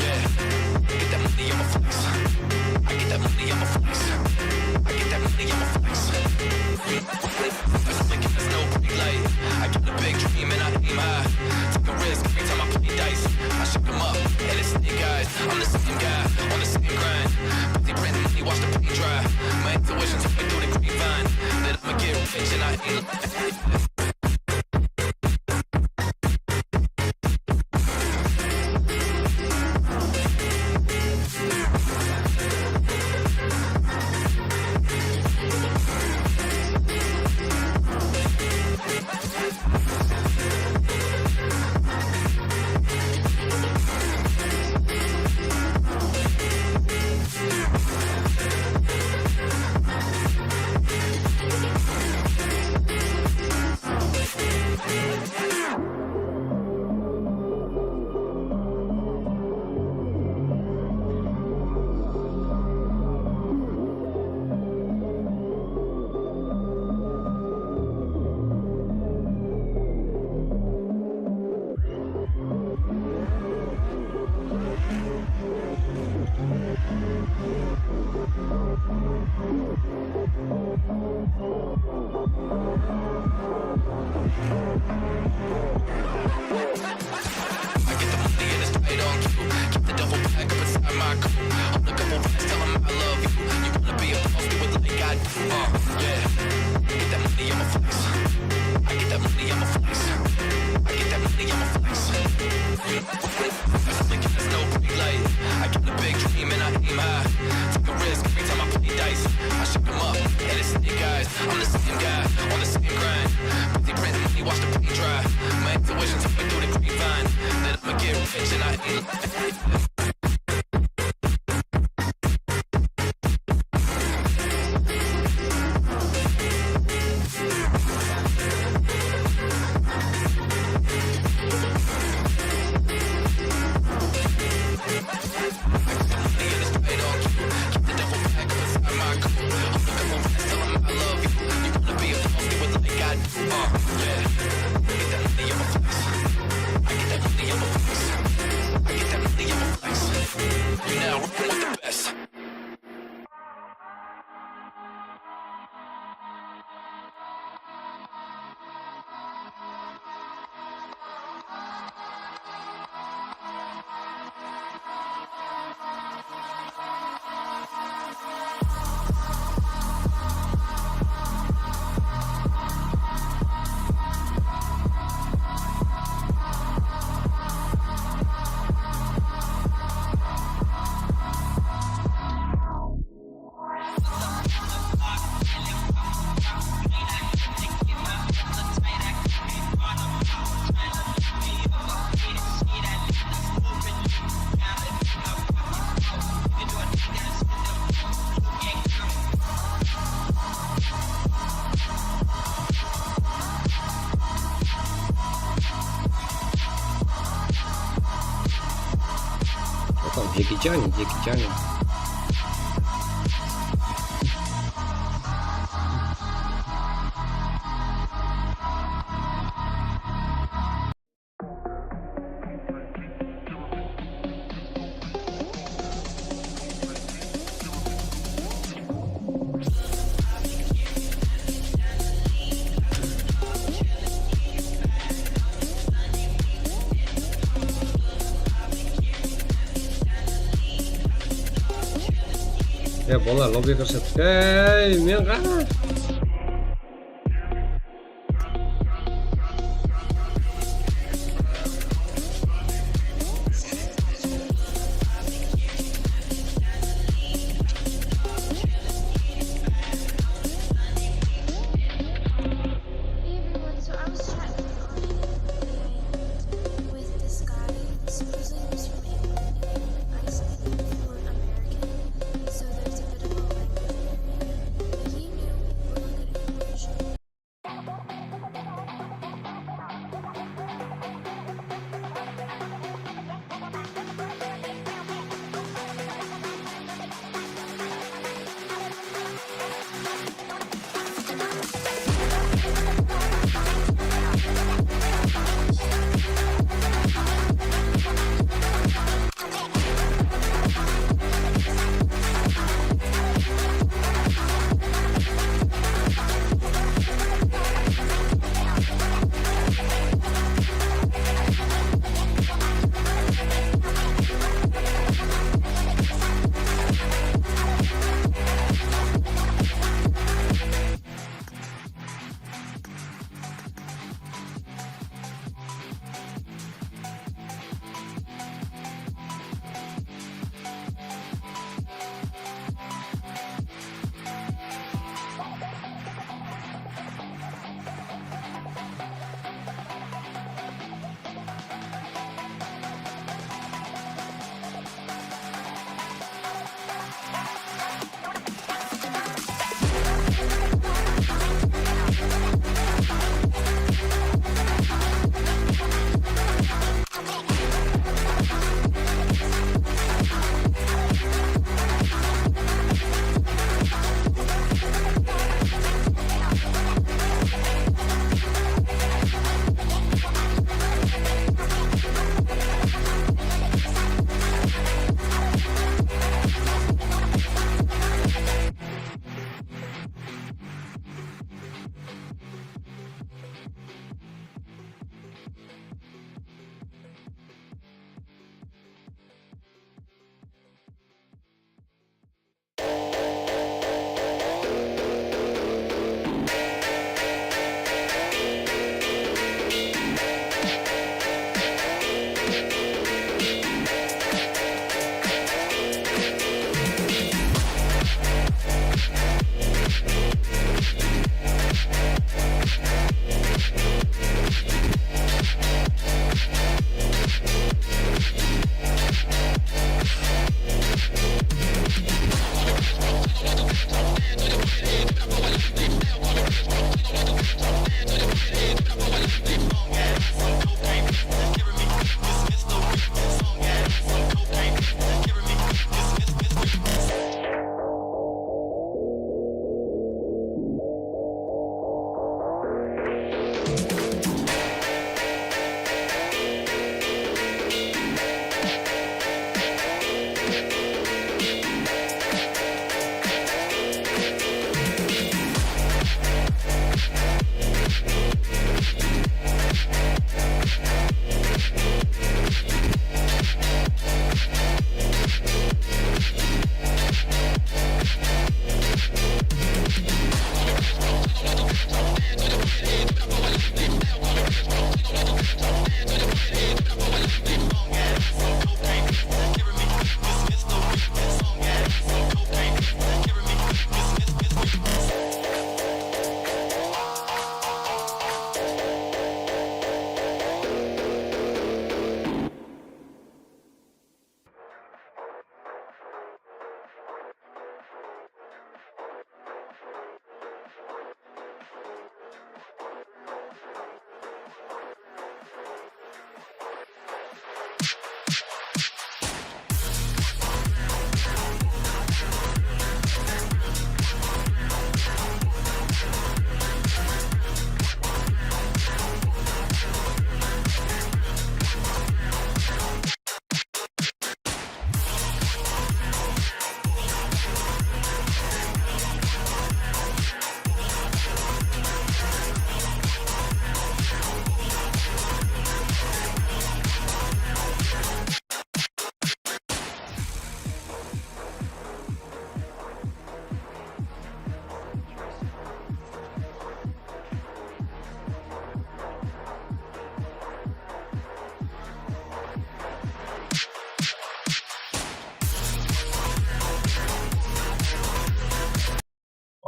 Yeah. Get that money, I'ma flex. I get that money, I'ma flex. I get that money, I'ma flex. There's no green light. I got a big dream and I aim high. Take a risk every time I play dice. I shake 'em up and it's snake eyes. I'm the same guy on the same grind. Busy printing money, watch the paint dry. My intuition took me through the grapevine that I'ma get rich and I ain't lying. I get the money and it's right on cue. Keep the double back up inside my coupe. Hold a couple racks, tell 'em I love you. You wanna be a boss, do it like I do. Yeah. Get that money, I'ma flex. I get that money, I'ma flex. I get that money, I'ma flex. There's no green light. I got a big dream and I aim high. Take a risk every time I play dice. I shake 'em up and it's snake eyes. I'm the same guy on the same grind. Busy printing money, watch the paint dry. My intuition took me through the grapevine that I'ma get rich and I ain't lying. Money and it's right on cue. Keep the double back up inside my coupe. Hold a couple racks, tell 'em I love you. You wanna be a boss, do it like I do. Yeah. Get that money, I'ma flex. I get that money, I'ma flex. I get that money, I'ma flex. You now rockin' with the best. Что там, Джеки Чан, Джеки Чан. E, bolalar lobbiga kirishyapti. Ey, men qara. Hey everyone, so I was chatting on and with this guy. Supposedly he was from England, and I speak fluent American, so there's a bit of a language barrier. But he knew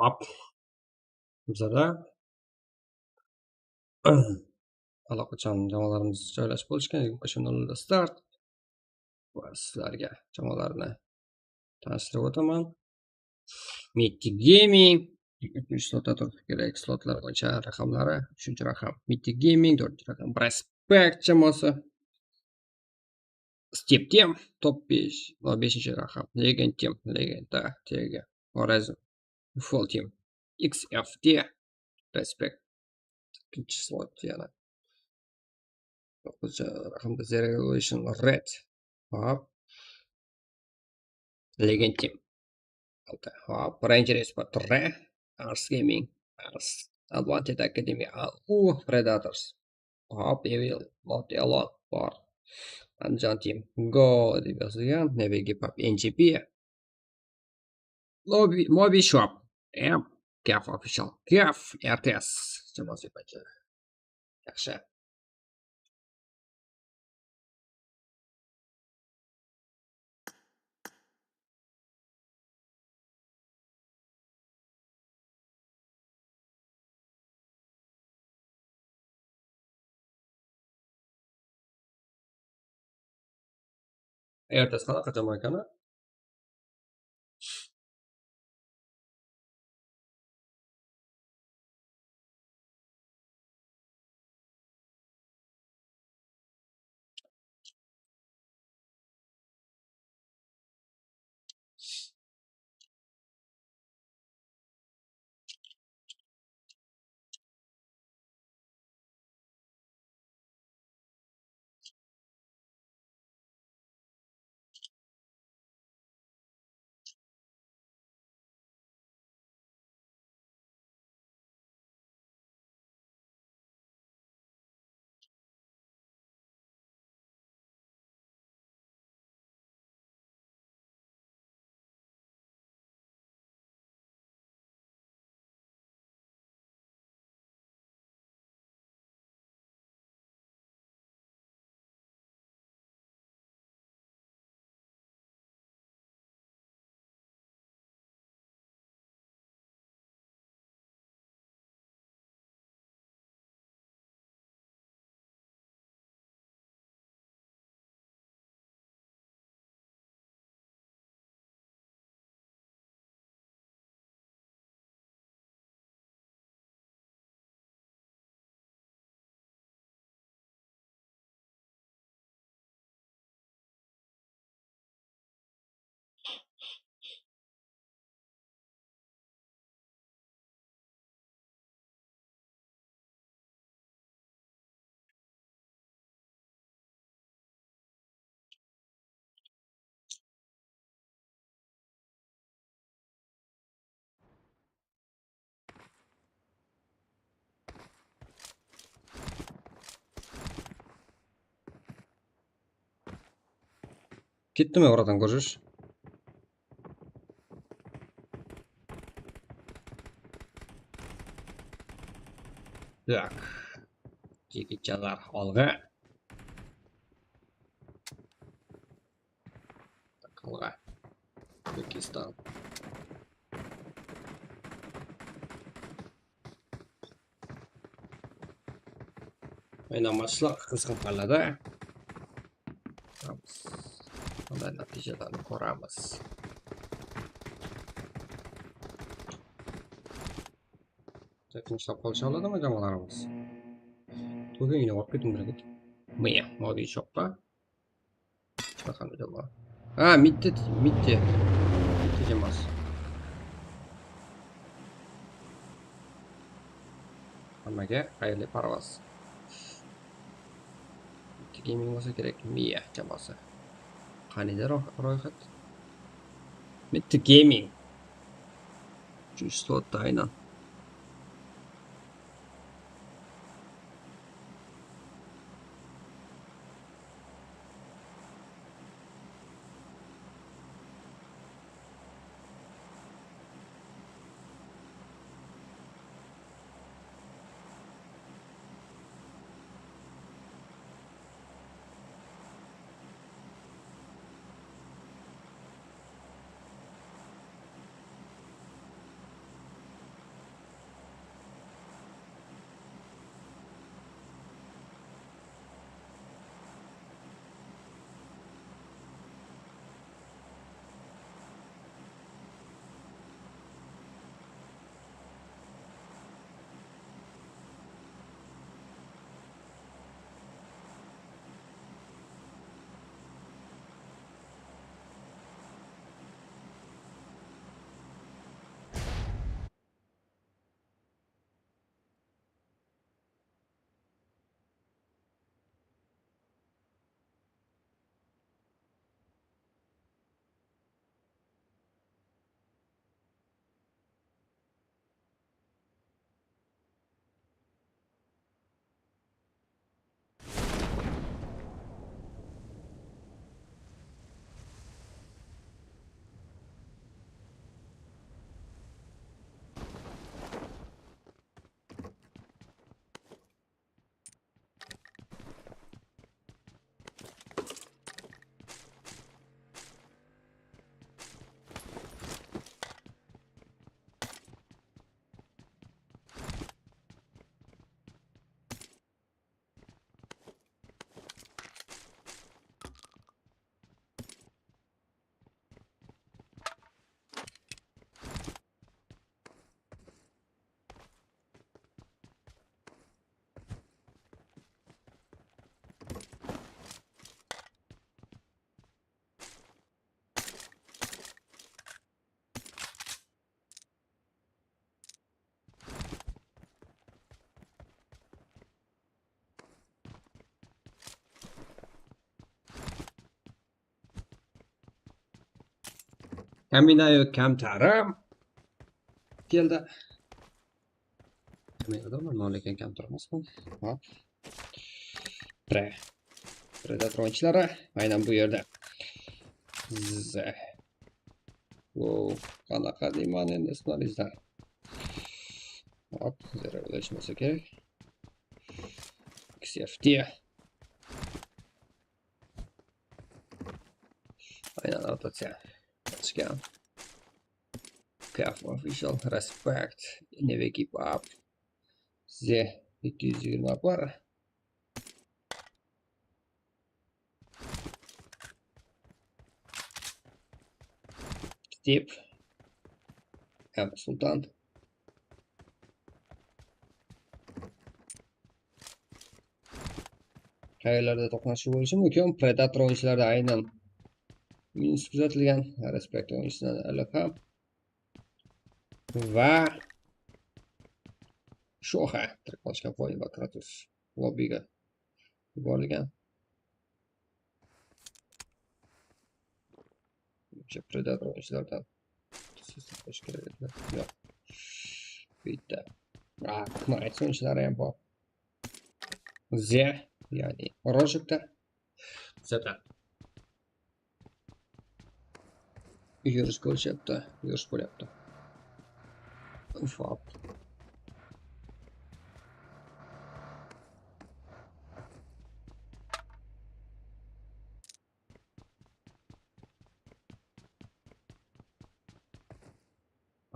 Hop. Bizada allaqachon jamoalarimiz joylashib bo'lishgan. 25:00 start. Va sizlarga jamoalarni tanishtirib o'taman. Mythic Gaming 3 slotda turib kerak. Slotlar bo'yicha raqamlari 3-raqam Mythic Gaming, 4-raqam Respect jamoasi. Step Team top 5, 5-raqam Legend Team, Legend TG, Horizon, Full Team, XFT, Respect. 2 slot yana. 9-raqamda Zero Revolution Red. Hop. Legend Team. 6. Hop, Ranger Esport 3, Ars Gaming, Ars Advantage Academy, U Predators. Hop, Evil, Not Alone, bor. Andijon Team, Go deb yozilgan, Navigi Pub, NGP, Lobby, Mobi Shop, M, Kaf Official, Kaf, RTS jamoasi bo'yicha. Yaxshi. RTS qanaqa jamoa ekan? Ketdimi oradan ko'rish? Tak. Yigitchalar olg'a. Olg'a. O'zbekiston. Aynan mashlar qizg'in pallada. Qanday natijalarni ko'ramiz. Tinchlik qolisha oladimi jamoalarimiz? To'g'ri olib ketim biladik. Miya, moviy shoppa. Chiqaqani jamoa. Ha, mitti. Mitti jamoasi. Hammaga xayrli parvoz. Mitti gaming bo'lsa kerak, Miya jamoasi. Qanida ro'yxat? Mitti gaming. 3 slotda aynan. Kaminayo kamtarim keldi. Kaminadan no, lekin kamtar emasman. Hop. Predator o'yinchilari aynan bu yerda. Z. Wow, qanaqa deyman endi ismlaringizdan. Hop, zero bo'lsa kerak. XFT. Aynan rotatsiya chiqqan. KF official respect. Never give up. Z 221. Step. M Sultan. Qayerlarda to'qnashuv bo'lishi mumkin? Predator o'yinchilarida aynan minus kuzatilgan. Respect o'yinchisidan aloqa va Shoha tirik qolishgan Voin va Kratos lobbiga yuborilgan. O'sha Predator o'yinchilardan qo'yish kerak edi. Yo'q. Bitta. Knights o'yinchilari ham bor. Z, ya'ni Rojikda. Zeta. Yurish bo'lyapti, yurish bo'lyapti. Fab.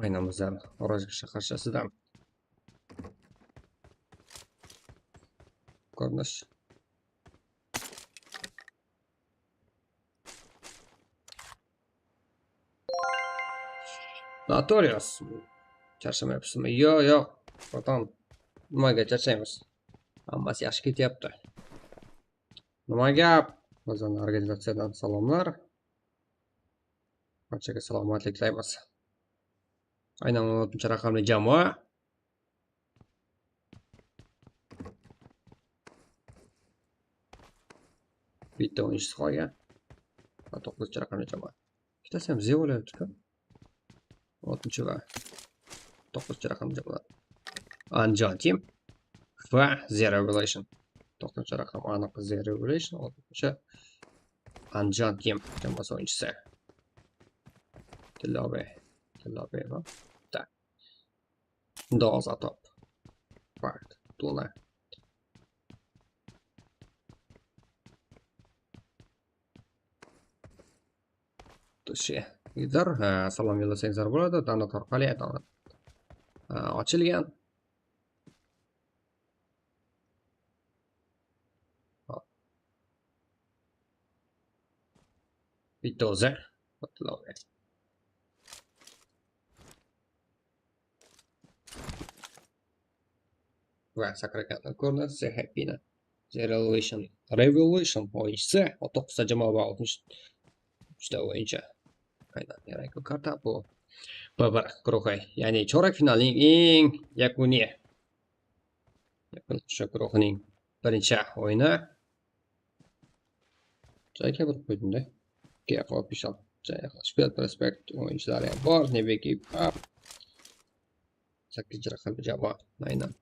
Aynan bizlar Rojik shaharchasidan ko'rinish. Notorious. Charchamayapsizmi? Yo'q, yo'q. Vatan, nimaga charchaymiz? Hammasi yaxshi ketyapti. Nima gap? O'zani organizatsiyadan salomlar. Barchaga salomatlik tilaymiz. Aynan 16-raqamli jamoa. Bitta o'yinchisi qolgan. 9-raqamli jamoa. Ikkitasi ham Z bo'lyapti-ku. 6 va 9-raqamli jamoalar. Anjan Team va Zero Revelation. 9-raqam aniq Zero Revelation, 6 Anjan Team jamoasi o'yinchisi. Tillobe, Tillobe va ta. Doza top. Fakt, Tuna. Tushi. Yigitlar, salom yo'llasangizlar bo'ladi. Donat orqali donat ochilgan. Bitta o'zi. Va sakragan ko'rinadi. The Happy-ni. The Revolution. Revolution o'yinchisi 9ta jamoa va 63 ta o'yinchi. Aynan yarak karta bu B1 guruhi, ya'ni chorak finalning eng yakuniy yakun guruhining birinchi o'yini. Joyga bir qo'ydim-da. KF official joy respect o'yinchilari ham bor. Nebeki 8 raqamli jamoa aynan.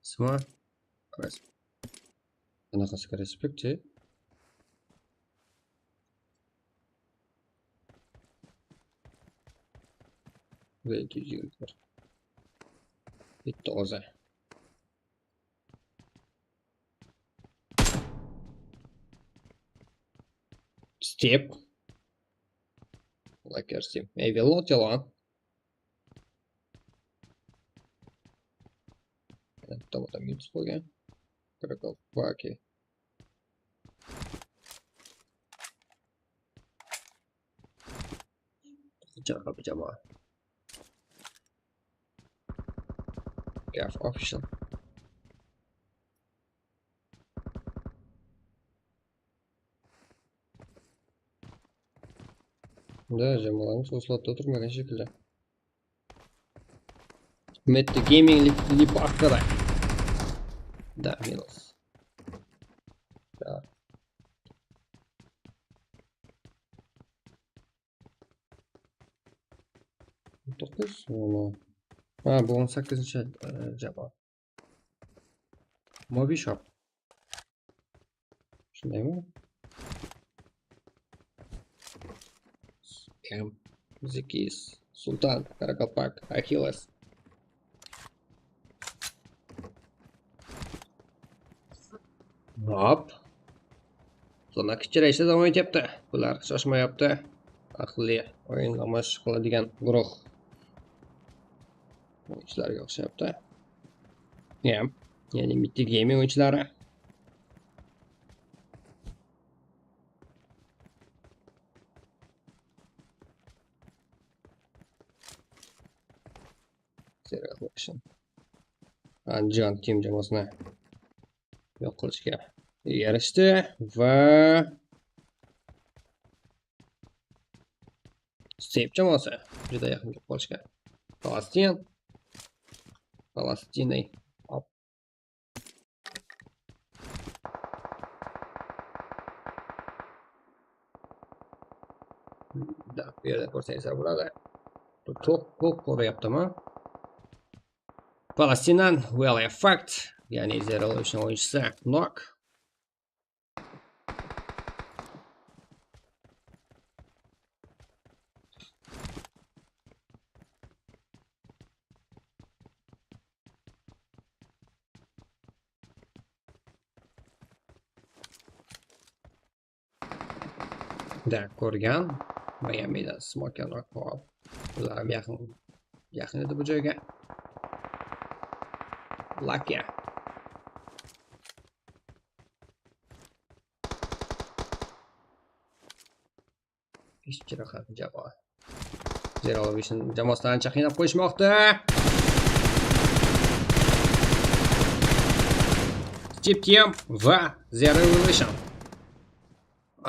Ismi qanaqasiga respect? Va 221. Bitta o'zi. Step. Laker Steam. Evil Tilan. Bitta minus bo'lgan. Qaraqalpaqi. Jamoa. KF official. Да, jamoalarimiz o'slatda o'tirmagan shekilli. Mette Gaming Lipakada. Да, minus. Да. 9 ha, bu 18-chi jamoa. Mobi Shop. Shundaymi? M, Zikis, Sultan, Karakalpak, Achilles. Hop. Zona kichrayishda davom etyapti. Bular shoshmayapti. Aqlli o'yin namoyish qiladigan guruh o'yinchilarga o'xshayapti. Ya'ni Mythic Gaming o'yinchilari. Andijon Team jamoasini yo'q qilishga erishdi va Step jamoasi juda yaqin kelib qolishgan. Falastinay. Hop. Da, bu yerda ko'rsangizlar bo'ladi. To'p ko'ryaptimi? Falastindan Well Effect, ya'ni Zero Illusion o'yinchisi knock. Da ko'rgan Miami'da Smoker knock. Ular ham yaqin edi bu joyga. Lakia. Ikki raqam jamoa. Zero Illusion jamoasidan ancha qiynab qo'yishmoqda. Chip Team va Zero Illusion.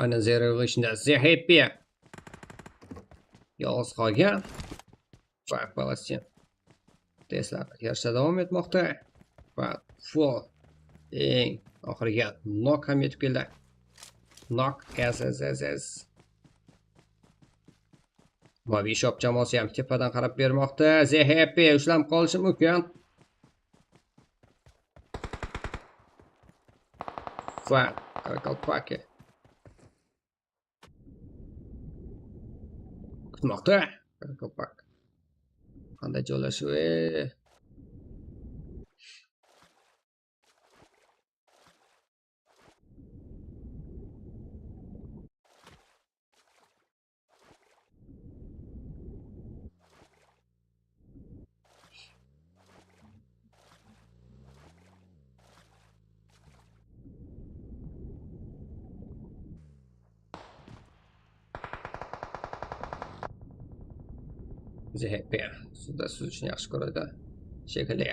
Aynan Zero Illusionda The Happy yolg'iz qolgan va Falastin testlar yarashda davom etmoqda. Va full eng oxirgi knock ham yetib keldi. Knock SSSS. Mobi Shop jamoasi ham tepadan qarab bermoqda. The Happy ushlanib qolishi mumkin. Va Karakalpaki kutmoqda. Karakalpak qanday joylashuv? The Happy suvda suzishni yaxshi ko'radi shekilli.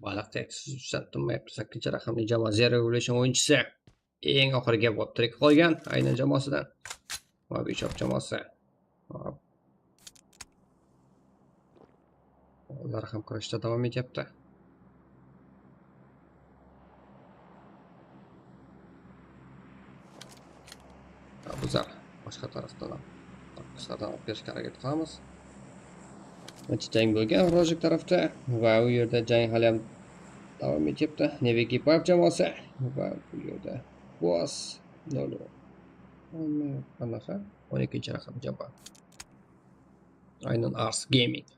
Baliqdek suzishdan tinmayapti. 8-raqamli jamoa Zero Evolution o'yinchisi eng oxiriga bo'lib tirik qolgan aynan jamoasidan. Mobi Shop jamoasi. Hop. Ular ham kurashda davom etyapti. Abuzar boshqa tarafdan ham taqqoslardan olib berishga harakat qilamiz. Ancha jang bo'lgan Rojik tarafda va u yerda jang hali ham davom etyapti. Neviki Pub jamoasi va bu yerda Boss 0 qanaqa 12-raqam jamoa. Aynan Ars Gaming.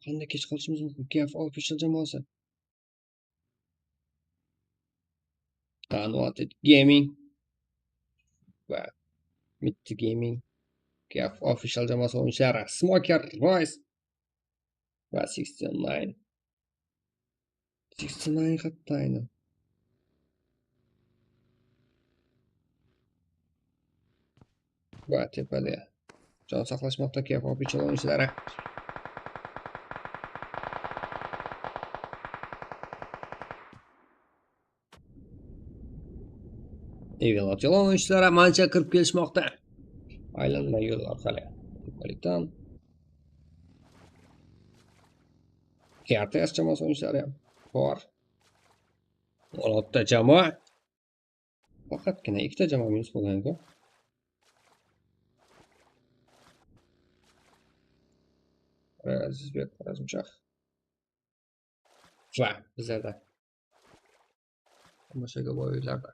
Qanday kech qolishimiz mumkin? KF Official jamoasi. Unwanted Gaming va Mythic Gaming KF Official jamoasi o'yinchilari Smoker Royce va 69. 69 qayerda aynan? Va tepada jon saqlashmoqda KF Official o'yinchilari. Evil o'yinchilari mancha kirib kelishmoqda. Aylanma yo'l orqali. Tepalikdan. RTS jamoasi o'yinchilari ham bor. 16 ta jamoa. Faqatgina ikkita jamoa minus bo'lgan ekan. Azizbek Xorazmshoh va bizlarda tomoshaga boy o'yinlarda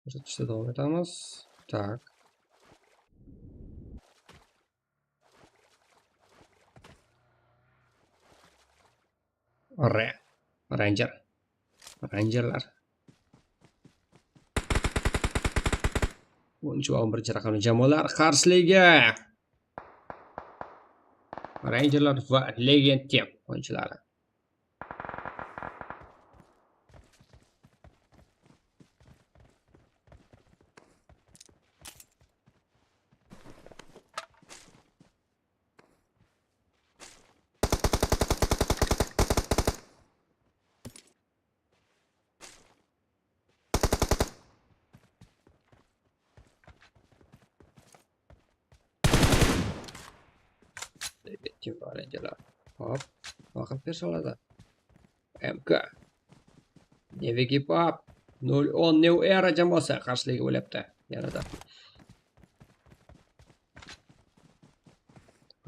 ko'rsatishda davom etamiz. Tak. Ranger. Rangerlar. 10 va 11 raqamli jamoalar qarshiligi. Rangerlar va Legend Team o'yinchilari. Kim Rangerlar. Hop, vaqt bersa. MK. Nevigi Pap 0-10 New Era jamoasi qarshiligi bo'lyapti yanada.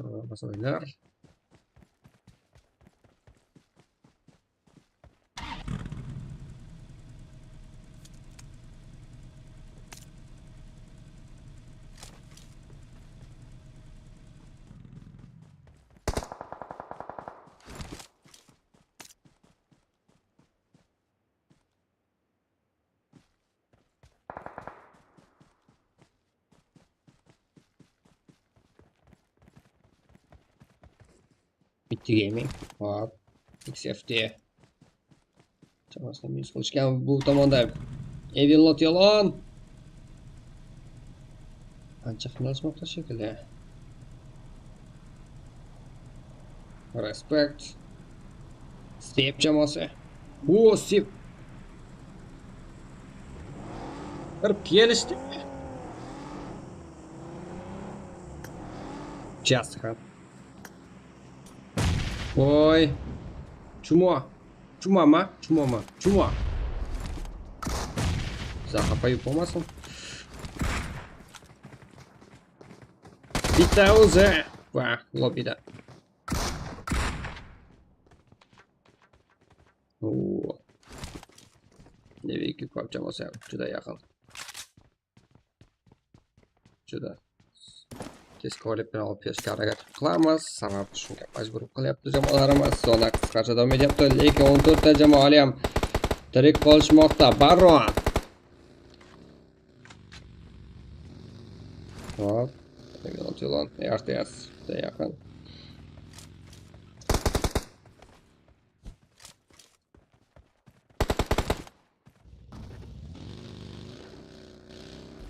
O'yinlar. Gaming. Hop, XFT jamoasini minus qilishgan. Bu tomonda Evil Lot Yolon ancha qilishmoqda shekilli. Respect. Step jamoasi. Bu Step kirib kelishdi. Just ham. Voy. Chumo. Chumoma, chumoma, chumo. Xafa bo'lmasin. Bitta o'zi va lobida. Neviki ko'p jamoasi ham juda yaqin. Juda tezkorlik bilan olib berishga harakat qilamiz. Sabab shunga majbur qilyapti jamoalarimiz. Zona qisqarcha davom etyapti, lekin 14 ta jamoa hali ham tirik qolishmoqda. Baron. Hop, Yo'lon RTS juda yaqin.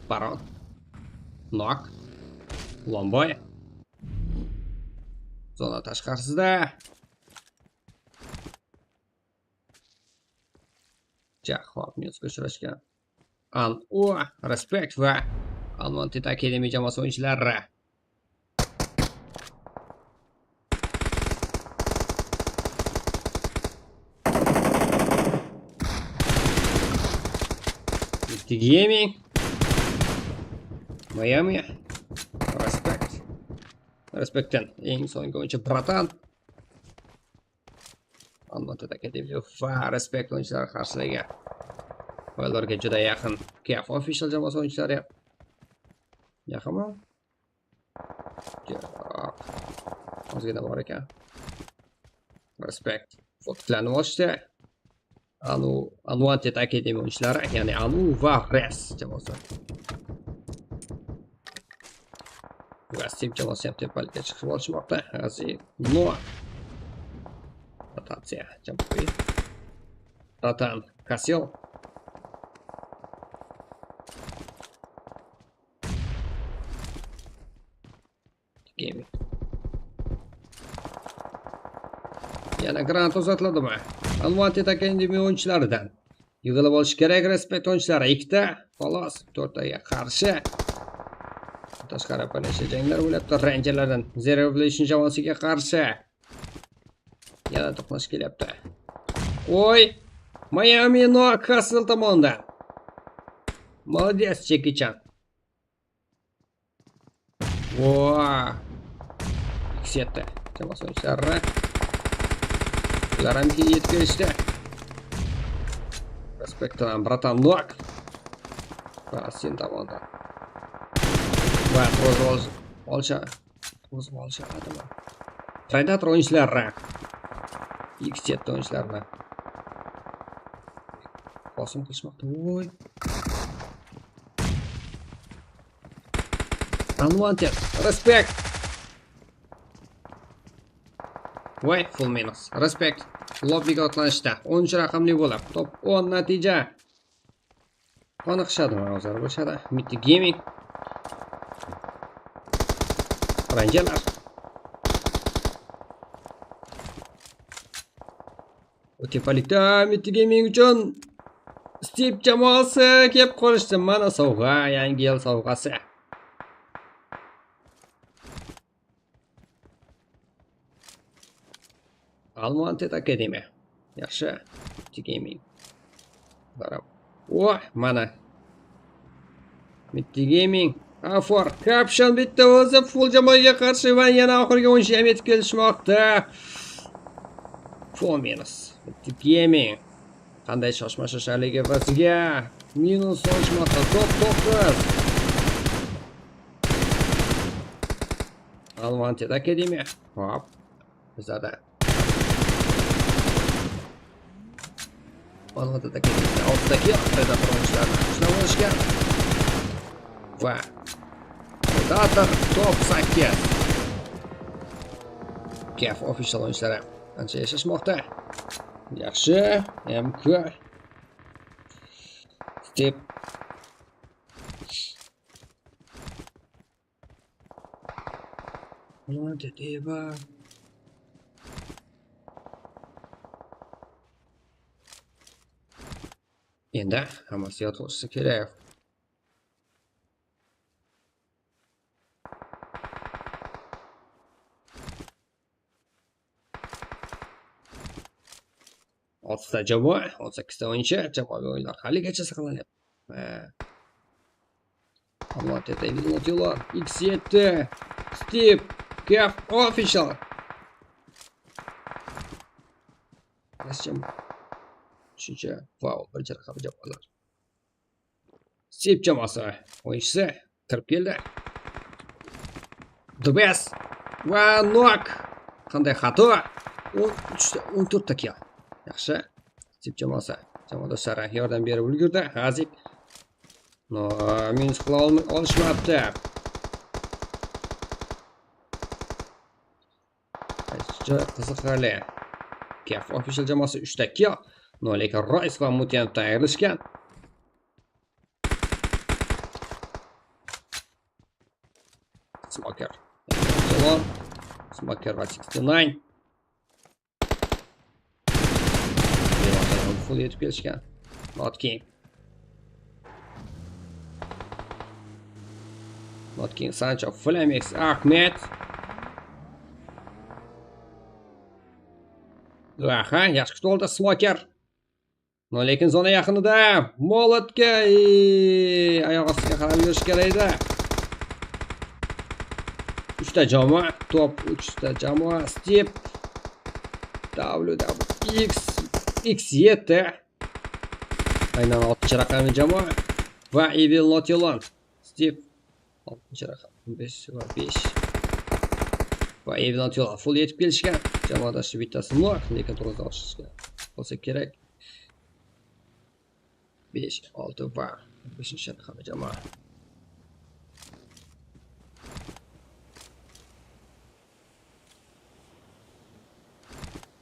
Baron. Knock. Lomboy. Zona tashqarisida. Jahon minusga uchrashgan. An-U, Respect va Unwanted Academy jamoasi o'yinchilari. Gaming. Miami. Respect. Respectdan eng so'nggi o'yinchi Bratan. Unwanted Academy va Respect o'yinchilari qarshiligi. Ularga juda yaqin KF Official jamoasi o'yinchilari. Yaqinmi? Yo'q. Ozgina bor ekan. Respect. Fokuslanib olishdi. Unwanted Academy o'yinchilari, ya'ni Anu va Res jamoasi. Va Steam jamoasi ham tepalikka chiqib olishmoqda. Azi No. Rotatsiya jamoaviy. Ratan Kasil. Gaming. Yana granat uzatiladimi? Unwanted Academy o'yinchilaridan yig'ilib olish kerak Respect o'yinchilari. Ikkita, xolos, to'rttaga qarshi. Tashqari bir necha janglar bo'lyapti. Rangerlardan The Revolution jamoasiga qarshi yana to'qnash kelyapti. Oy! Miami Noak Hustle tomonidan. Молодец, Jackie Chan. Voa! X7 jamoasi o'yinchilari. Ular ham yetib kelishdi. Respektdan bratan Noak. Falastin tomonidan. Va olishadimi? Predator o'yinchilari. X7 o'yinchilarini bosim qilishmoqda. Voy. Unwanted. Respect. Voy, full minus. Respect. Lobbiga otlanishda 10 raqamli bo'lib, top 10 natija. Qoniqishadimi hozir bo'lishadi. Mitti Gaming. Rangerlar. Tepalikda Mitti Gaming uchun Steve jamoasi kelib qolishdi. Mana sovg'a, yangi yil sovg'asi. Almontet Academy. Yaxshi. Mitti Gaming. Voy, mana. Mitti Gaming. A4 Caption bitta o'zi full jamoaga qarshi va yana oxirgi o'yinchi ham yetib kelishmoqda. Full minus. Mitti Gaming. Qanday shoshma-shosharlik evaziga minus olishmoqda. Top 9. Almontet Academy. Hop. Bizada. Almontet Academy 6 kill Predator o'yinchilarini ushlab olishgan. Va Predator top 8. KF official o'yinchilari ancha yashashmoqda. Yaxshi, MQ. Step. Eva. Endi hammasi yod bo'lishi kerak. Oltita jamoa, 18 ta o'yinchi, jamoaviy o'yinlar haligacha saqlanyapti. Almontet Evil X7 Steve KF Official. Uchinchi va birinchi raqamli jamoalar. Steve jamoasi o'yinchisi kirib keldi. The best va knock. Qanday xato? 13 ta 14 ta kill. Yaxshi. Steve jamoasi jamoadoshlari yordam berib ulgurdi. Hazik no minus qila olishmabdi. Juda qiziqarli. KF Official jamoasi 3 ta kill. No, lekin Royce va Mutianovdan ayrilishgan. Smoker. Smoker va 69. Full yetib kelishgan. Not King. Not King, Sancho, Flamix, Ahmed. Aha, yaxshi kutib oldi Smoker. No, lekin zona yaqinida Molotga oyoq ostiga qarab yurish kerak edi. 3 ta jamoa, top 3 ta jamoa, Steve WWX X7 aynan 6 raqamli jamoa va Evil Not Alone. Steve 6 raqam 5 va 5 va Evil Not Alone full yetib kelishgan. Jamoadoshi bittasi knock, lekin to'g'ri olishga bo'lsa kerak. 5 6 va 5 raqamli jamoa.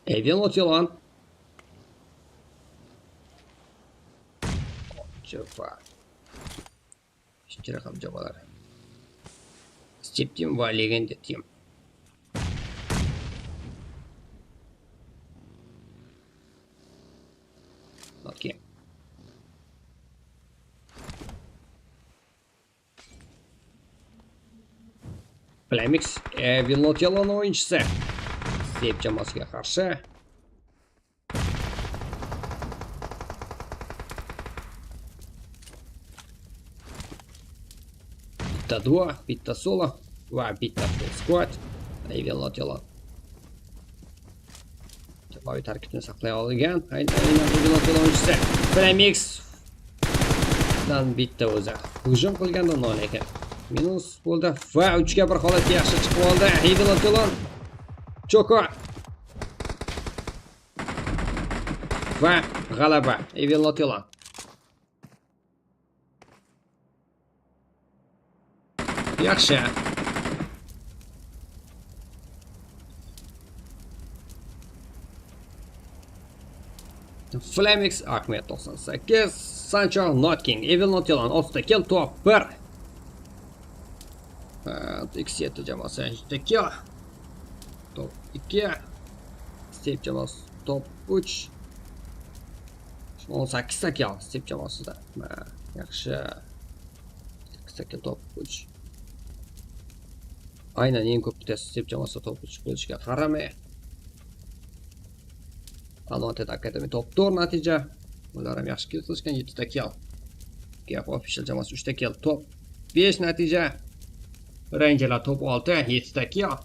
Evil Not Alone. Va 5 raqam jamoalar. Steve Team va Legenda Team. Okay. Flamix Evil Not Yellow o'yinchisi Step jamoasiga qarshi. Bitta duo, bitta solo va bitta full squad. Evil Not Yellow jamoaviy tarkibni saqlay olgan. Aynan Evil Not Yellow o'yinchisi Flamix dan bitta o'zi hujum qilganda nol ekan. Minus bo'ldi va 3 ga 1 holatga yaxshi chiqib oldi. Evil Not Yellow Choko va g'alaba Evil Not Yellow. Yaxshi. Flamix Ahmed 98, Sancho Not King, Evil Not Yellow 6 ta kill, top 1. X7 jamoasi 7 kill, top 2. Step jamoasi top 3. 18 ta kill Step jamoasida. Yaxshi. 8 ta kill top 3. Aynan eng ko'p bitta Step jamoasi top 3 bo'lishiga qaramay. Unwanted Academy top 4 natija. Ular ham yaxshi kill qilishgan, 7 ta kill. GF Official jamoasi 3 ta kill, top 5 natija. Rangerlar top 6, 7 ta kill.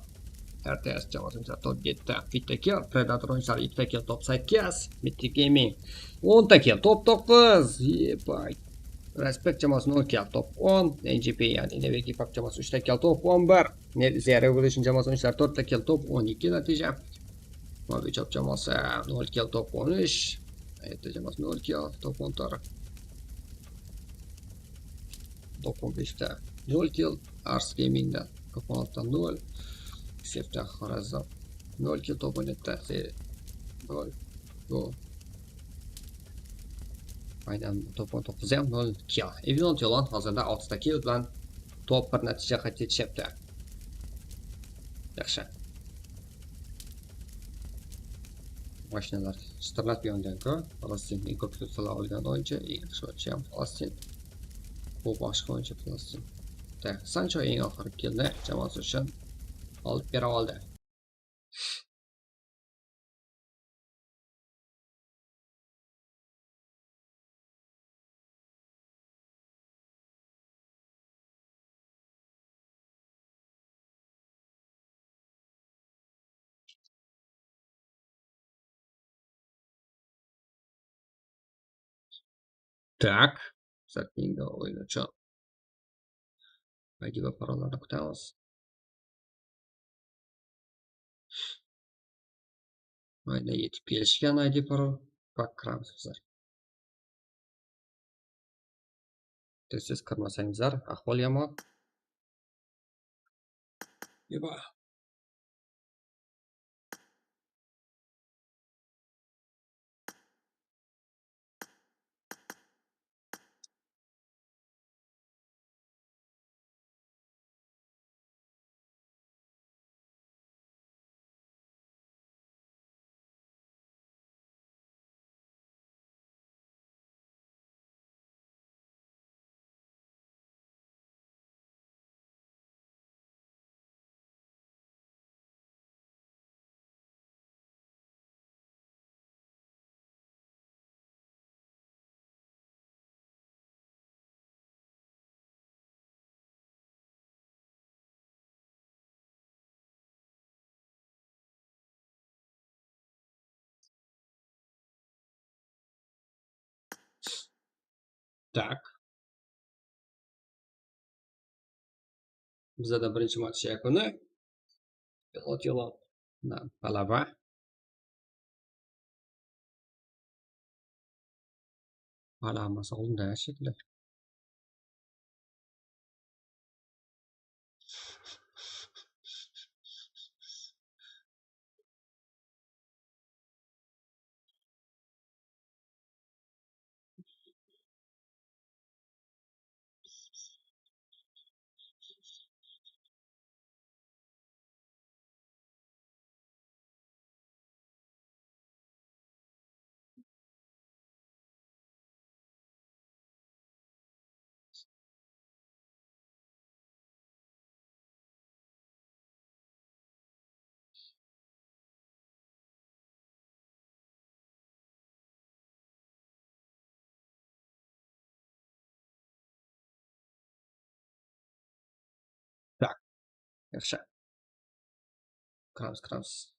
RTS jamoasi top 7, bitta kill. Predator o'yinchilari 2 ta kill, top 8. Mythic Gaming 10 ta kill, top 9. Yepay. Respect jamoasi 0 kill, top 10. NGP ya'ni Never Give Up jamoasi 3 ta kill, top 11. The Revolution jamoasi o'yinchilari 4 ta kill, top 12 natija. Mavi Chop jamoasi 0 kill, top 13. ET jamoasi 0 kill, top 14. Top 15 ta 0 kill. Ars Gaming'da top 16 ta 0. XF'da Xorazm 0 kill, top 17 ta 0. Bu aynan top 19 ham 0 kill. Evil Not Yellow hozirda 6 ta kill bilan top 1 natija qayd etishyapti. Yaxshi. Mashinalar shitirlab yongan-ku. Falastin eng ko'p kill olgan o'yinchi, eng yaxshi o'yinchi ham Falastin. Bu boshqa o'yinchi Falastin. Sancho eng oxirgi killni jamoasi uchun olib bera oldi. Tak, keyingi o'yin uchun ID va parollarni kutamiz. Mayda yetib kelishgan ID parol va kiramiz bizlar. Tez-tez kirmasangizlar ahvol yomon. Yeba. Tak. Bizada birinchi match yakuni. Pilot yo'lab g'alaba. Hali hammasi oldinda shekilli. Yaxshi. Kiramiz, kiramiz.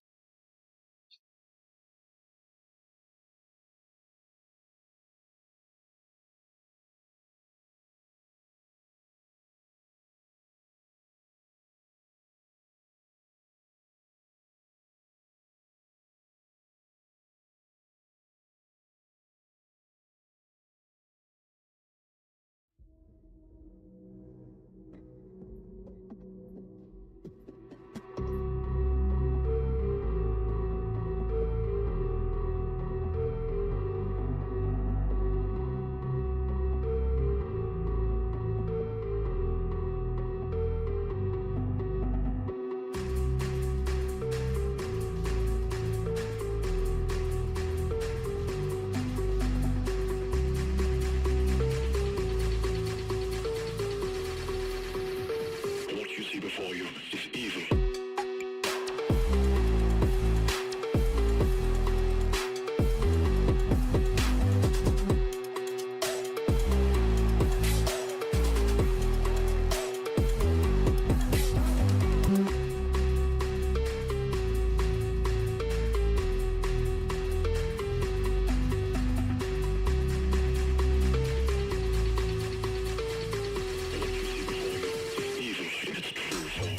What you see before you is evil. What you see before you is evil in its true form.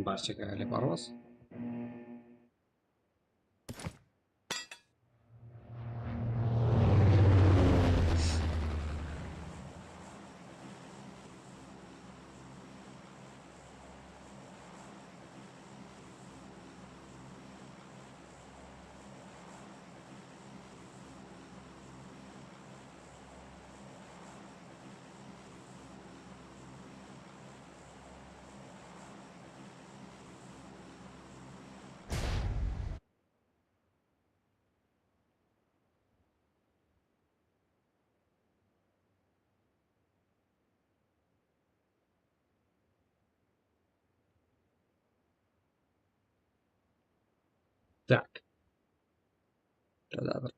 Barchaga xayrli parvoz. Так. Да-да.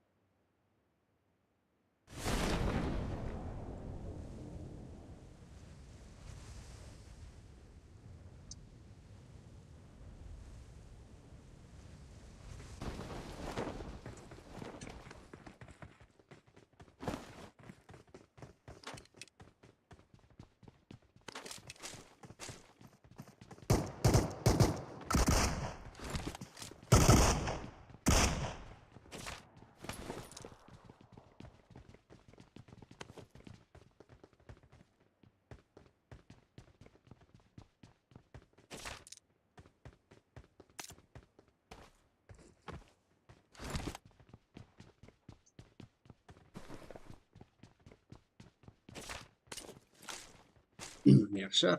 Yaxshi.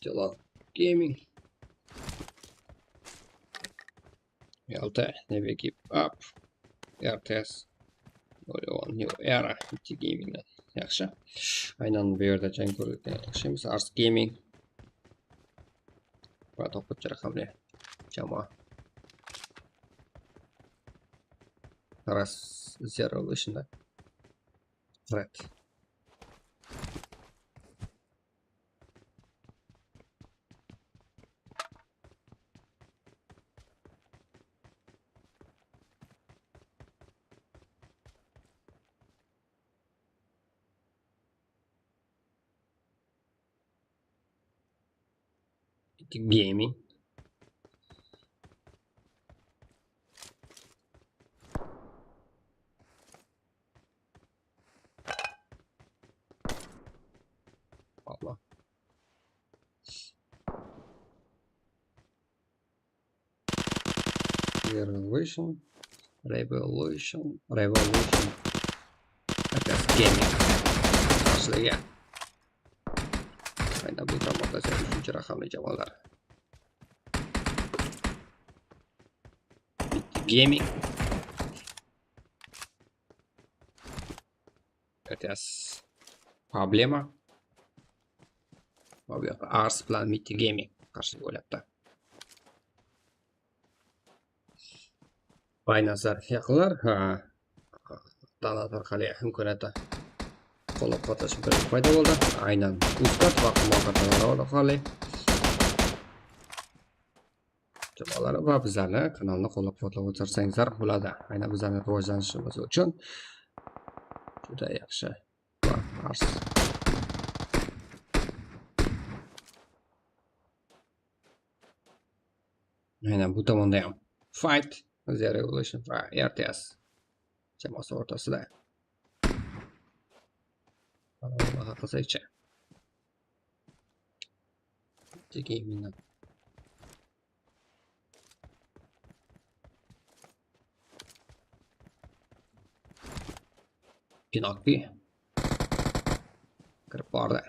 Jalol Gaming. LT, Never Give Up. RTS. New Era Gamingdan. Yaxshi. Aynan bu yerda jang ko'rdik. O'xshaymiz. Ars Gaming. Va 9 raqamli jamoa. Ras Zero Revolution'da. Red. Gaming. Allah. Revolution. Revolution. Revolution. RTS Gaming. Qarshiga. Aynan bu tomonda 3 raqamli jamoalar. Gaming. RTS problema. Va bu yoqda Ars bilan Mitti Gaming qarshilik bo'lyapti. Baynazar yaqinlar, donat orqali imkoniyati qo'llab-quvvatlash imkoniyati paydo bo'ldi. Aynan Uzcard va Humo kanallari orqali jamoalar va bizlarni kanalni qo'llab-quvvatlab o'tirsangizlar bo'ladi. Aynan bizlarni rivojlanishimiz uchun juda yaxshi va Ars. Aynan bu tomonda ham Fight, The Revolution va RTS jamoasi o'rtasida. Baho qilsakchi. Gamingdan. Pinocchio kirib bordi.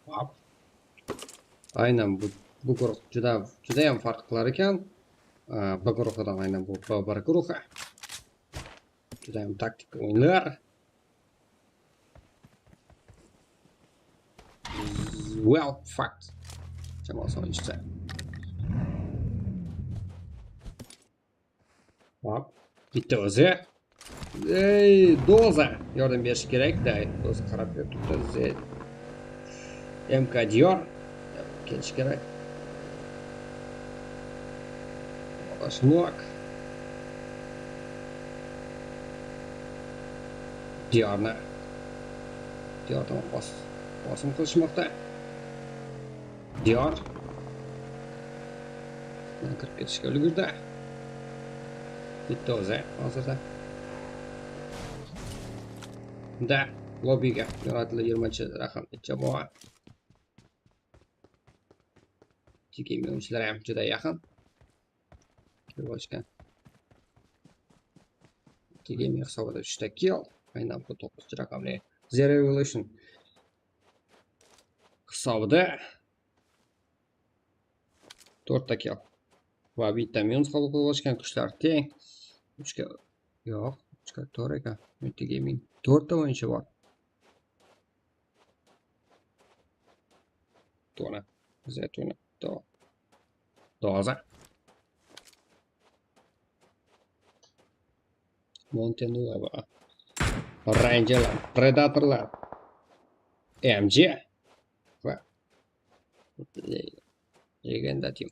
Hop. Aynan bu guruh juda ham farq qilar ekan. B guruhidan aynan bu B1 guruhi. Juda ham taktik o'yinlar. Well, fact. Jamoasi o'yinchisi. Hop, bitta o'zi. Ey, Doza yordam berish kerak-da. Doza qarab turibdi. Z MK Dior kelish kerak. Shnok. Diyorni. Diyor tomon bosim qilishmoqda. Diyor kirib ketishga ulgurdi. Bitta o'zi hozirda. Da lobbiga yo'natildi 20-raqamli jamoa. Gaming o'yinchilari ham juda yaqin. Kirib olishgan. Gaming hisobida 3 ta kill, aynan bu 9-raqamli Zero Revolution hisobida 4 ta kill va bitta minus qabul qilib olishgan. Kuchlar teng. 3 ga yo'q, 3 ga 4 ekan. Multi Gaming 4 ta o'yinchi bor. To'na, Zetuna, to. Doza. Montenueva. Rangerlar, Predatorlar. MG va Legenda Team.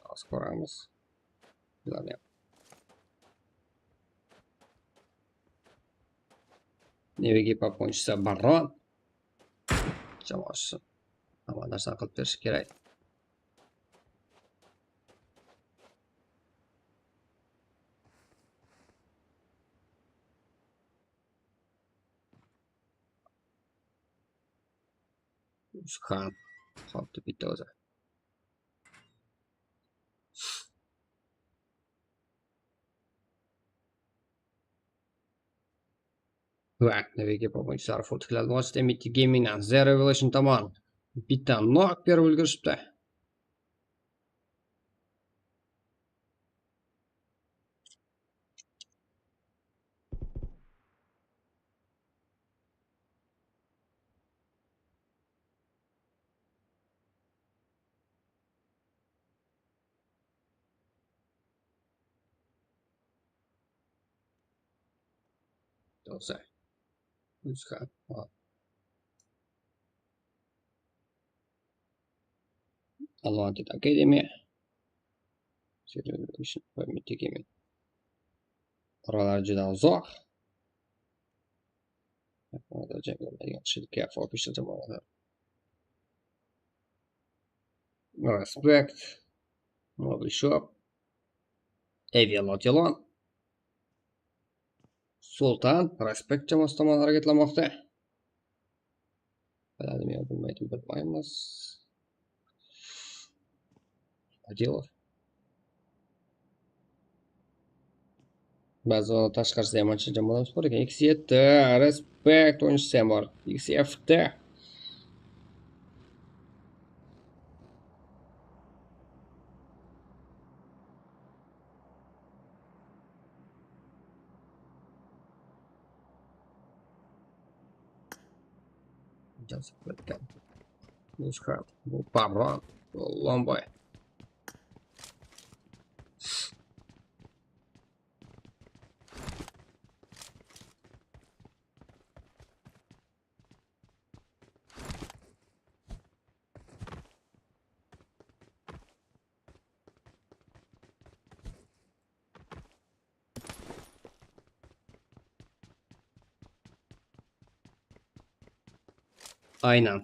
Hozir ko'ramiz. Ularni ham. Nevigi o'yinchisi Baron jamoasi hamma narsani qilib berishi kerak. Uzxan qoldi bitta o'zi. Va Nevigi o'yinchilari full tiklanmoqda. MT Gamingdan Zero Revolution tomon bitta knock berib ulgurishibdi. Do'stlar. Unwanted Academy. Zero Revolution va MT Gaming. Oralar juda uzoq. Respect, Mobile Shop, Avialotilon, Sultan, Respect jamoasi tomon harakatlanmoqda. Biladimi yo bilmaydi, bilmaymiz. Adilov. Ba'zi tashqarisida ham ancha jamoalar bor ekan. X7 Respect o'yinchisi ham bor. XFT. Bu Baron, bu Lomboy. Aynan.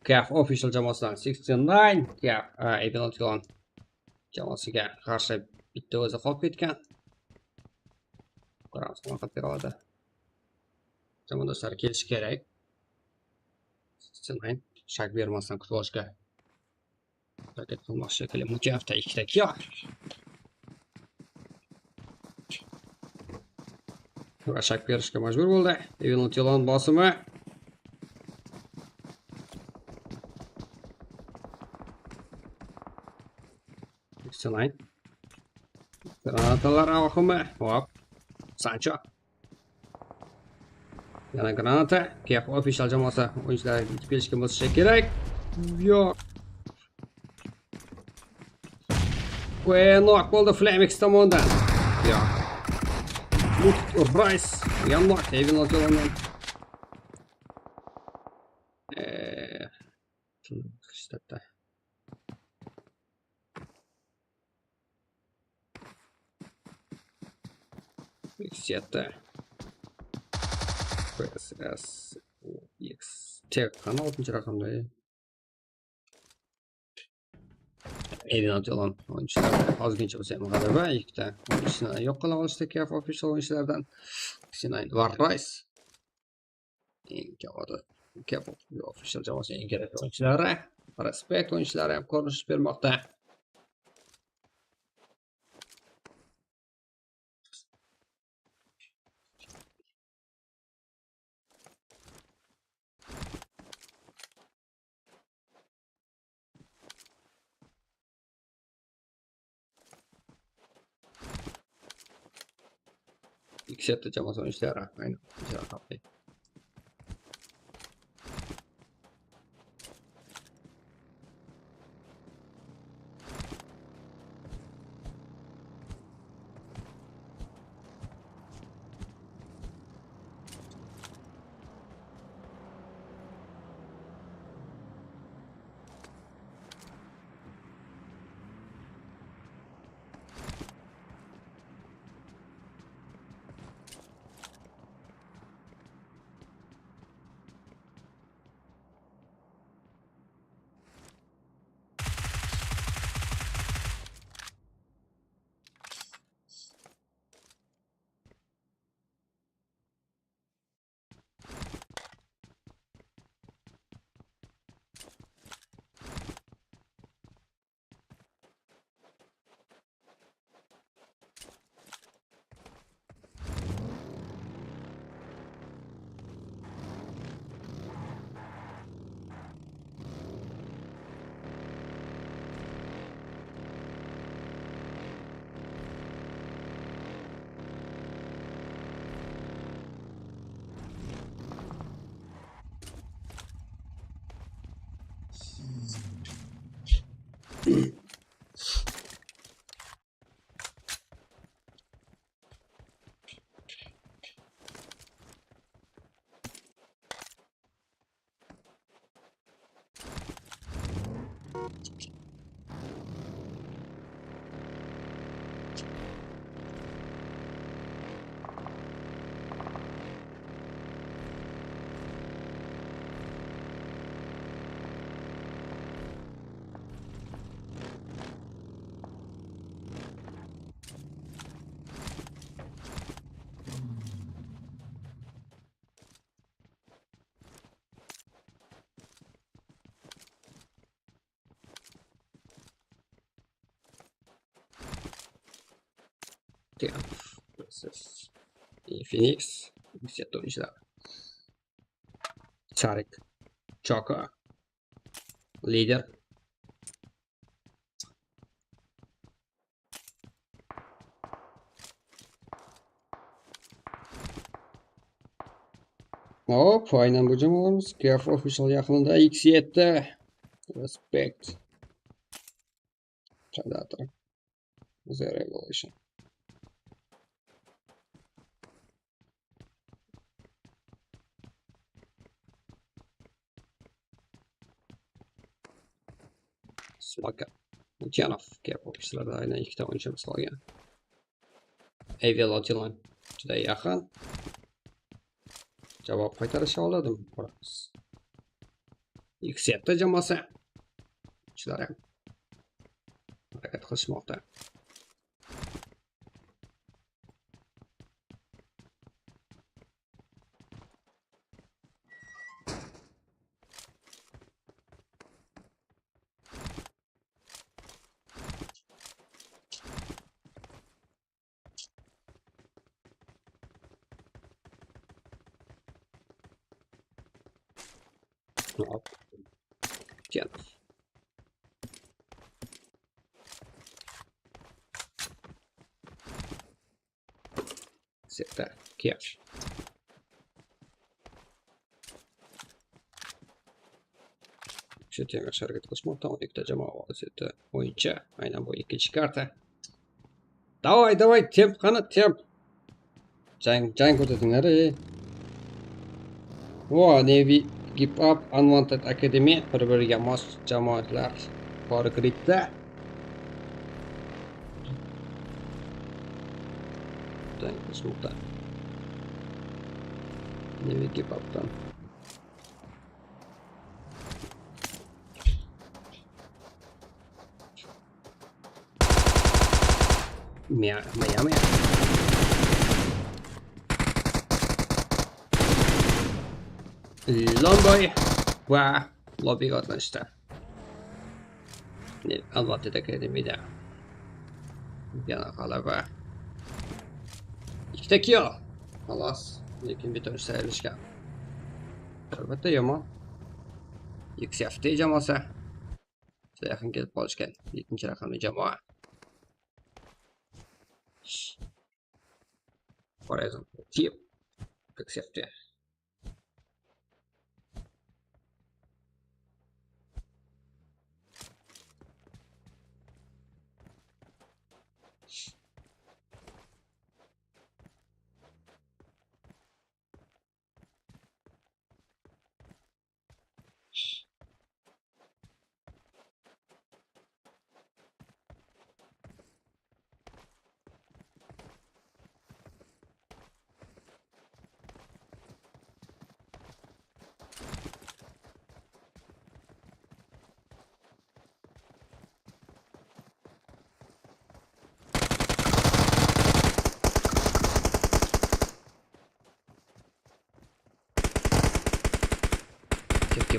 KF Official jamoasidan 69 KF Epilotilon jamoasiga qarshi bitta o'zi qolib ketgan. Ko'ramiz nima qilib bera oladi. Jamoadoshlari kelishi kerak. 69 shak bermasdan kutib olishga harakat qilmoqchi shekilli. Mujafda ikkita kill. Va shak berishga majbur bo'ldi. Epilotilon bosimi. Granatalar oqimi. Hop. Sancho. Yana granata. KF Official jamoasi o'yinchilari yetib kelishga bo'lsa kerak. Yo'q. Knock bo'ldi Flamix tomonidan. Yo'q. Rice. Yannock. Evilotilondan. Ishlatdi. X7 PSS X tek qani 6-raqamda. Evinat olan o'yinchilar ozgincha bo'lsa ham g'alaba, ikkita o'yinchini yo'q qila olishdi KF Official o'yinchilardan. X9 va Rice. Eng katta KF Official jamoasi eng kerakli o'yinchilari. Respekt o'yinchilari ham ko'rinish bermoqda. X7 jamoasi o'yinchilari aynan raqamli. TF Phoenix X7 o'yinchilari. Charik Choka lider. Hop, aynan bu jamoamiz KF Official yaqinida X7 Respect Predator The Revolution. Slaka Lutyanov KF Official'larda aynan ikkita o'yinchimiz qolgan. Evil Otilan juda yaqin. Javob qaytarisha oladimi? Ko'ramiz. X7 jamoasi o'yinchilar ham harakat qilishmoqda. Hop. Lutyanov. Seta Kiev. Shu tengashga harakat qilishmoqda. 12 ta jamoa 7 o'yinchi. Aynan bu ikkinchi karta. Давай, давай, temp qani, temp. Jang ko'rsatinglar. Vo, Navy Give Up, Unwanted Academy bir-biriga mos jamoalar bor gridda. Qilishmoqda. Never give updan. Miami. Lomboy va lobbiga otlanishdi. Albatta Akademiyada yana g'alaba. 2 ta kill. Xolos, lekin bitta o'yinchi ayrilishgan. Albatta yomon. XFT jamoasi juda yaqin kelib qolishgan. 7-raqamli jamoa. Horizon Team XFT.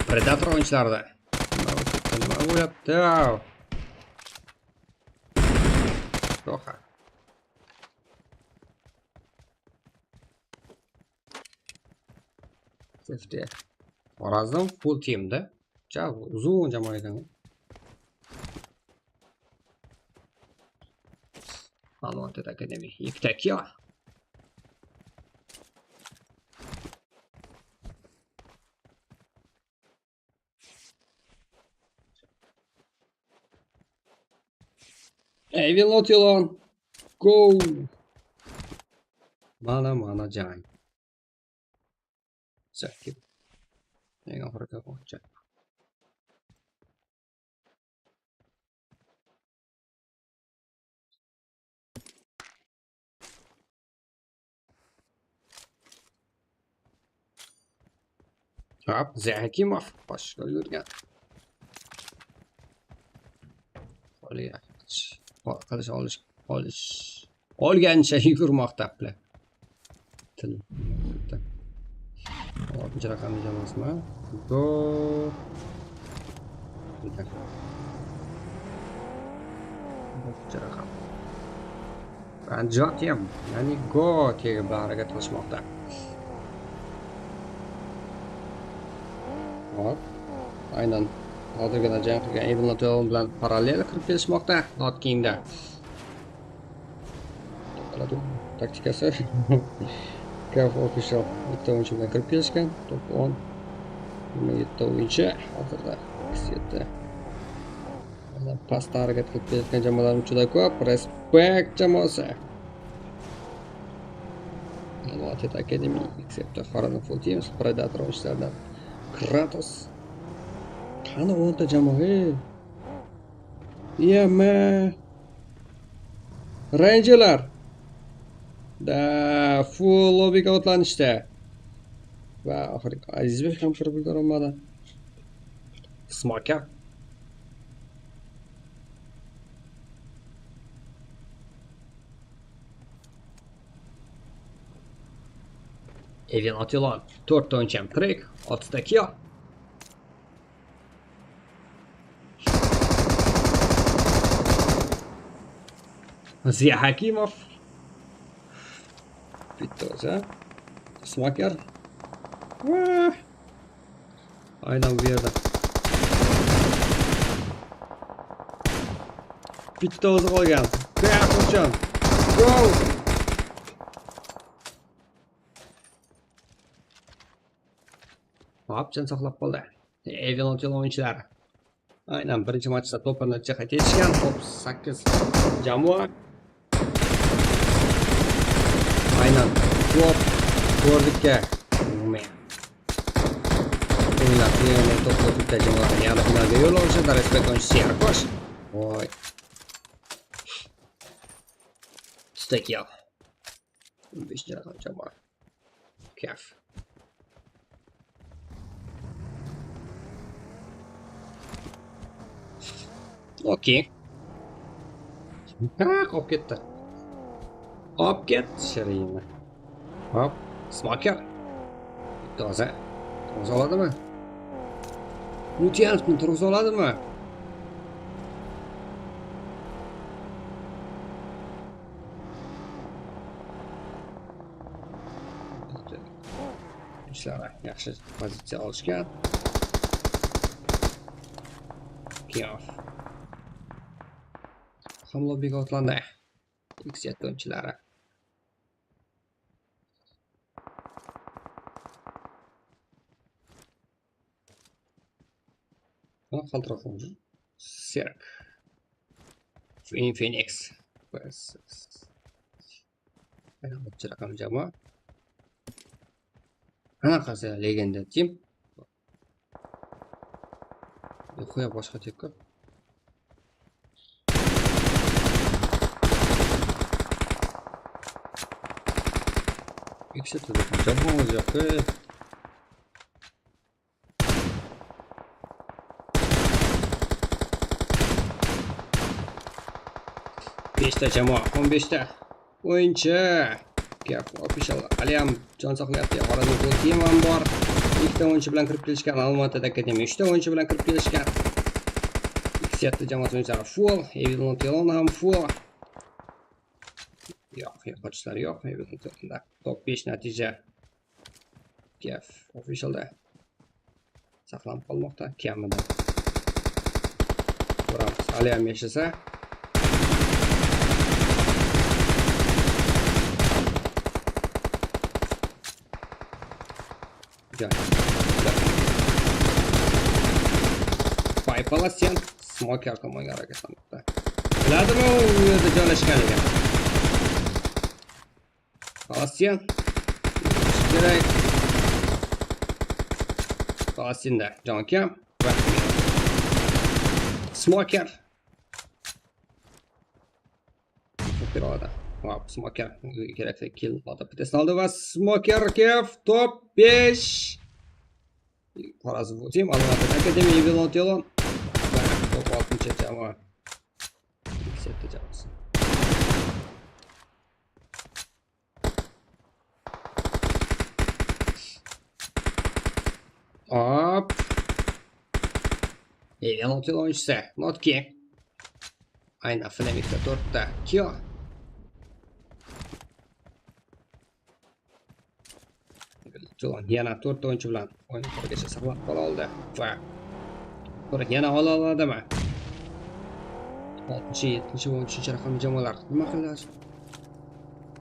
Predator o'yinchilarida. Nima bo'lyapti? Roha. Safety. Xorazm full teamda. Ja, uzun jamoa ekan. Almaty Academy. Ikkita kill. Evil Otilon. Go. Mana jang. Sakib. Eng oxirgi bo'yicha. Hop, Zahakimov boshqa yurgan. Qilish olish olgancha yugurmoqda. Til. 6-raqamli jamoasimi? Go. Raqam. Anjotim, ya'ni go tegib harakat qilishmoqda. Hop. Aynan hozirgina jang qilgan Evil Otilon bilan parallel kirib kelishmoqda Notkingda. Taktikasi KF Official bitta o'yinchi bilan kirib kelishgan. Top 10 27 o'yinchi hozirda X7. Pastda harakat qilib kelayotgan jamoalar juda ko'p. Respect jamoasi. Almaty Academy, X7 Xorazm Full Teams, Predator o'yinchilaridan Kratos. Qani 10 ta jamoa? Yema. Rangerlar. Da full lobbyga otlanishdi. Va oxirgi Azizbek ham kirib ulgurmadi. Smoker. Evin Otilon 4 ta o'yinchi ham tirik, 6 ta kill. Ziya Hakimov. Bitta o'zi. Smoker. Aynan bu yerda. Bitta o'zi qolgan. Uchun. Go! Hop, jon saqlab qoldi. Evil Otilon o'yinchilari. Aynan birinchi matchda to'p natija qayd etishgan. Top 8 jamoa. Aynan top ko'rdikka. O'yinlar top 4 jamoalar yarim finalga yo'l olishadi. Respekt o'yinchisi Yarkosh. Voy. Stekil. 15 raqam jamoa. Kaf. Okey. Ha, qolib ketdi. Olib ketdi shirinni. Hop, Smoker. Toza. Toza oladimi? Mutyanovni turg'iza oladimi? Ishlari yaxshi pozitsiya olishgan. Kiyov. Ham lobbiga otlandi. X7 o'yinchilari. Qaltiroq Serk. Phoenix. Raqam jamoa. Qanaqasi legenda team. Qo'ya boshqa tepki. X7 jamoa o'zi yo'q. Beshta jamoa, 15 ta o'yinchi. Gap official haliyam jon saqlayapti. Orada gol team ham bor. 2 ta o'yinchi bilan kirib kelishgan. Almatada Academy 3 ta o'yinchi bilan kirib kelishgan. X7 jamoasi o'yinchilari full, Evil Telon ham full. Yo'q, yo'qotishlar yo'q. Evil Telonda top 5 natija. Gap officialda saqlanib qolmoqda kamida. Ko'ramiz, haliyam yashasa. Paypalasyan Smoker tomonga harakatlanmoqda. Biladimi u yerda joylashganligini? Falastin kerak. Falastinda jon kam va Smoker. Hop, Smoker kerakli kill oldi. Bittasini oldi va Smoker kef top 5. Xorazm team Almaty Academy Evil Telon va top 6 jamoa. 7 jamoasi. Hop. Evil Telon o'yinchisi Notki. Aynan Flemingda 4 ta kill. Yana 4 ta o'yinchi bilan o'yin oxirigacha saqlab qola oldi va ko'ra yana ola oladimi? 6, 7 va 3 raqamli jamoalar nima qiladi?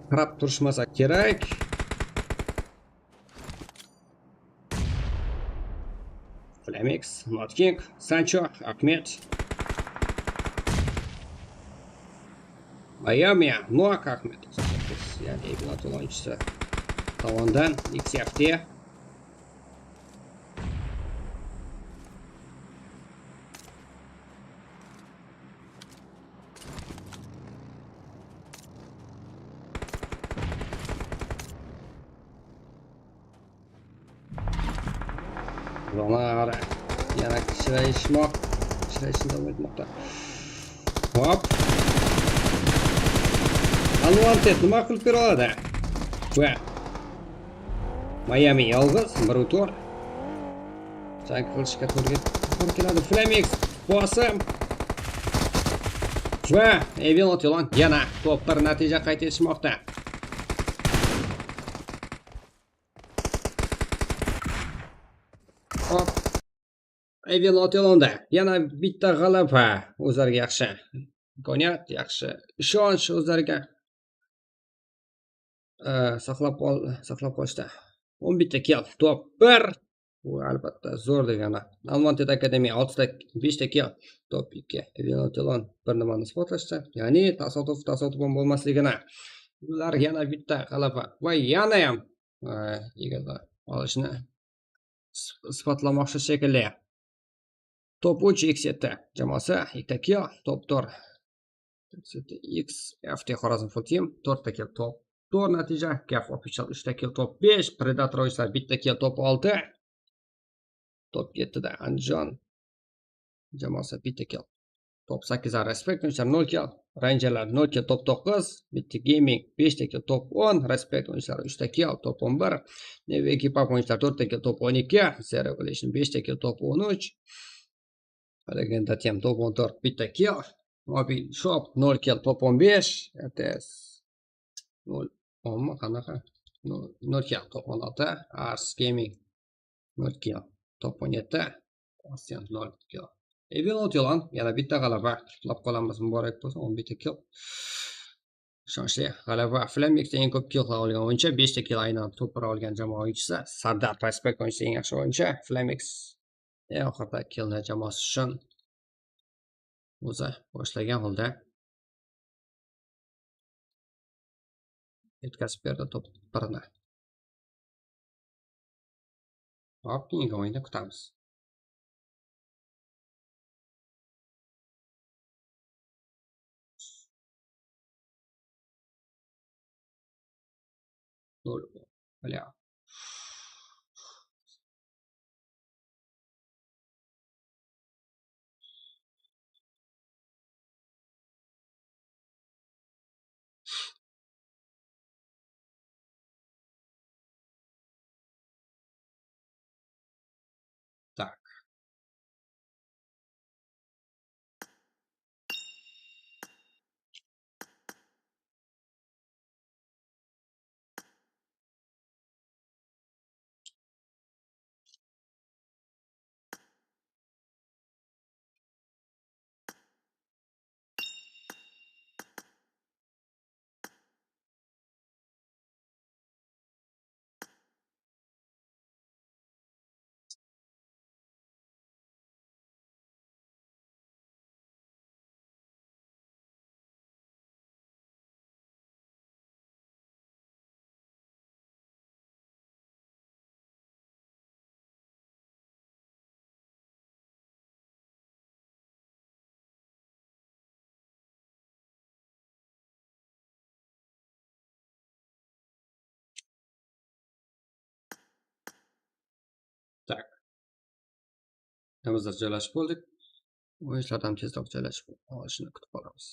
Qarab turishmasa kerak. Flamix, Notking, Sancho, Ahmed. Miami, Nok Ahmed. Ya'ni Evil o'yinchisi tomondan XFT. Ronar yana kichrayishmoq, kichrayishni davom etmoqda. Hop. Alvantet nima qilib bera oladi? Va Miami yolg'iz 1-4. Jang qilishga to'g'ri keladi. Flamix bosim. Va Evil Telon yana top 1 natija qayd etishmoqda. Hop. Evil Telonda yana bitta g'alaba. O'zlariga yaxshi imkoniyat, yaxshi ishonch o'zlariga saqlab qolishda. 11 ta kill, top 1. Bu albatta zo'r degani. Almaty Academy 6 ta 5 ta kill, top 2. Evil Telon bir nimani isbotlashdi, ya'ni tasodif bo'lmasligini. Ular yana bitta g'alaba va yana ham egallab olishni isbotlamoqchi shekilli. Top 3 X7 jamoasi 2 ta kill, top 4 X7 X FT Xorazm Full Team 4 ta kill, top 4 natija. Gaf Official 3 ta kill, top 5. Predator o'yinchilari 1 ta kill, top 6. Top 7 da Andijon jamoasi 1 ta kill. Top 8 Respect o'yinchilari 0 kill. Rangerlar 0 kill, top 9. Bitti Gaming 5 ta kill, top 10. Respect o'yinchilari 3 ta kill, top 11. Neve Ekipaj o'yinchilari 4 ta kill, top 12. The Revolution 5 ta kill, top 13. Legenda Team top 14 1 ta kill. Mobil Shop 0 kill, top 15. RTS 0 10 qanaqa? 0 kill, top 16. Ars Gaming 0 kill, top 17. Ocean 0 kill. Evil Otilan yana bitta g'alaba qutlab qolamiz, muborak bo'lsin, 11 ta kill. Ishonchli g'alaba. Flamix eng ko'p kill olgan o'yinchi, 5 ta kill aynan to'pra olgan jamoa o'yinchisi. Sardar Respect o'yinchisi eng yaxshi o'yinchi. Flamix eng oxirida killni jamoasi uchun o'zi boshlagan holda yetkazib berdi top 1ni. Hop, keyingi o'yinda kutamiz. Бля. Так. Так. Bizlar joylashib bo'ldik. O'yinchilardan tezroq joylashib olishini kutib qolamiz.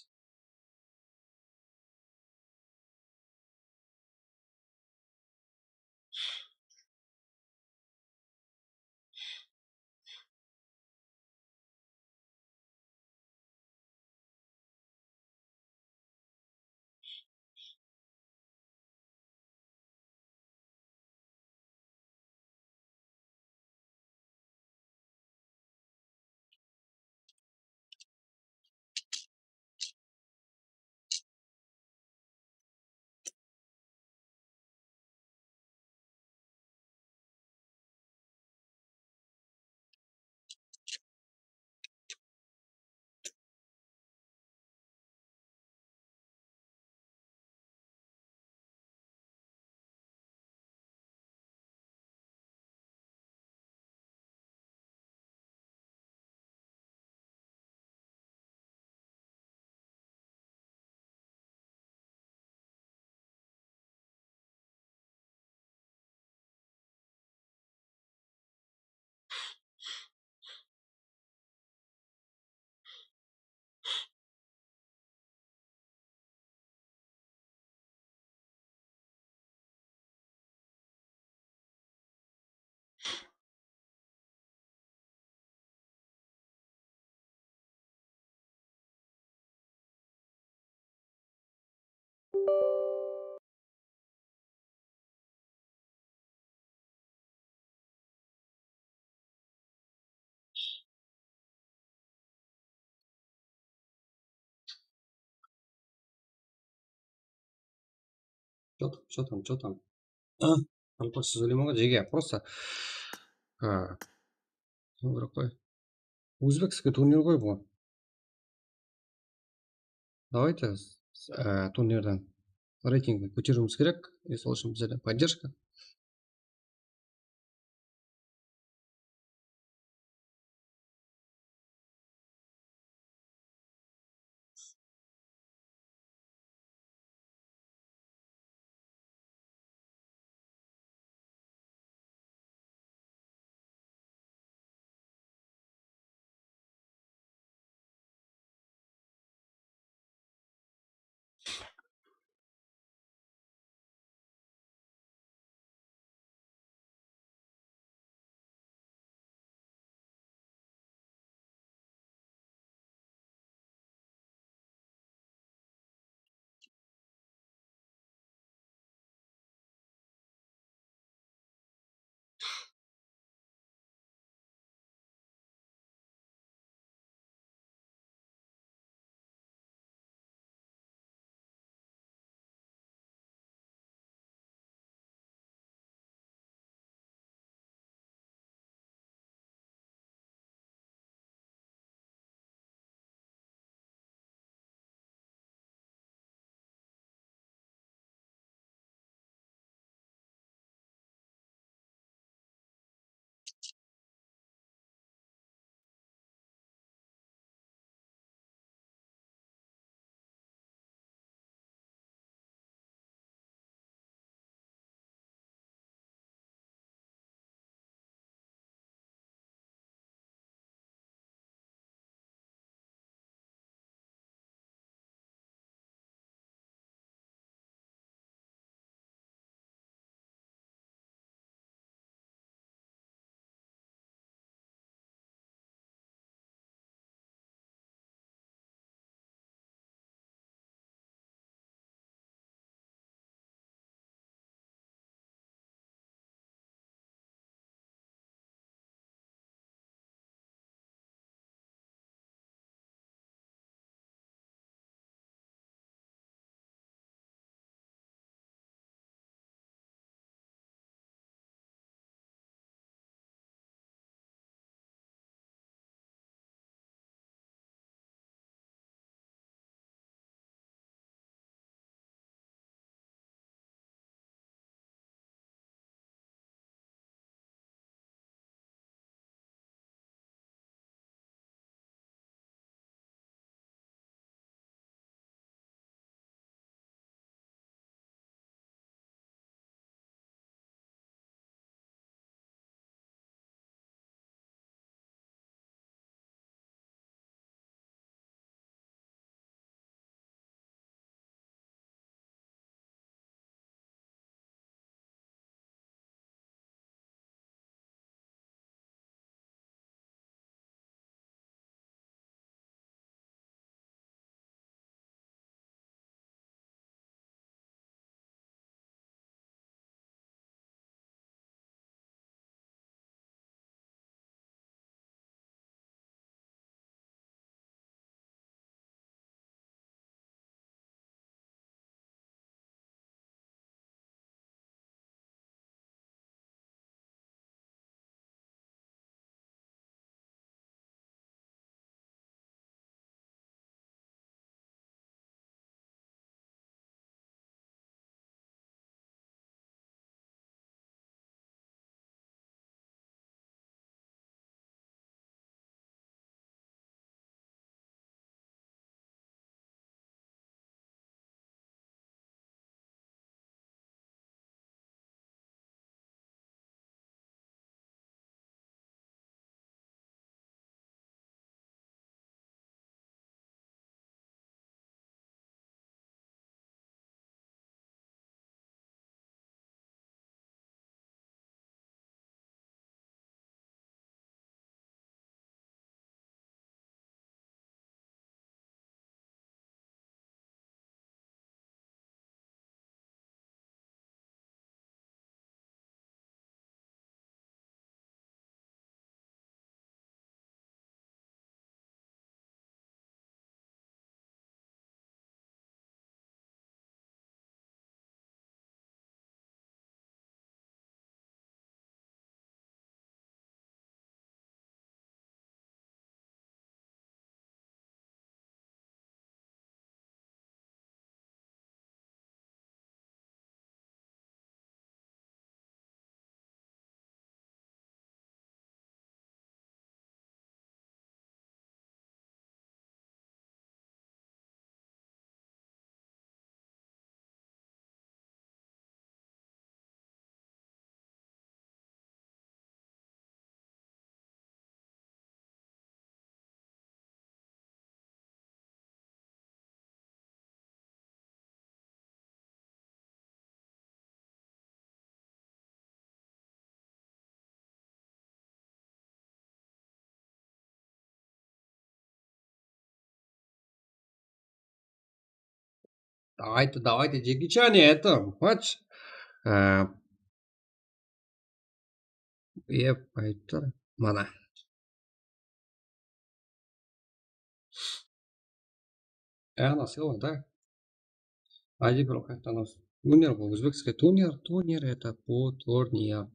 Что там, что там? Просто узбекский турнир ғой бұл. Давайте турнирдан рейтингті көтеруіміз керек. И сол үшін біздерден поддержка. Давайте, давайте, Джеки это матч. Mana. Ana, да? Один это у нас турнир был. Узбекский турнир. Турнир это по турнир.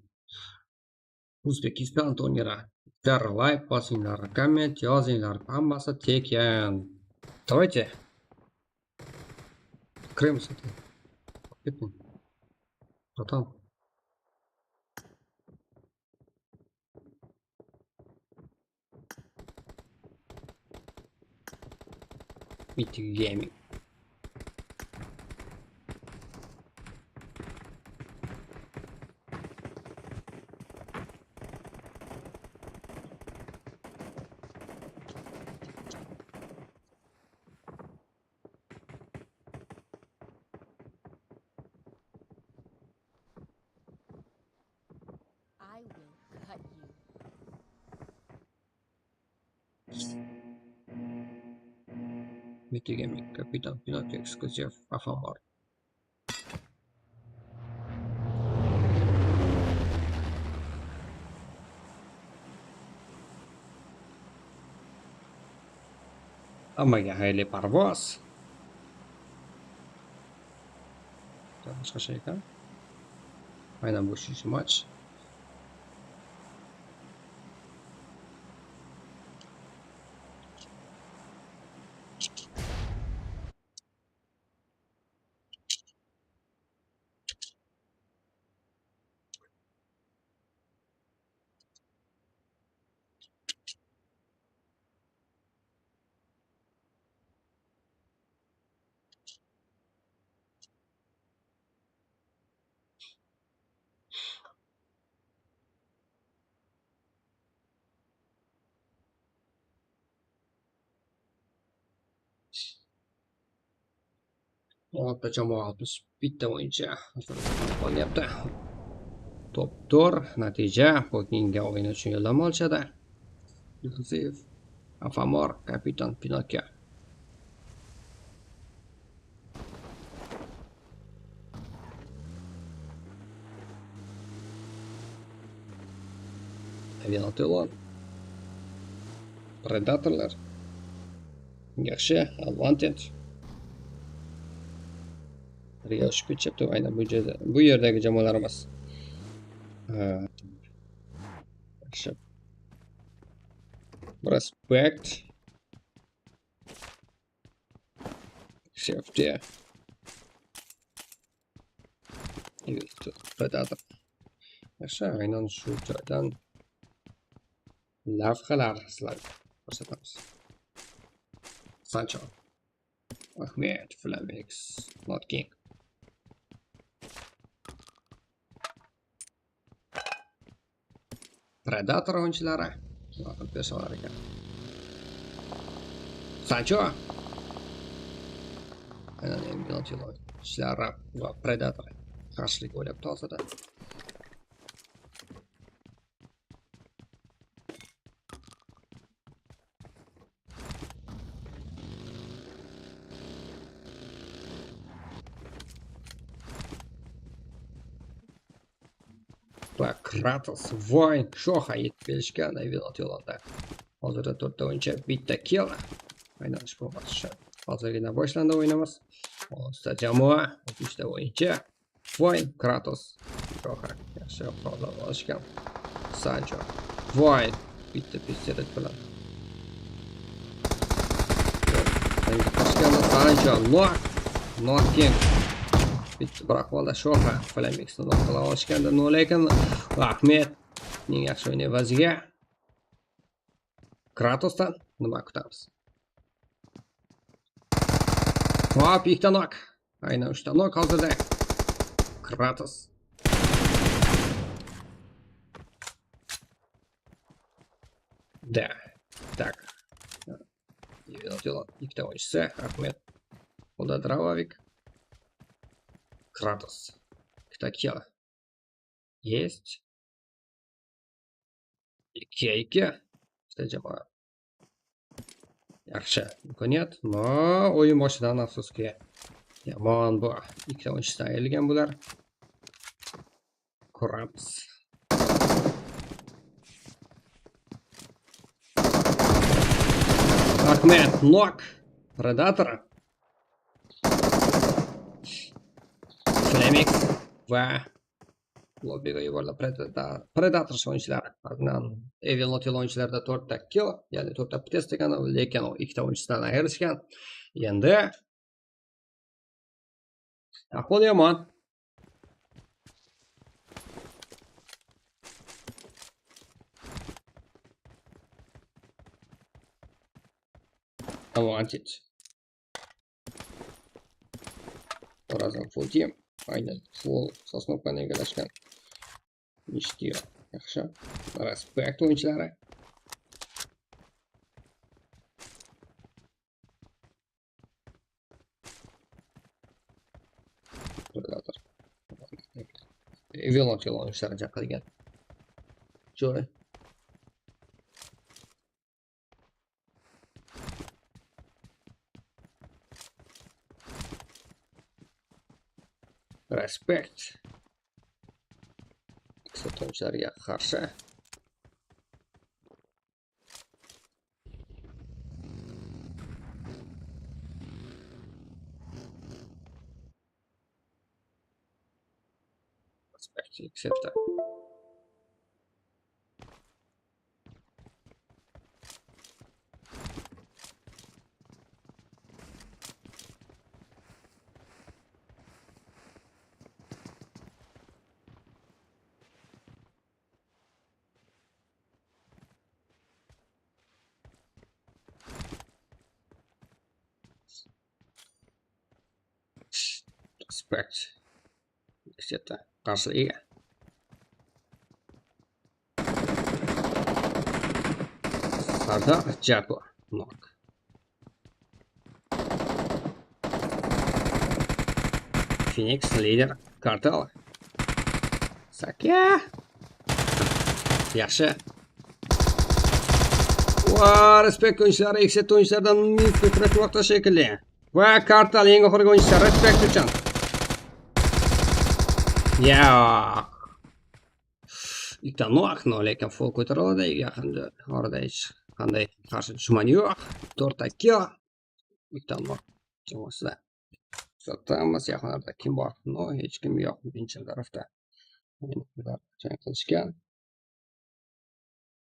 Узбекистан турнира. Лайк bosinglar, komment yozinglar, hammasi tekin. Давайте. Крым с этим. Братан. Mythic Gaming. I will cut you. Mythic Gaming, Kapitan Pinokio eksklyuziv Afamor. Hammaga xayrli parvoz. Boshqacha ekan. Aynan bu uchinchi match. Oltita jamoa 61 o'yinchi qolyapti. Top 4 natija bugungi o'yin uchun yo'llanma olishadi. Yusuf, Afamor, Kapitan Pinokio. Aviatilon. Predatorlar. Yaxshi, Advantage. Yoshib ketyapti aynan bu joyda, bu yerdagi jamoalarimiz. Yaxshi. Respect. Safety. Predator. Yaxshi, aynan shu joydan lavhalar sizlarga ko'rsatamiz. Sancho. Ahmed, Flamix, Not King. Predator o'yinchilari nima qilib bersalar ekan. Sancho. Aynan o'yinchilari va Predator qarshilik o'ylab hozirda. Va Kratos, Voin, Shoha yetib kelishgan Avilot yo'lida. Hozirda 4 ta o'yinchi, bitta kill. Aynan ushbu bosqichda hozirgina boshlandi o'yinimiz. 6 ta jamoa, 3 ta o'yinchi. Voin, Kratos, Shoha yaxshi qolib olishgan. Sancho, Voin bitta pistolet bilan. Sancho, Knock, bitta biroq bo'ldi Shoha Flamixni knock qila olishganda, no lekin Ahmedning yaxshi o'yin evaziga Kratosdan nima kutamiz? Hop, ikkita knock. Aynan 3 ta knock hozirda. Kratos. Да. Так. Ikkita o'yinchisi Ahmed. Qo'lda dravovik. Kratos. Ikkita kill. Есть. 2-2. Ikkita jamoa. Yaxshi imkoniyat, но o'yin boshidan afsuski Yomon bu. Ikkita o'yinchidan ayrilgan bular. Ko'ramiz. Ahmed knock. Predator. Flemix va lobbiga yuborildi Predator o'yinchilari. Adnan Evil Not o'yinchilarida 4 ta kill, ya'ni 4 ta test degan, lekin u ikkita o'yinchisidan ayrilishgan. Endi ahvol yomon. Wanted. Xorazm full team. Aynan full Sosnovkani egallashgan. Nishtiyo. Yaxshi. Respekt o'yinchilari. Predator. Velocity o'yinchilari jang qilgan. Joy. Respekt. O'yinchilarga qarshi. Respekt accepta. Respekt. Accepta. Qarshiligiga. Sardor Jaguar knock. Phoenix lider Kartal. Sakya. Yaxshi. Va Respekt o'yinchilari Exit o'yinchilaridan minus ko'tarmoqda shekilli. Va Kartal eng oxirgi o'yinchisi Respekt uchun. Yo'q. Ikkita knock, no, lekin full ko'tariladi. Yaqinda orada hech qanday qarshi dushman yo'q. 4 ta kill. Ikkita knock jamoasida. Kuzatamiz, yaqinlarda kim bor? No, hech kim yo'q birinchi tarafda. Ular jang qilishgan.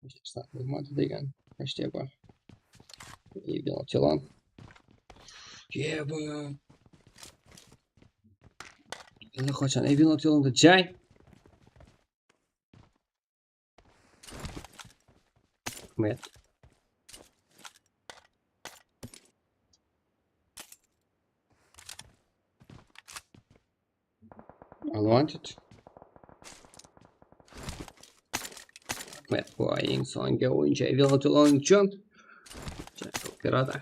Hech narsa bo'lmadi degan hashtag bor. Evil. Yeba. Allaqachon Evil Tilonda jang. Ahmed. Unwanted. Ahmed bu eng so'nggi o'yinchi Evil Tilon uchun jang qilib beradi.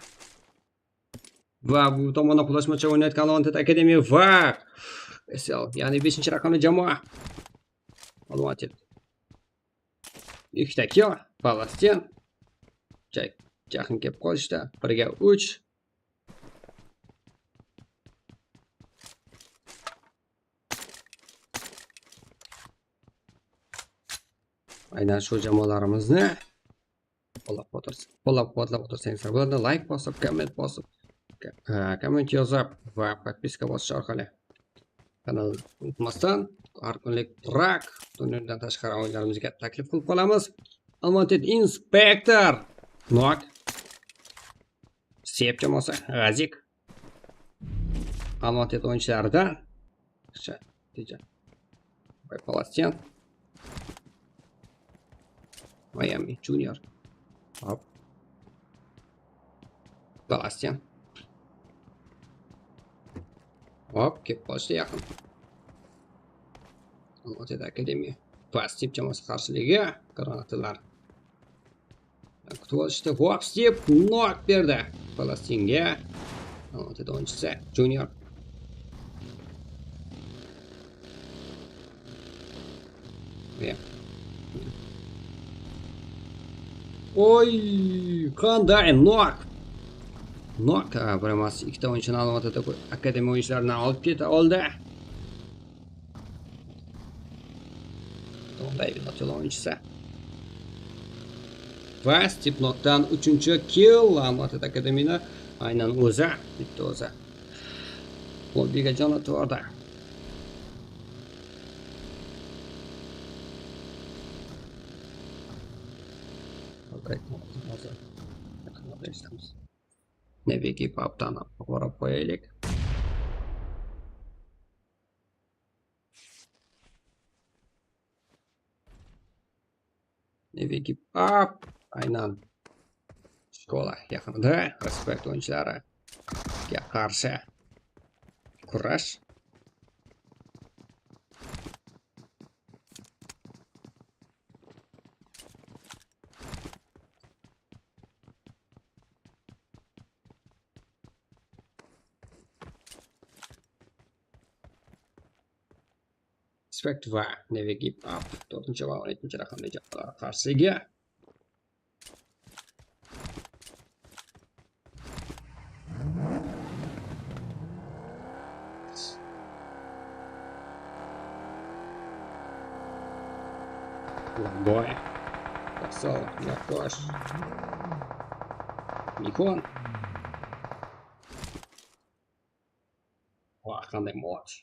Va bu tomonda qulashmacha o'ynayotgan Unwanted Academy va SL, ya'ni 5-raqamli jamoa. Unwanted. Ikkita kill, Falastin. Yaqin kelib qolishdi. 1ga 3. Aynan shu jamoalarimizni qo'llab-quvvatlab o'tirsangizlar bo'ladi. Like bosib, komment bosib, komment yozib va podpiska bosish orqali kanalni unutmasdan har kunlik rak turnirdan tashqari o'yinlarimizga taklif qilib qolamiz. Unwanted Inspector knock. Sep jamoasi G'azik. Unwanted o'yinchilaridan yaxshi natija. Falastin. Miami Junior. Hop. Falastin. Hop, kelib qolishdi yaqin. Unwanted Academy. Pastip jamoasi qarshiligi granatalar. Kutib olishdi. Hop, Step knock berdi Falastinga. Unwanted o'yinchisi Junior. Oy, qanday knock. Nok bir emas, ikkita o'yinchini Almaty Akademiya o'yinchilaridan olib keta oldi. David o'yinchisi. Va Stepnokdan 3-kill Almaty Akademiyani aynan o'zi, bitta o'zi. Lobbiga jo'natib yubordi. Neviki Pap'dan borib qo'yaylik. Neviki Pap aynan shkola yaqinida Respect o'yinchilariga qarshi kurash. Respect va Never Give Up 4 va 17 raqamli jamoalar qarshisiga. Boy. Красава, Якош. Nikon. Voy, qanday moch.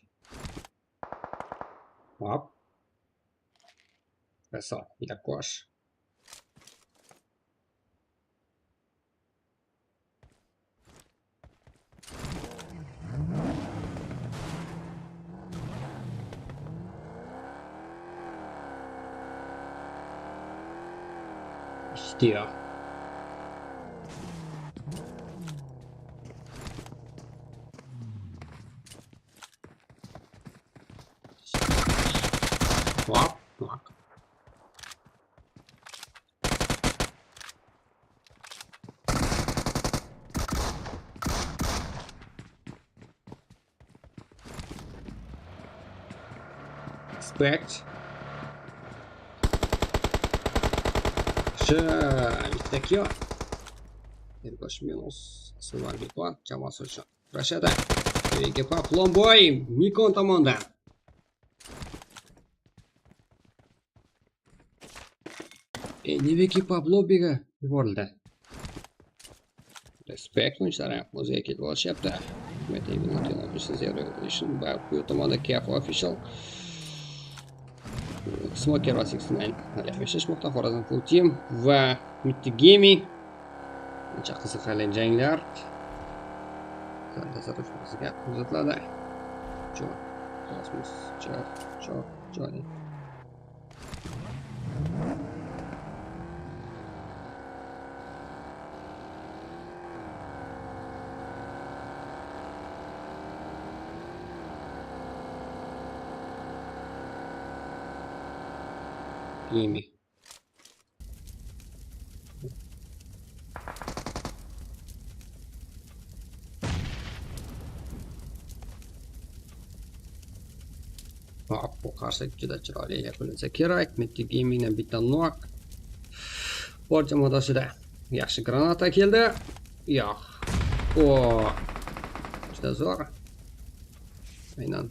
Hop. Красава, Якош. Ishtiyoq. Hop, hop. Expect. Bitta kill. Ergosh minus Silvan Mikon jamoasi uchun kurashadi. Give Up Lomboy Mikon tomonidan. Never Give Up lobbiga yuborildi. Respect o'yinchilari ham o'ziga kelib olishyapti. Va bu tomonda KF Official Smoker va 69 yashashmoqda. Xorazm Full Team va Mitti Gaming. Ancha qiziqarli janglar. Tasarrufimizga kuzatiladi. Kosmos, joy. Gaming. Bu qarshilik juda chiroyli yakunlansa kerak. Mitti Gamingdan bitta knock. Bor jamoadoshida yaxshi granata keldi. Yo'q. O! Juda zo'r. Aynan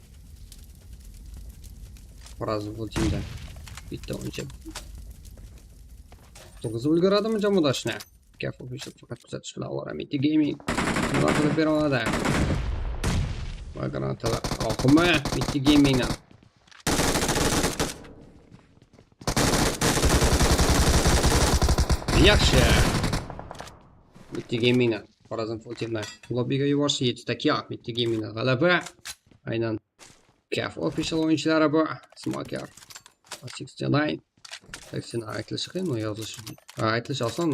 Xorazm Full Teamdan bitta o'yinchi to'g'izib ulguradimi jamoadoshini? KF Official faqat kuzatish bilan ovora. Mitti Gaming nima qilib bera oladi? Va granatalar oqimi Mitti Gamingdan. Yaxshi. Mitti Gamingdan Xorazm Full Teamdan lobbiga yuborishi 7 ta kill. Mitti Gamingdan g'alaba. Aynan KF Official o'yinchilari bu. Smoker 69. 69 aytilishi qiyin, yozilishi aytilishi oson,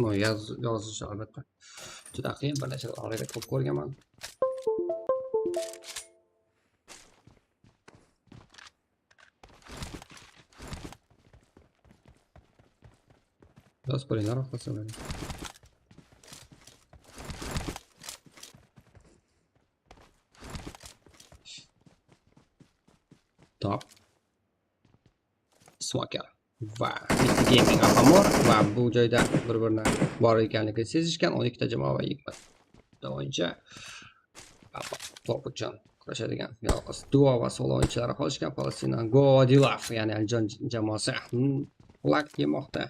yozilishi albatta juda qiyin. Bir necha orada ko'p ko'rganman. Yozib qo'yinglar, xohlasalar. Top. Smoker va Mitti Gaming Amor va bu joyda bir-birini bor ekanligini sezishgan 12 ta jamoa va 20. Bitta o'yinchi. Top uchun kurashadigan yolg'iz duo va solo o'yinchilari qolishgan. Palestina Godilov, ya'ni Andijon jamoasi lak yemoqda.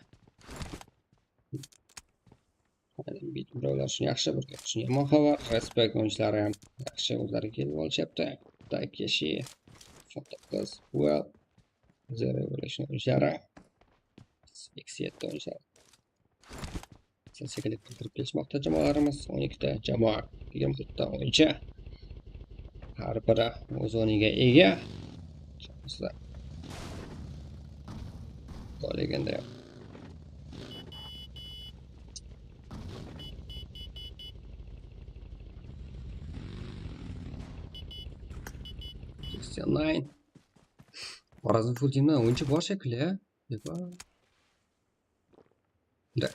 Birovlar uchun yaxshi, birlar uchun yomon xabar. Respekt o'yinchilari ham yaxshi o'zlari kelib olishyapti. Takeshi, Fotokos, Well, The Revolution o'yinchilari, X7 o'yinchilari. Sekinlik kirib kelishmoqda jamoalarimiz. 12 ta jamoa, 24 ta o'yinchi. Har biri o'z o'rniga ega. Legenda yo'q. Nine. Xorazm full teamdan o'yinchi bor shekilli, Da.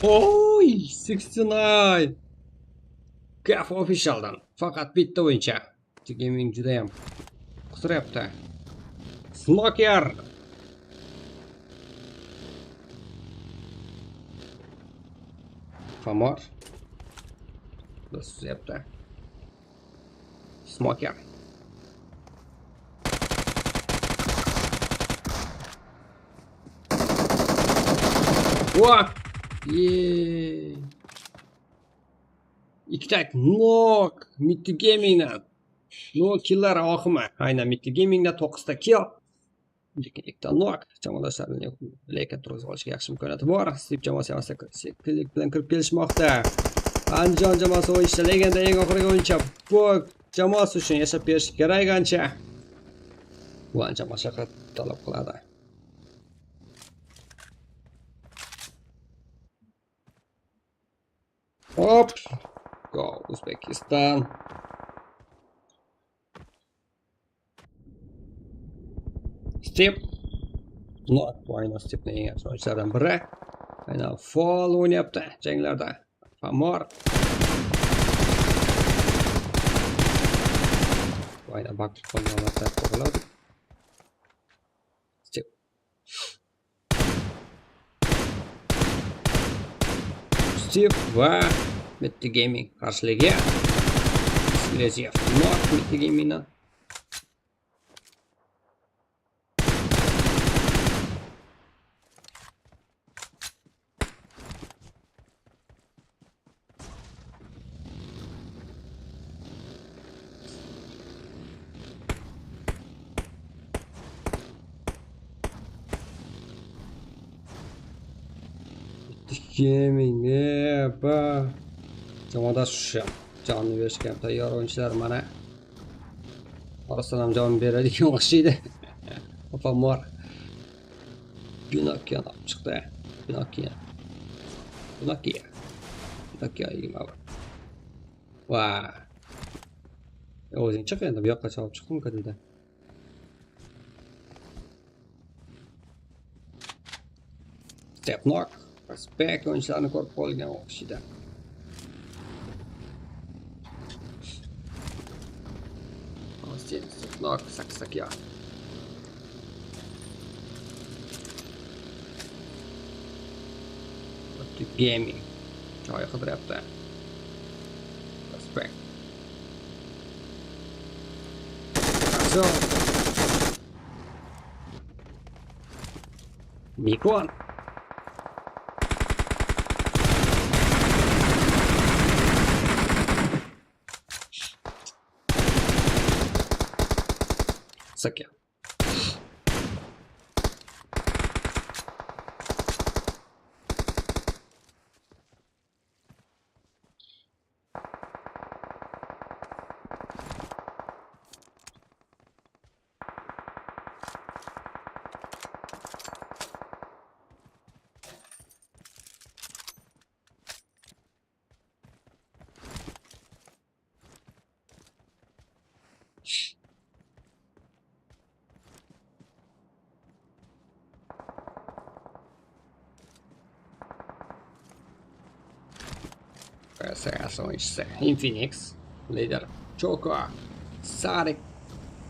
Oy, 69. Gaf officialdan faqat bitta o'yinchi. Gaming juda ham quturyapti. Smoker. Famor. Suzyapti. Smoker. Va! Yeee. Ikkita knock Mitti Gaming'dan. No killlar oqimi. Aynan Mitti Gaming'da 9 ta kill. Lekin ikkita knock. Jamoadoshlarini lekin turg'izib olishga yaxshi imkoniyati bor. Steve jamoasi ham sekinlik bilan kirib kelishmoqda. Andijon jamoasi o'yinchisi legenda eng oxirgi o'yinchi. Bu jamoasi uchun yashab berish kerak ancha. Bu ancha mashaqqat talab qiladi. Hop. Go O'zbekiston. Step. Knock. Bu aynan Stepning eng yaxshi o'yinchilaridan biri. Aynan faol o'ynayapti janglarda. Famor. Bu aynan baqib qolgan holatda bo'ladi. Step. Steve va Mitti Gaming qarshiligi. Eksklyuziv knock Mitti Gaming'dan. Gaming ba jamoadosh jonni berishga ham tayyor o'yinchilar mana. Orasidan ham jon beradigan o'xshaydi. Opamor Pinokio olib chiqdi. Pinokio. Pinokio. Pinokio 21. Va. O'zing chiq endi bu yoqqa olib chiqdim deydi. Step knock. Respekt o'yinchilarni ko'rib qolgan o'xshaydi. Austin, Step knock, Saksakya. Gaming. Joy qidiryapti. Respekt. So. Nikon. Sakya. CS o'yinchisi Infinix, lider Choco, Sarik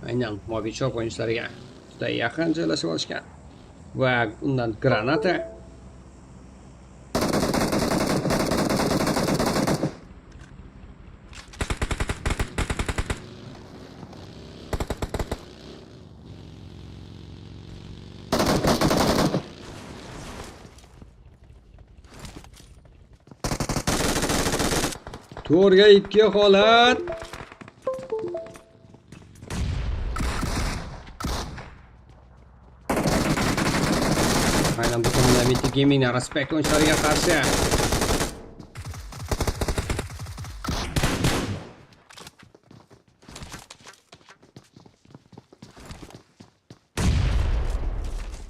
aynan Mobichok o'yinchilariga juda yaqin joylashib olishgan va undan granata. To'rtga 2 holat. Aynan bu tomonda Mythic Gaming Respect o'yinchilariga qarshi.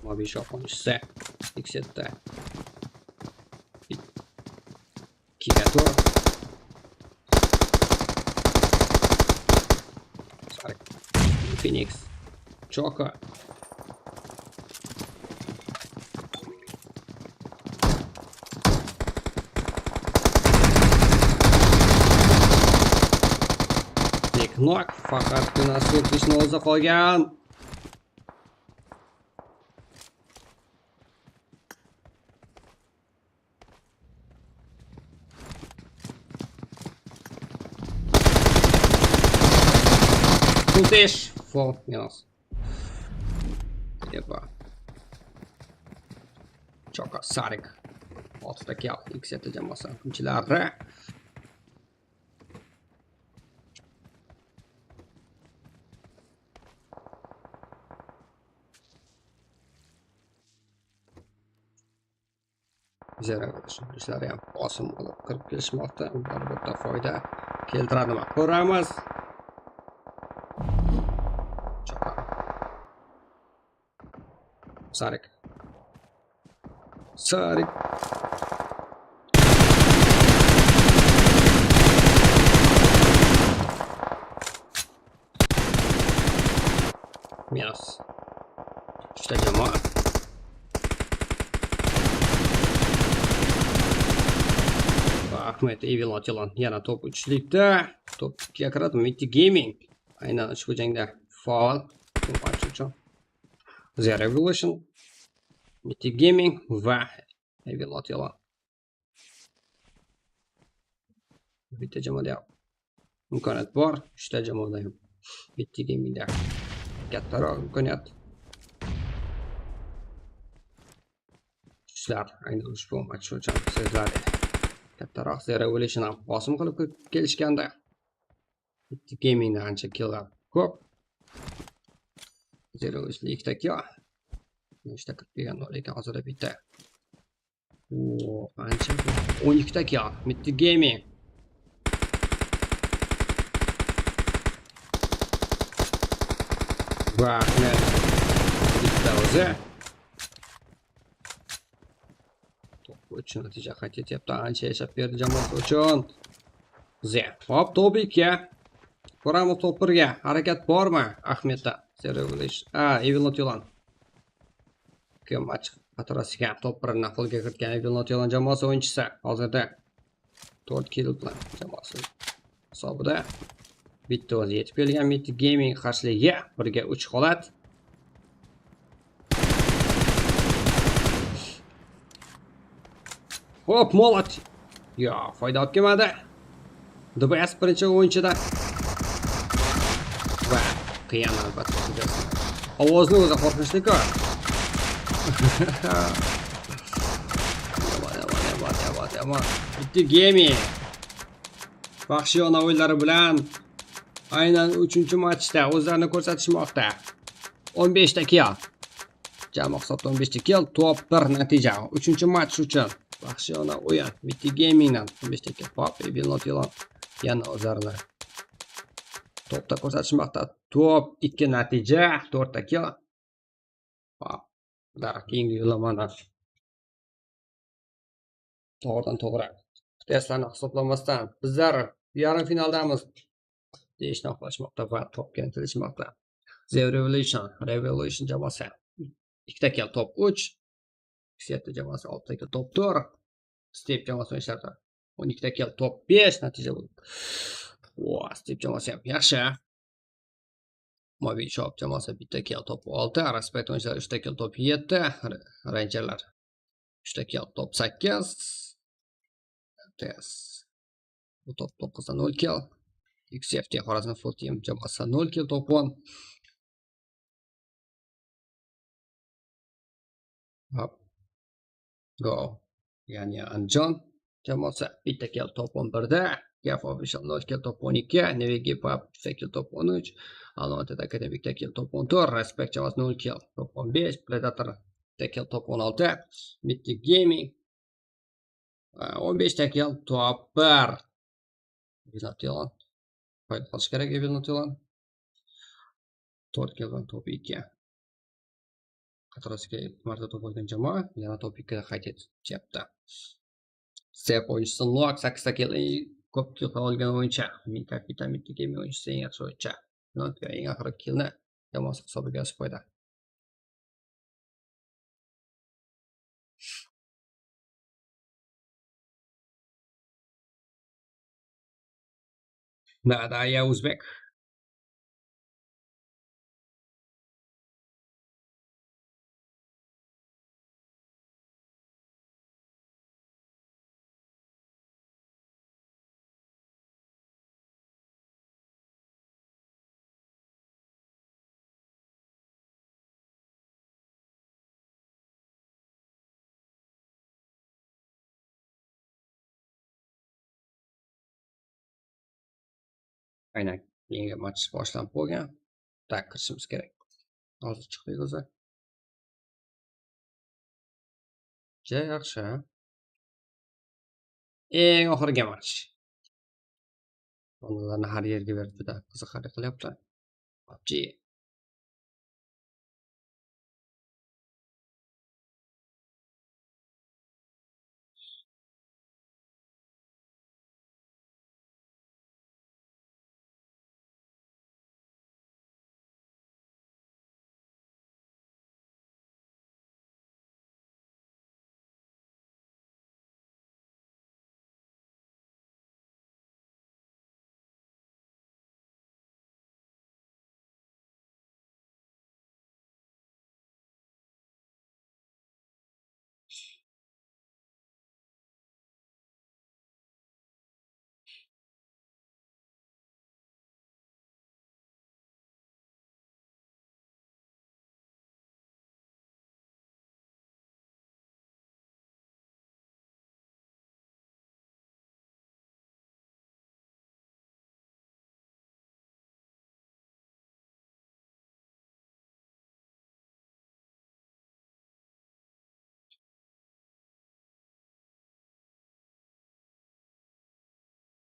Mobi Shop o'yinchisi X7 2 4. Phoenix, Choco. Knock faqatgina surtishni o'zi qolgan. Surtish. Full minus. Epa. Choco, Sarik. 6ta kill, X7 jamoasi o'yinchilari. Ishlari ham bosim olib kirib kelishmoqda. Albatta foyda keltiradimi? Ko'ramiz. Sarik. Sarik. Minus. 3ta jamoa. Ahmed Evil Atilan yana top 3likda. Top 2ga kiradi Mythic Gaming. Aynan ushbu jangda faol top uchun. The Revolution, Mythic Gaming va Evil Atilan. Bitta jamoada imkoniyat bor, 3ta jamoada ham Mythic Gamingda kattaroq imkoniyat. Kuchlar aynan ushbu match uchun seziladi. Kattaroq The Revolution ham bosim qilib kelishganda Mythic Gamingda ancha killlar ko'p. The Revolution ikkita kill. Nechta kirib kelgan, lekin hozirda bitta. Ancha 12 ta kill. Mythic Gaming. Va Ahmed bitta o'zi. Uchun natija qayd etyapti. Ancha yashab berdi jamoasi uchun. Z. Hop, top 2. Ko'ramiz top 1ga. Harakat bormi Ahmedda? The Revolution. Evil Atilan. Kim ochiq qatorasiga top 1ni qo'lga kiritgan Evil Atilan jamoasi o'yinchisi hozirda 4 kill bilan jamoasi hisobida bitta o'zi yetib kelgan Mythic Gaming qarshiligiga 1ga 3 holat. Hop, molot. Yo, foyda olib kelmadi. DBS birinchi o'yinchida. Va qiyin albatta. Ovozni o'zi qo'rqinchli-ku. Yomon. Mythic Gaming vahshiyona o'yinlari bilan aynan 3-matchda o'zlarini ko'rsatishmoqda. 15 ta kill. Jamoa hisobda 15 ta kill, top 1 natija. 3-match uchun vahshiyona o'yin Mythic Gamingdan 15 ta kill. Hop, Evil Atilan yana o'zlarini topda ko'rsatishmoqda. Top 2 natija, 4 ta kill. Hop, ular keyingi yo'llamani to'g'ridan to'g'ri testlarni hisoblamasdan bizlar yarim finaldamiz deyishni xohlashmoqda va topga intilishmoqda. The Revolution jamoasi 2 ta kill, top 3. X7 jamoasi 6 ta kill, top 4. Step jamoasi o'yinchilari 12 ta kill, top 5 natija bo'ldi. Vo, Steve jamoasi ham yaxshi. Mobil Shop jamoasi bitta kill, top 6, Respect o'yinchilari 3 ta kill, top 7, Rangerlar 3 ta kill, top 8. TS bu top 9 da 0 kill. XFT Xorazm Full Team jamoasi 0 kill, top 10. Hop. Go. Ya'ni Andijon jamoasi bitta kill, top 11 da. Gaf Official 0 kill, top 12, Nevigi Pub 8 kill, top 13, Almatyda Akademik 2 kill, top 14, Respect jamoasi 0 kill, top 15, Predator 2 kill, top 16, Mythic Gaming 15 ta kill, top 1. Evilnot qo'yib qolish kerak. Evilnot 4 kill bilan top 2. Qatorasiga 2 marta top olgan jamoa yana top 2 da qayd etyapti. Step o'yinchisi Lock 8 ta kill, ko'p kill olgan o'yinchi. Min kapitan Mythic Gaming o'yinchisi eng yaxshi o'yinchi. Eng oxirgi killni jamoasi hisobiga yozib qo'ydi. Nadaya Uzbek. Aynan keyingi match boshlanib bo'lgan. Tak, kirishimiz kerak. Hozir chiqdik o'zi. Juda yaxshi. Eng oxirgi match. Ularni har yerga berib juda qiziqarli qilyapti. PUBG.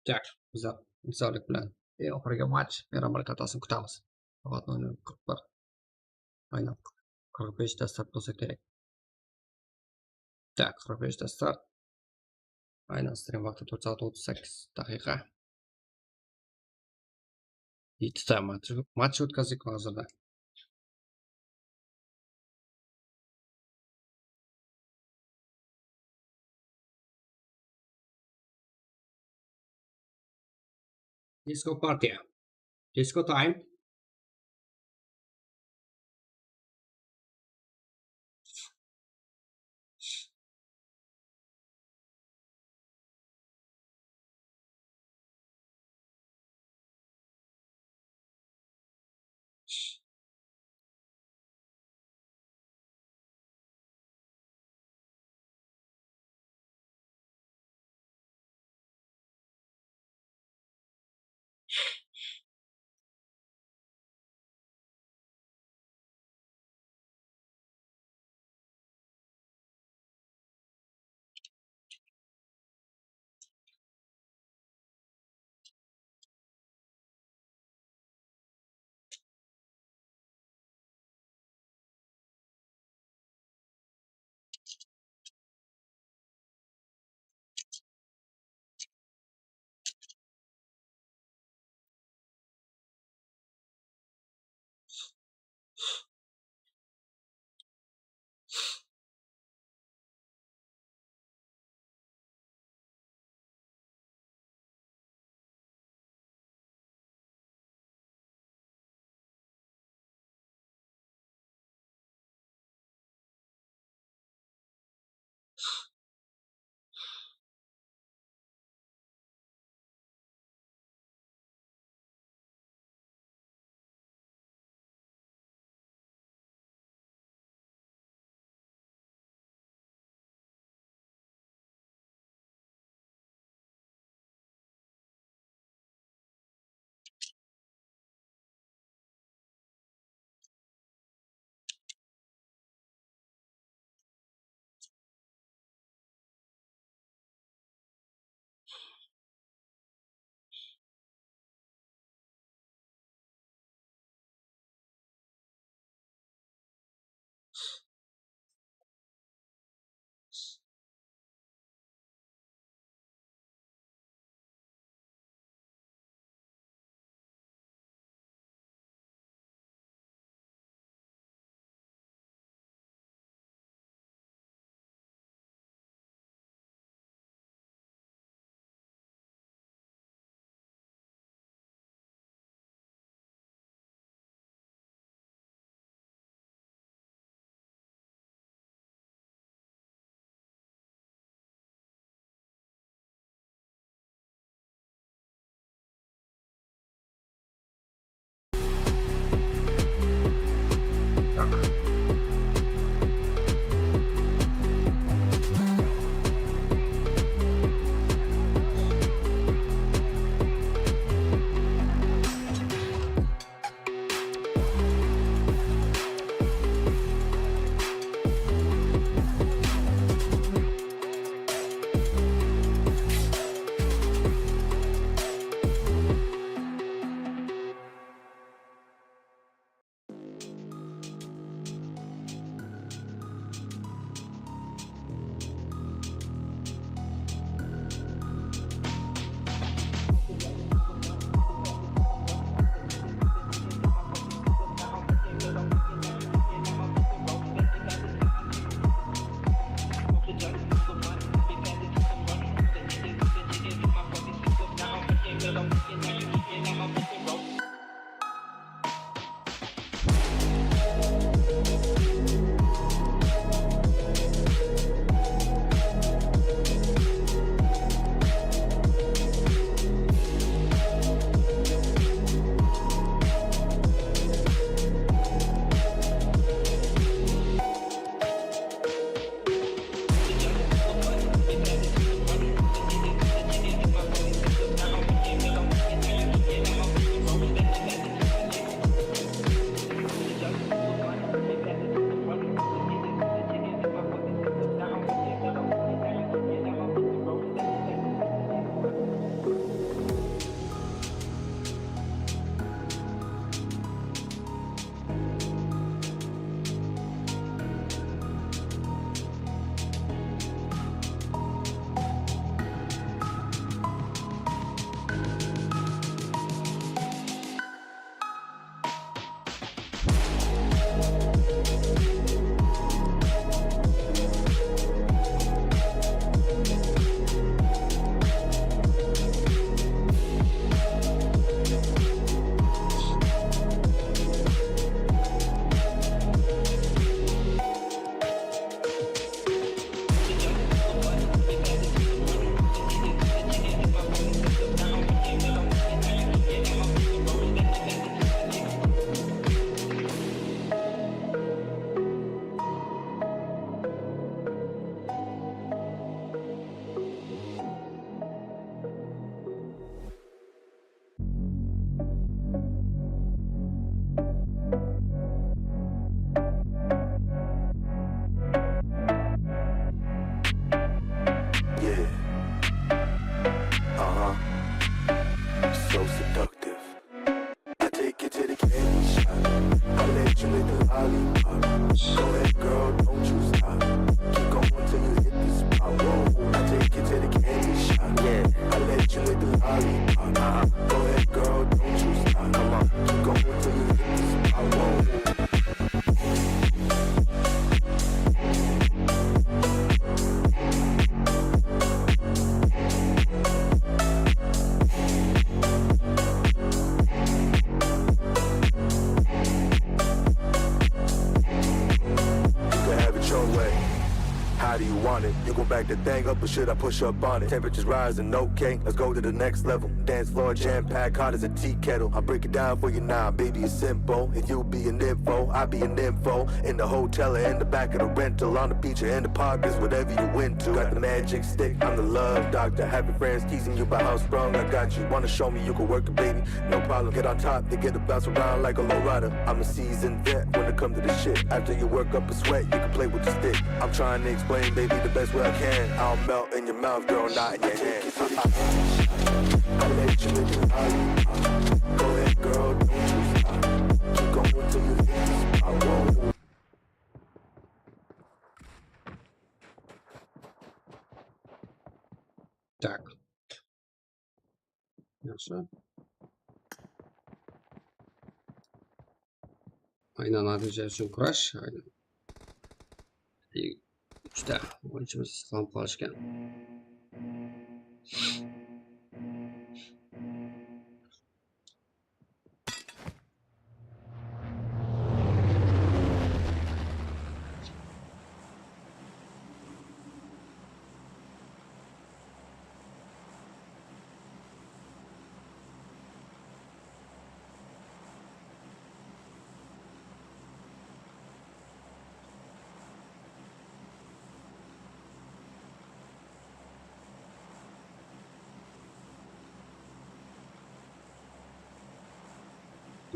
Tak, intizorlik bilan eng oxirgi match Miramar xatosini kutamiz. Soat 00:41. Aynan 45 ta start bo'lsa kerak. Tak, 45 ta start. Aynan stream vaqti 4 soat 38 daqiqa. 7 ta match o'tkazdik hozirda. Disco party. Disco time. want it. You gon' back the thing up or should I push up on it? Temperatures rising, okay, let's go to the next level. Dance floor jam-packed, hot as a tea kettle. I break it down for you now, baby, it's simple. If you be an info, I be an info. In the hotel or in the back of the rental, on the beach or in the park, it's whatever you into. Got the magic stick, I'm the love doctor. Happy friends teasing you about how strong I got you. Wanna show me you can work it, baby? No problem. Get on top, they get to bounce around like a low rider. I'm a seasoned vet when it comes to this shit. After you work up a sweat, you can play with the stick. I'm trying to explain, baby, the best way I can. I'll melt in your mouth, girl, not in your hand. I let you live it high. Go ahead, girl, don't you stop. Keep going till you hit the spot. Whoa. Так. Yaxshi. Aynan natija uchun kurash. Aynan. 3ta o'yinchimiz saqlanib qolishgan.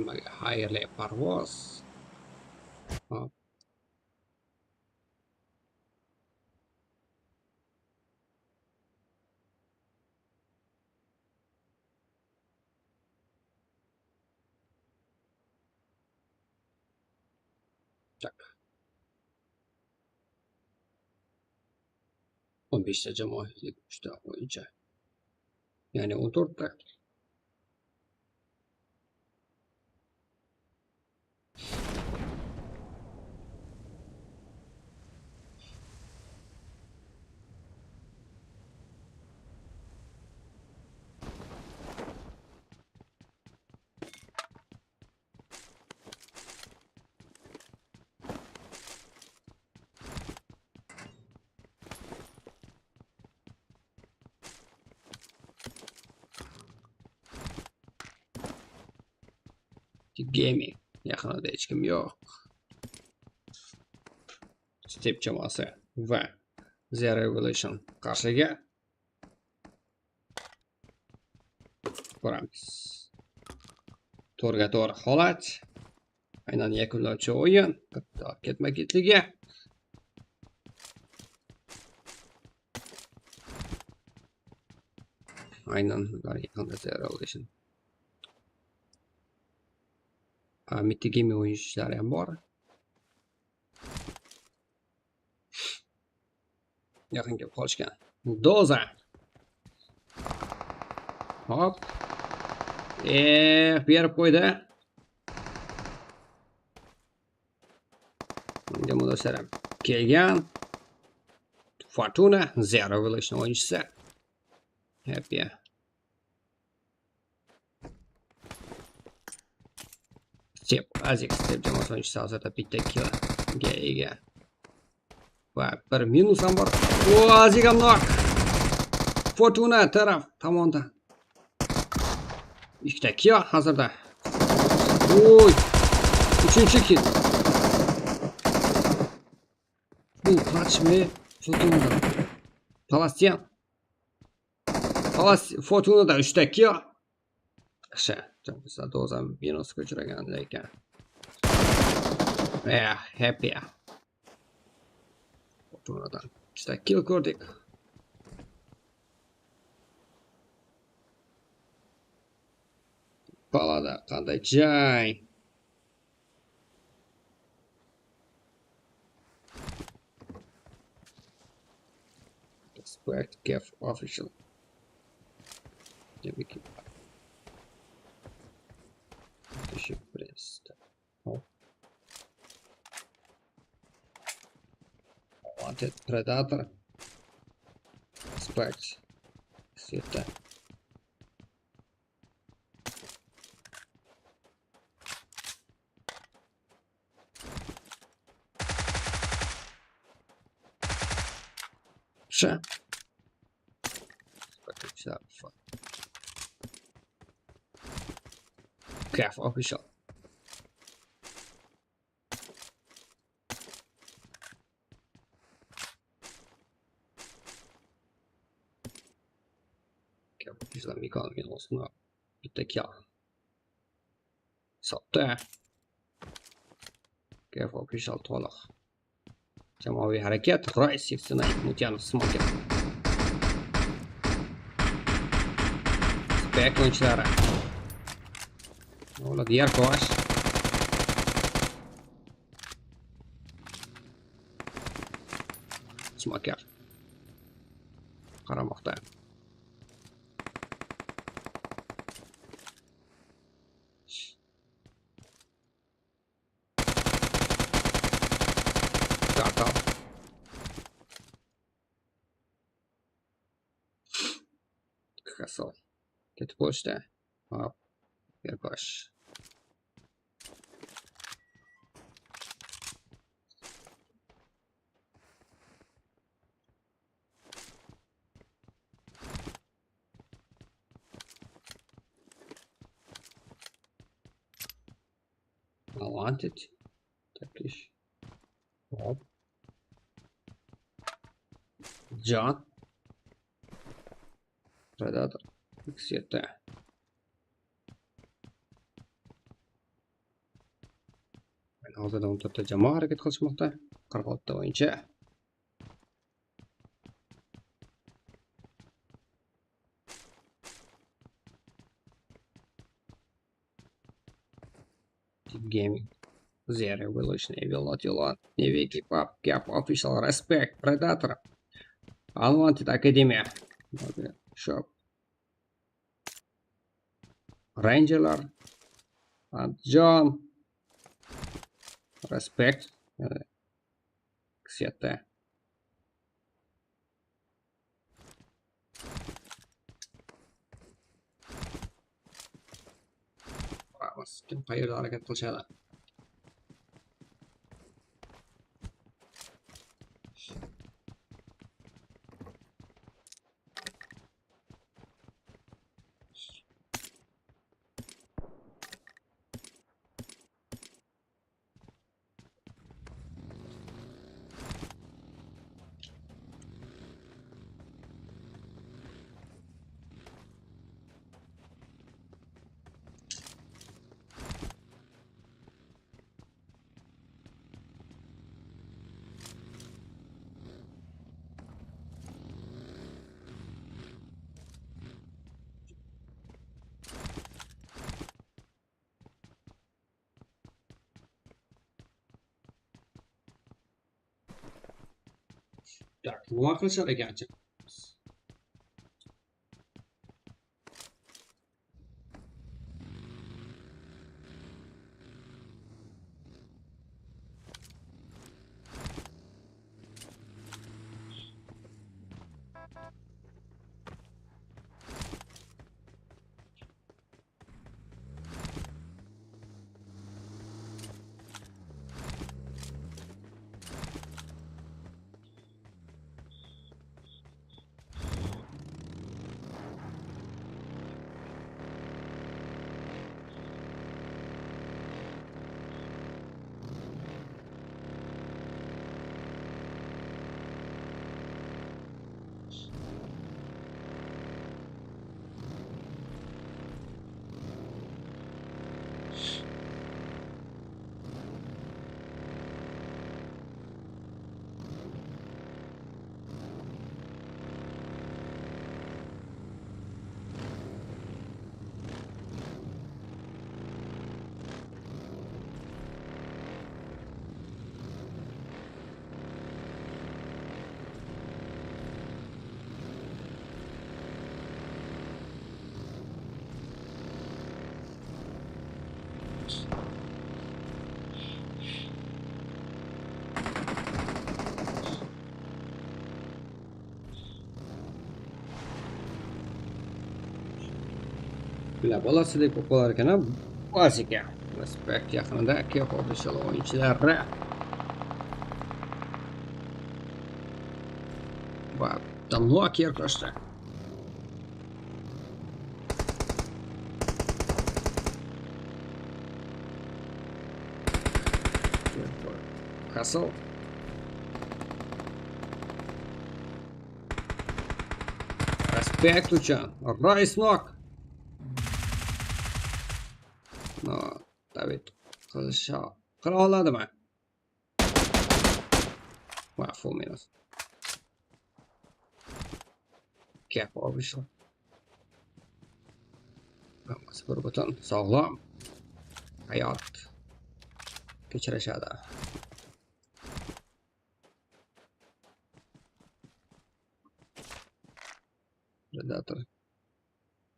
Nimaga xayrli parvoz. Hop. Tak. 15 ta jamoa, 3 ta o'yinchi. Ya'ni 14 ta. Gaming yaqinida hech kim yo'q. Step jamoasi va The Revolution qarshiga ko'ramiz. To'rga to'g'ri holat. Aynan yakunlovchi o'yin ketma-ketligi. Aynan ular yaqinda The Revolution. Mitti Gaming o'yinchilari ham bor. Yaqin kelib qolishgan. Doza. Hop. Berib qo'ydi. Jamoadoshlar ham kelgan. Fortuna The Revolution o'yinchisi. Happy. Step, Azik Step jamoasi o'yinchisi hozirda bitta killga ega. Va bir minus ham bor. O, Azik ham knock. Fortuna taraf tomondan. Ikkita kill hozirda. Oy! Uchinchi kill. Bu clutchmi? Fortuna'dan. Palastian. Fortuna'da 3 ta kill. Yaxshi. Dozam minusga uchragan lekin. Happy. Fortuna'dan 3 ta kill ko'rdik. Palada qanday jang. Respect Gef official. Demak, Wanted Predator. Respect. Sveta. Kef official. Kef official Mikael minusni bitta kill sotdi. Kef official to'liq. Jamoaviy harakat. Rais 89 Mutyanov Smoker. Spek o'yinchilari. Bo'ladi Yarkovash. Smoker. Qaramoqda. Kartal. Kasal. Ketib qo'yishdi. Hop. Yarkovash. Wanted. Turkish. Hop. John. Predator. X7. Hozirda 14 ta jamoa harakat qilishmoqda. 46 ta o'yinchi. Gaming. Zero Evolution, Evil Not You Neviki, Pub, Gap, Official, Respect, Predator, Unwanted Academia, Shop, Rangerlar, John, Respect, X7. Kim qayerda harakat qilishadi? Так, nima qilishar ekanchi? Bila bolasidek bo'lib qolar ekan, Bosika. Respect yaqinida Kef Official o'yinchilari. Va Bitta nok Aircrashda. Hustle. Respect uchun. Rice knock. No, David qilisha qila oladimi? Va full minus. Gap obviously. Hammasi bir butun sog'lom hayot kechirishadi. Predator.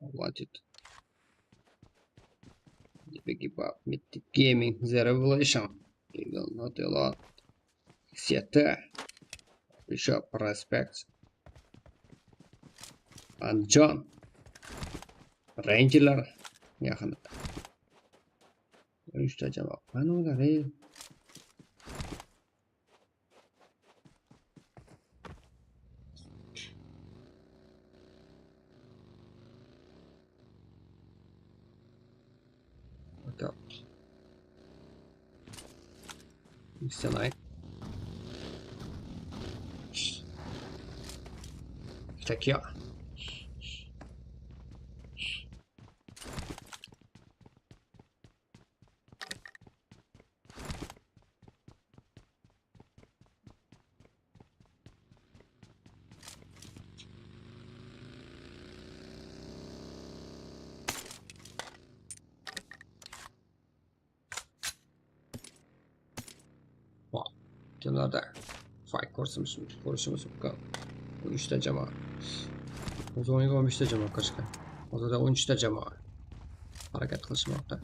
Хватит. Погибав. Mythic Gaming. The Revelation. Evil Not a Lot. CT. Bishop Respect. Andijon. Rangerlar yaqinda. 3 ta javob. Mana ular, ey. Так. Стенай. Так я. Kimlarda fight ko'rishimiz mumkin. 3 ta jamoa. O'z o'yiniga 15 ta jamoa kirishgan. Hozirda 13 ta jamoa harakat qilishmoqda.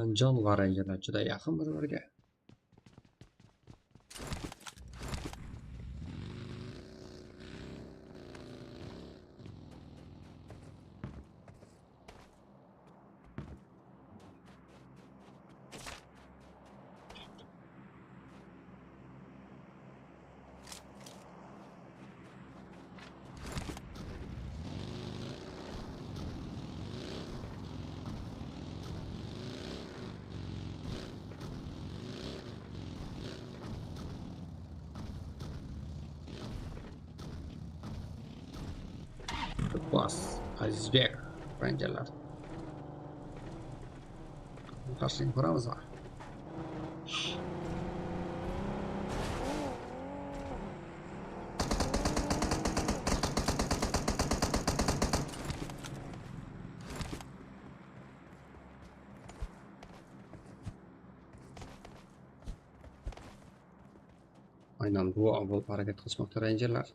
Andijon va Rangerlar juda yaqin bir-biriga. Bas, Azizbek, Rangerlar. Qarshilik ko'ramizmi? Aynan bu bo'lib harakat qilishmoqda Rangerlar.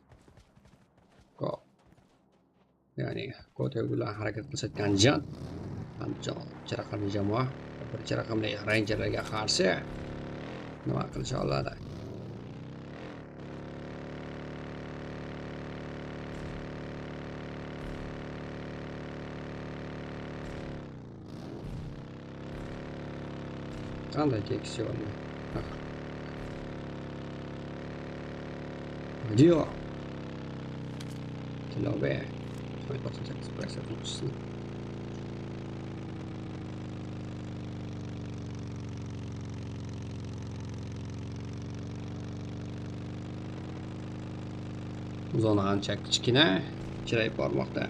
Go. Ya'ni Kote bilan harakat qilishayotgan Andijon, Andijon ikki raqamli jamoa birinchi raqamli Rangerlarga qarshi nima qilisha oladi? Qanday keksion? Dio. Tilove. 98%. Zona ancha kichkina, kichrayib bormoqda.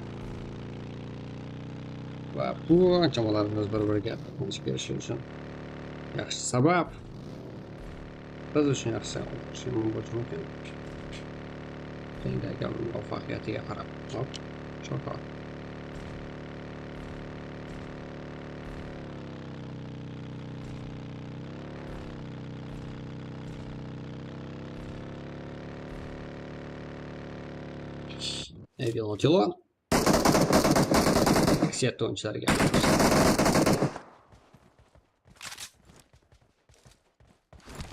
Va bu jamoalarimiz bir-biriga to'qnash kelishi uchun yaxshi sabab. Biz uchun yaxshi bo'lishi mumkin. Jangdagi muvaffaqiyatiga qarab. Hop, Choko. Evil Tilo. Aksiyat o'yinchilariga.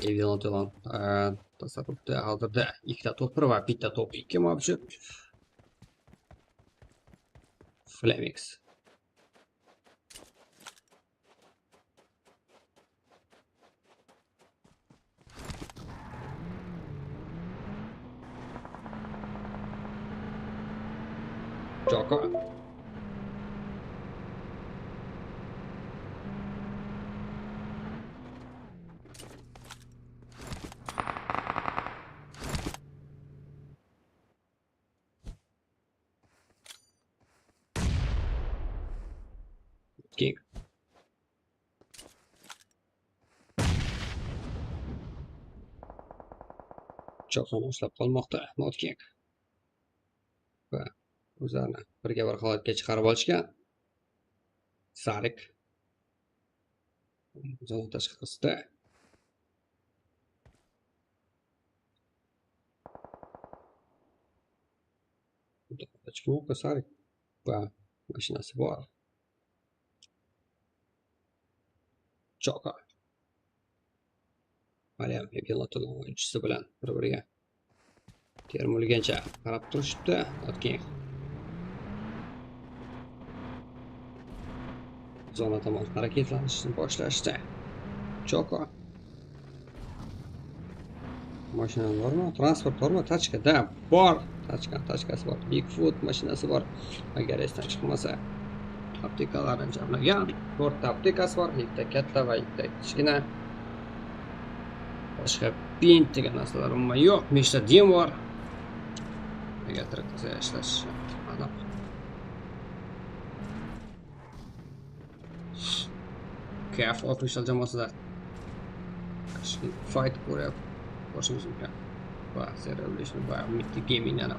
Evil Tilo tasarrufda hozirda ikkita to'p bir va bitta to'p ikki mavjud. Flamix. Joko. King. Jokoni ushlab qolmoqda Notking. Va o'zlarini birga bir holatga chiqarib olishgan. Sarik zona tashqarisida. Chiqmoqda Sarik va mashinasi bor. Joko. Haliyam Epiloto'ning o'yinchisi bilan bir-biriga termilgancha qarab turishibdi. Notking zona tomon harakatlanishni boshlashdi. Joko. Mashina bormi? Transport bormi? Tachka da bor. Tachkasi bor. Bigfoot mashinasi bor. Agar esdan chiqmasa, aptekalarni jamlagan. 4 ta aptekasi bor, ikkita katta va ikkita kichkina. Boshqa pint degan narsalar umuman yo'q. 5 ta dim bor. Agar tirik qilsa ishlash aniq. KF Official jamoasida fight ko'ryapti. Ko'rishimiz mumkin. Va Revolution va Mythic Gaming yana.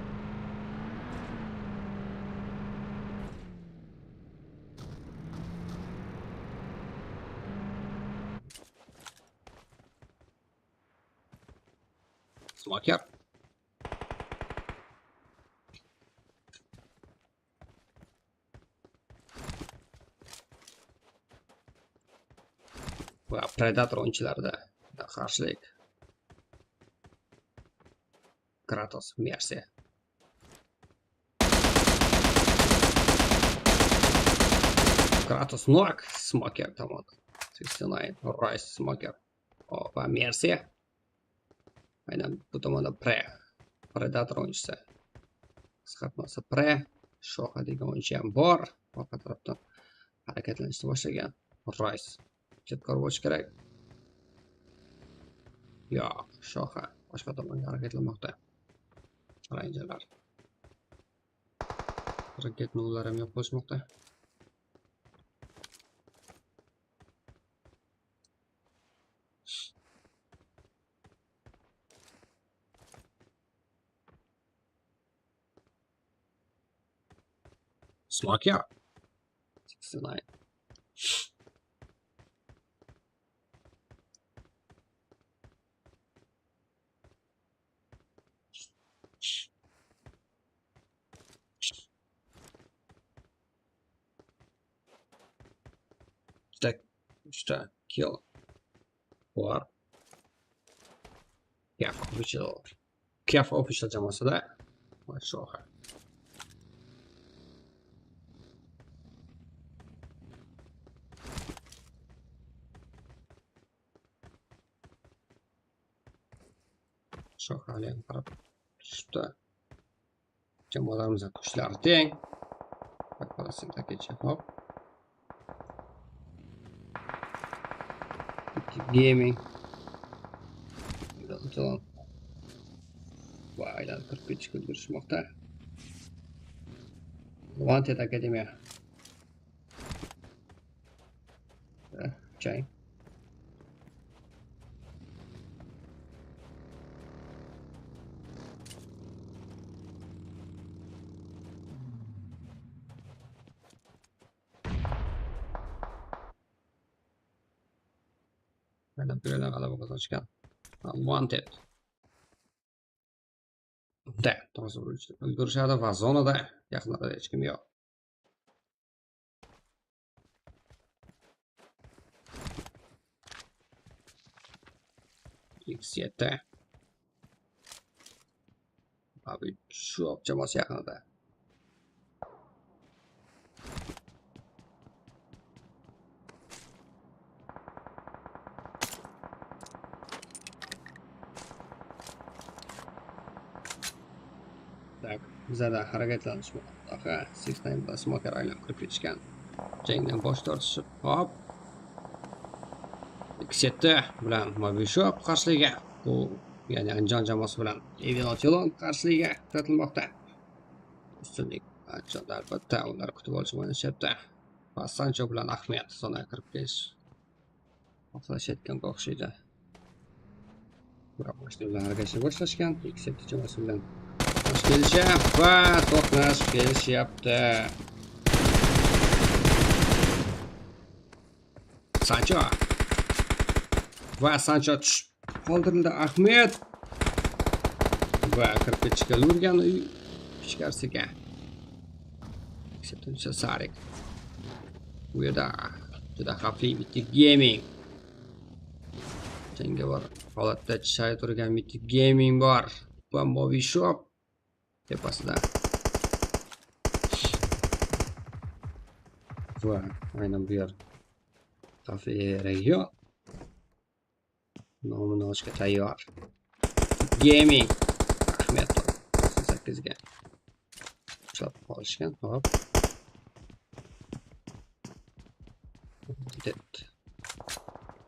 Smoker. Va Predator o'yinchilarida qarshilik. Kratos, Mercy. Kratos knock, Smoker tomon. 69, Rice Smoker. Va Mercy. Aynan bu tomonda Predator o'yinchisi. Qisqartmasi Pre, Shoha degan o'yinchi ham bor. Orqa tarafdan harakatlanishni boshlagan. Rice chetkor bo'lish kerak. Yo'q, Shoha boshqa tomonga harakatlanmoqda. Rangerlar. Raket nollar ham yo'q bo'lishmoqda. Smoker. 69. Uchta kill bor. KF Official jamoasida va Shoha. Shoha haliyam qarab turishibdi. Jamoalarimiz kuchlari teng. Hop. Gaming. Va aylanib kirib ketishga ulgurishmoqda. Wanted Academia. Jang. Bilan g'alaba qozonishgan. Wanted. Da, to'g'ri ulgurishadi va zonada yaqinlarda hech kim yo'q. X7. Abi shu jamoasi yaqinida. Bizada harakatlanish Aha, 69 bilan Smoker aylanib kirib ketishgan. Jangdan bosh tortishib, hop. X7 bilan Mobi Shop qarshiligiga, bu ya'ni Andijon jamoasi bilan Evil Tilon qarshiligiga kuzatilmoqda. Ustunlik Andijonda albatta ular kutib olish o'ynashyapti. Va Sancho bilan Ahmed zonaga kirib kelish xohlashayotganga o'xshaydi. Biroq mashina bilan harakatga boshlashgan X7 jamoasi bilan kelishi va to'qnash kelishyapti. Sancho va Sancho tushib qoldirildi. Ahmed va kirib ketishga ulgurgan uy ichkarisiga. X7 Sarik. Bu yerda juda xavfli Mythic Gaming. Jangga bor holatda chay turgan Mythic Gaming bor va Mobi Shop tepasida. Va aynan bu yer xavfli region. Nomini ochga tayyor. Gaming Ahmed 98 ga ushlab qolishgan. Hop.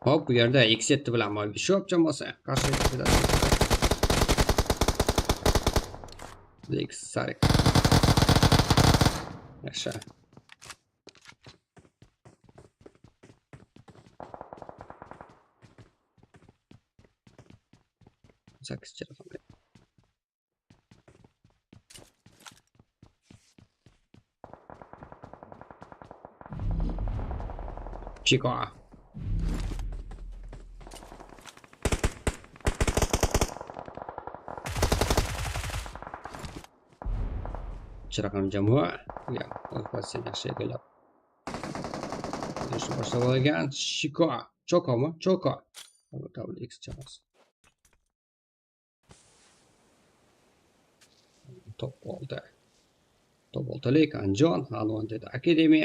Hop, bu yerda X7 bilan Mobi Shop jamoasi qarshilik ko'rsatadi. X Sarik. Yaxshi. Sakkiz telefon. Chico. Raqam jamoa ya o'z pozitsiyani yaxshi egallab boshlab olgan. Shiko, Chokomi? Choko. WX jamoasi. Top oldi. Top oltilik Andijon, Unwanted Academy,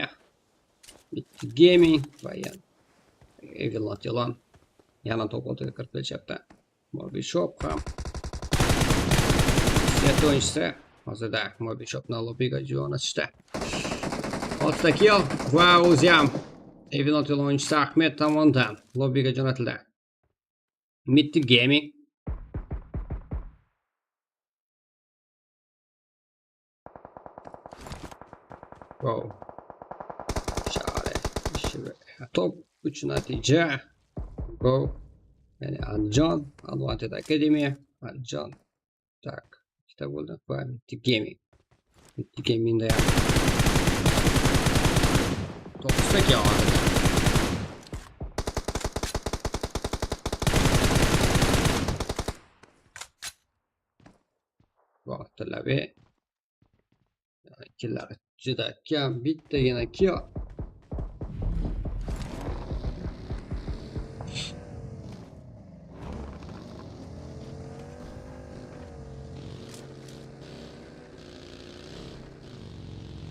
Mythic Gaming va yana Evil Tilon yana top oltiga kirib kelishyapti. Mobi Shop ham yetti o'yinchisi hozirda Mobi Shopni lobbiga jo'natishdi. Oltita kill va o'zi ham Evil Tilon o'yinchisi Ahmed tomonidan lobbiga jo'natildi. Mythic Gaming Wow. Top 3 natija. Go. Ya'ni Andijon, Unwanted Academy, Andijon. Tak, ikkita bo'ldi va Mythic Gaming. Mythic Gamingda ham 9ta kill oldi. Va Tillabi killar juda kam, bittagina kill.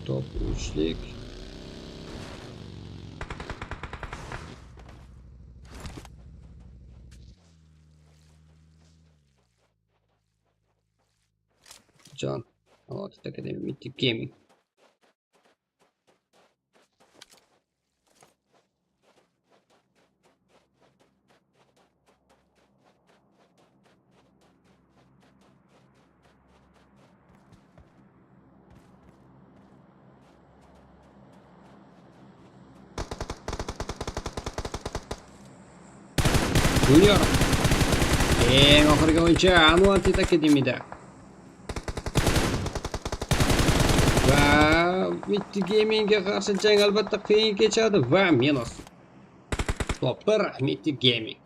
Top 3lik. Jon, Unwanted Academy, Mythic Gaming. Junior. Eng oxirgi o'yinchi Unwanted Academy'da. Va Mythic Gamingga qarshi jang albatta qiyin kechadi va minus. Top 1 Mythic Gaming.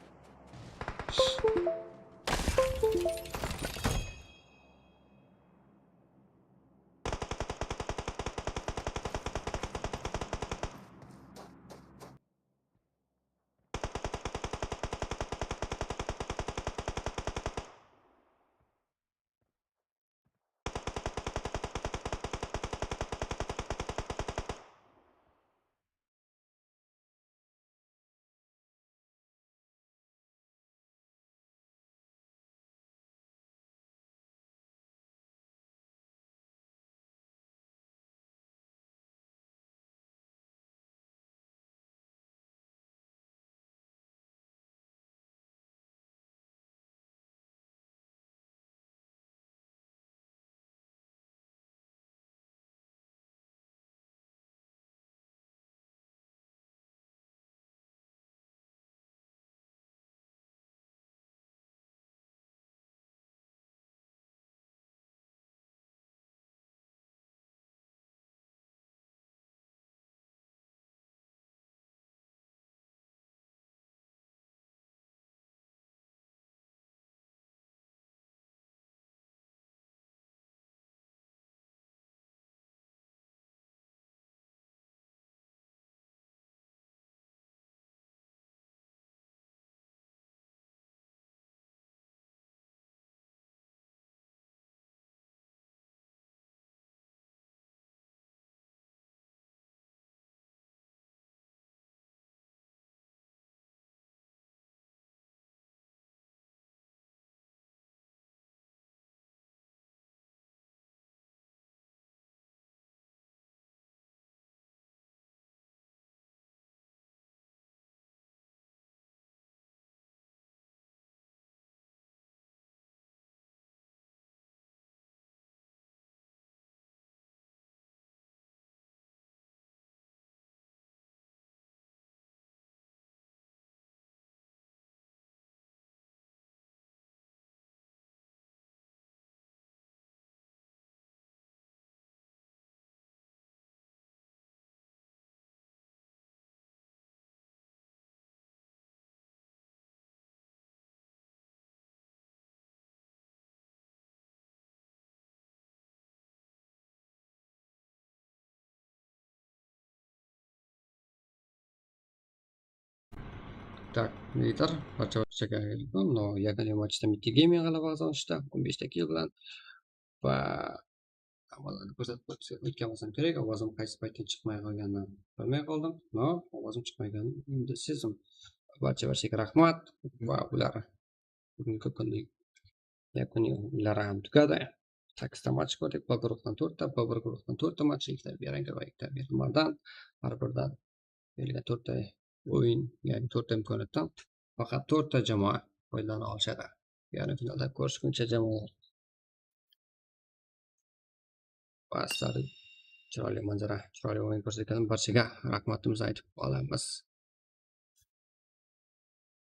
Так, lider barcha barchaga, но yakuniy matchda Mickey Gaming g'alaba qozonishdi 15 ta kill bilan va avvalani ko'rsatib o'tgan bo'lsam kerak, ovozim qaysi paytda chiqmay qolganini bilmay qoldim. Но, ovozim chiqmaganini sezdim. Barcha barchaga rahmat va ular bugungi kunning yakuniy o'yinlari ham tugadi. 8 ta match ko'rdik. B guruhdan 4 ta, B1 guruhdan 4 ta match, ikkita Beranga va ikkita Bermardan, har biridan berilgan 4 ta o'yin, ya'ni 4 ta imkoniyatdan faqat 4 ta jamoa foydalana olishadi. Yarim finalda ko'rishguncha, jamoalar. Va sizlar chiroyli manzara, chiroyli o'yin ko'rsatgan barchaga rahmatimizni aytib qolamiz.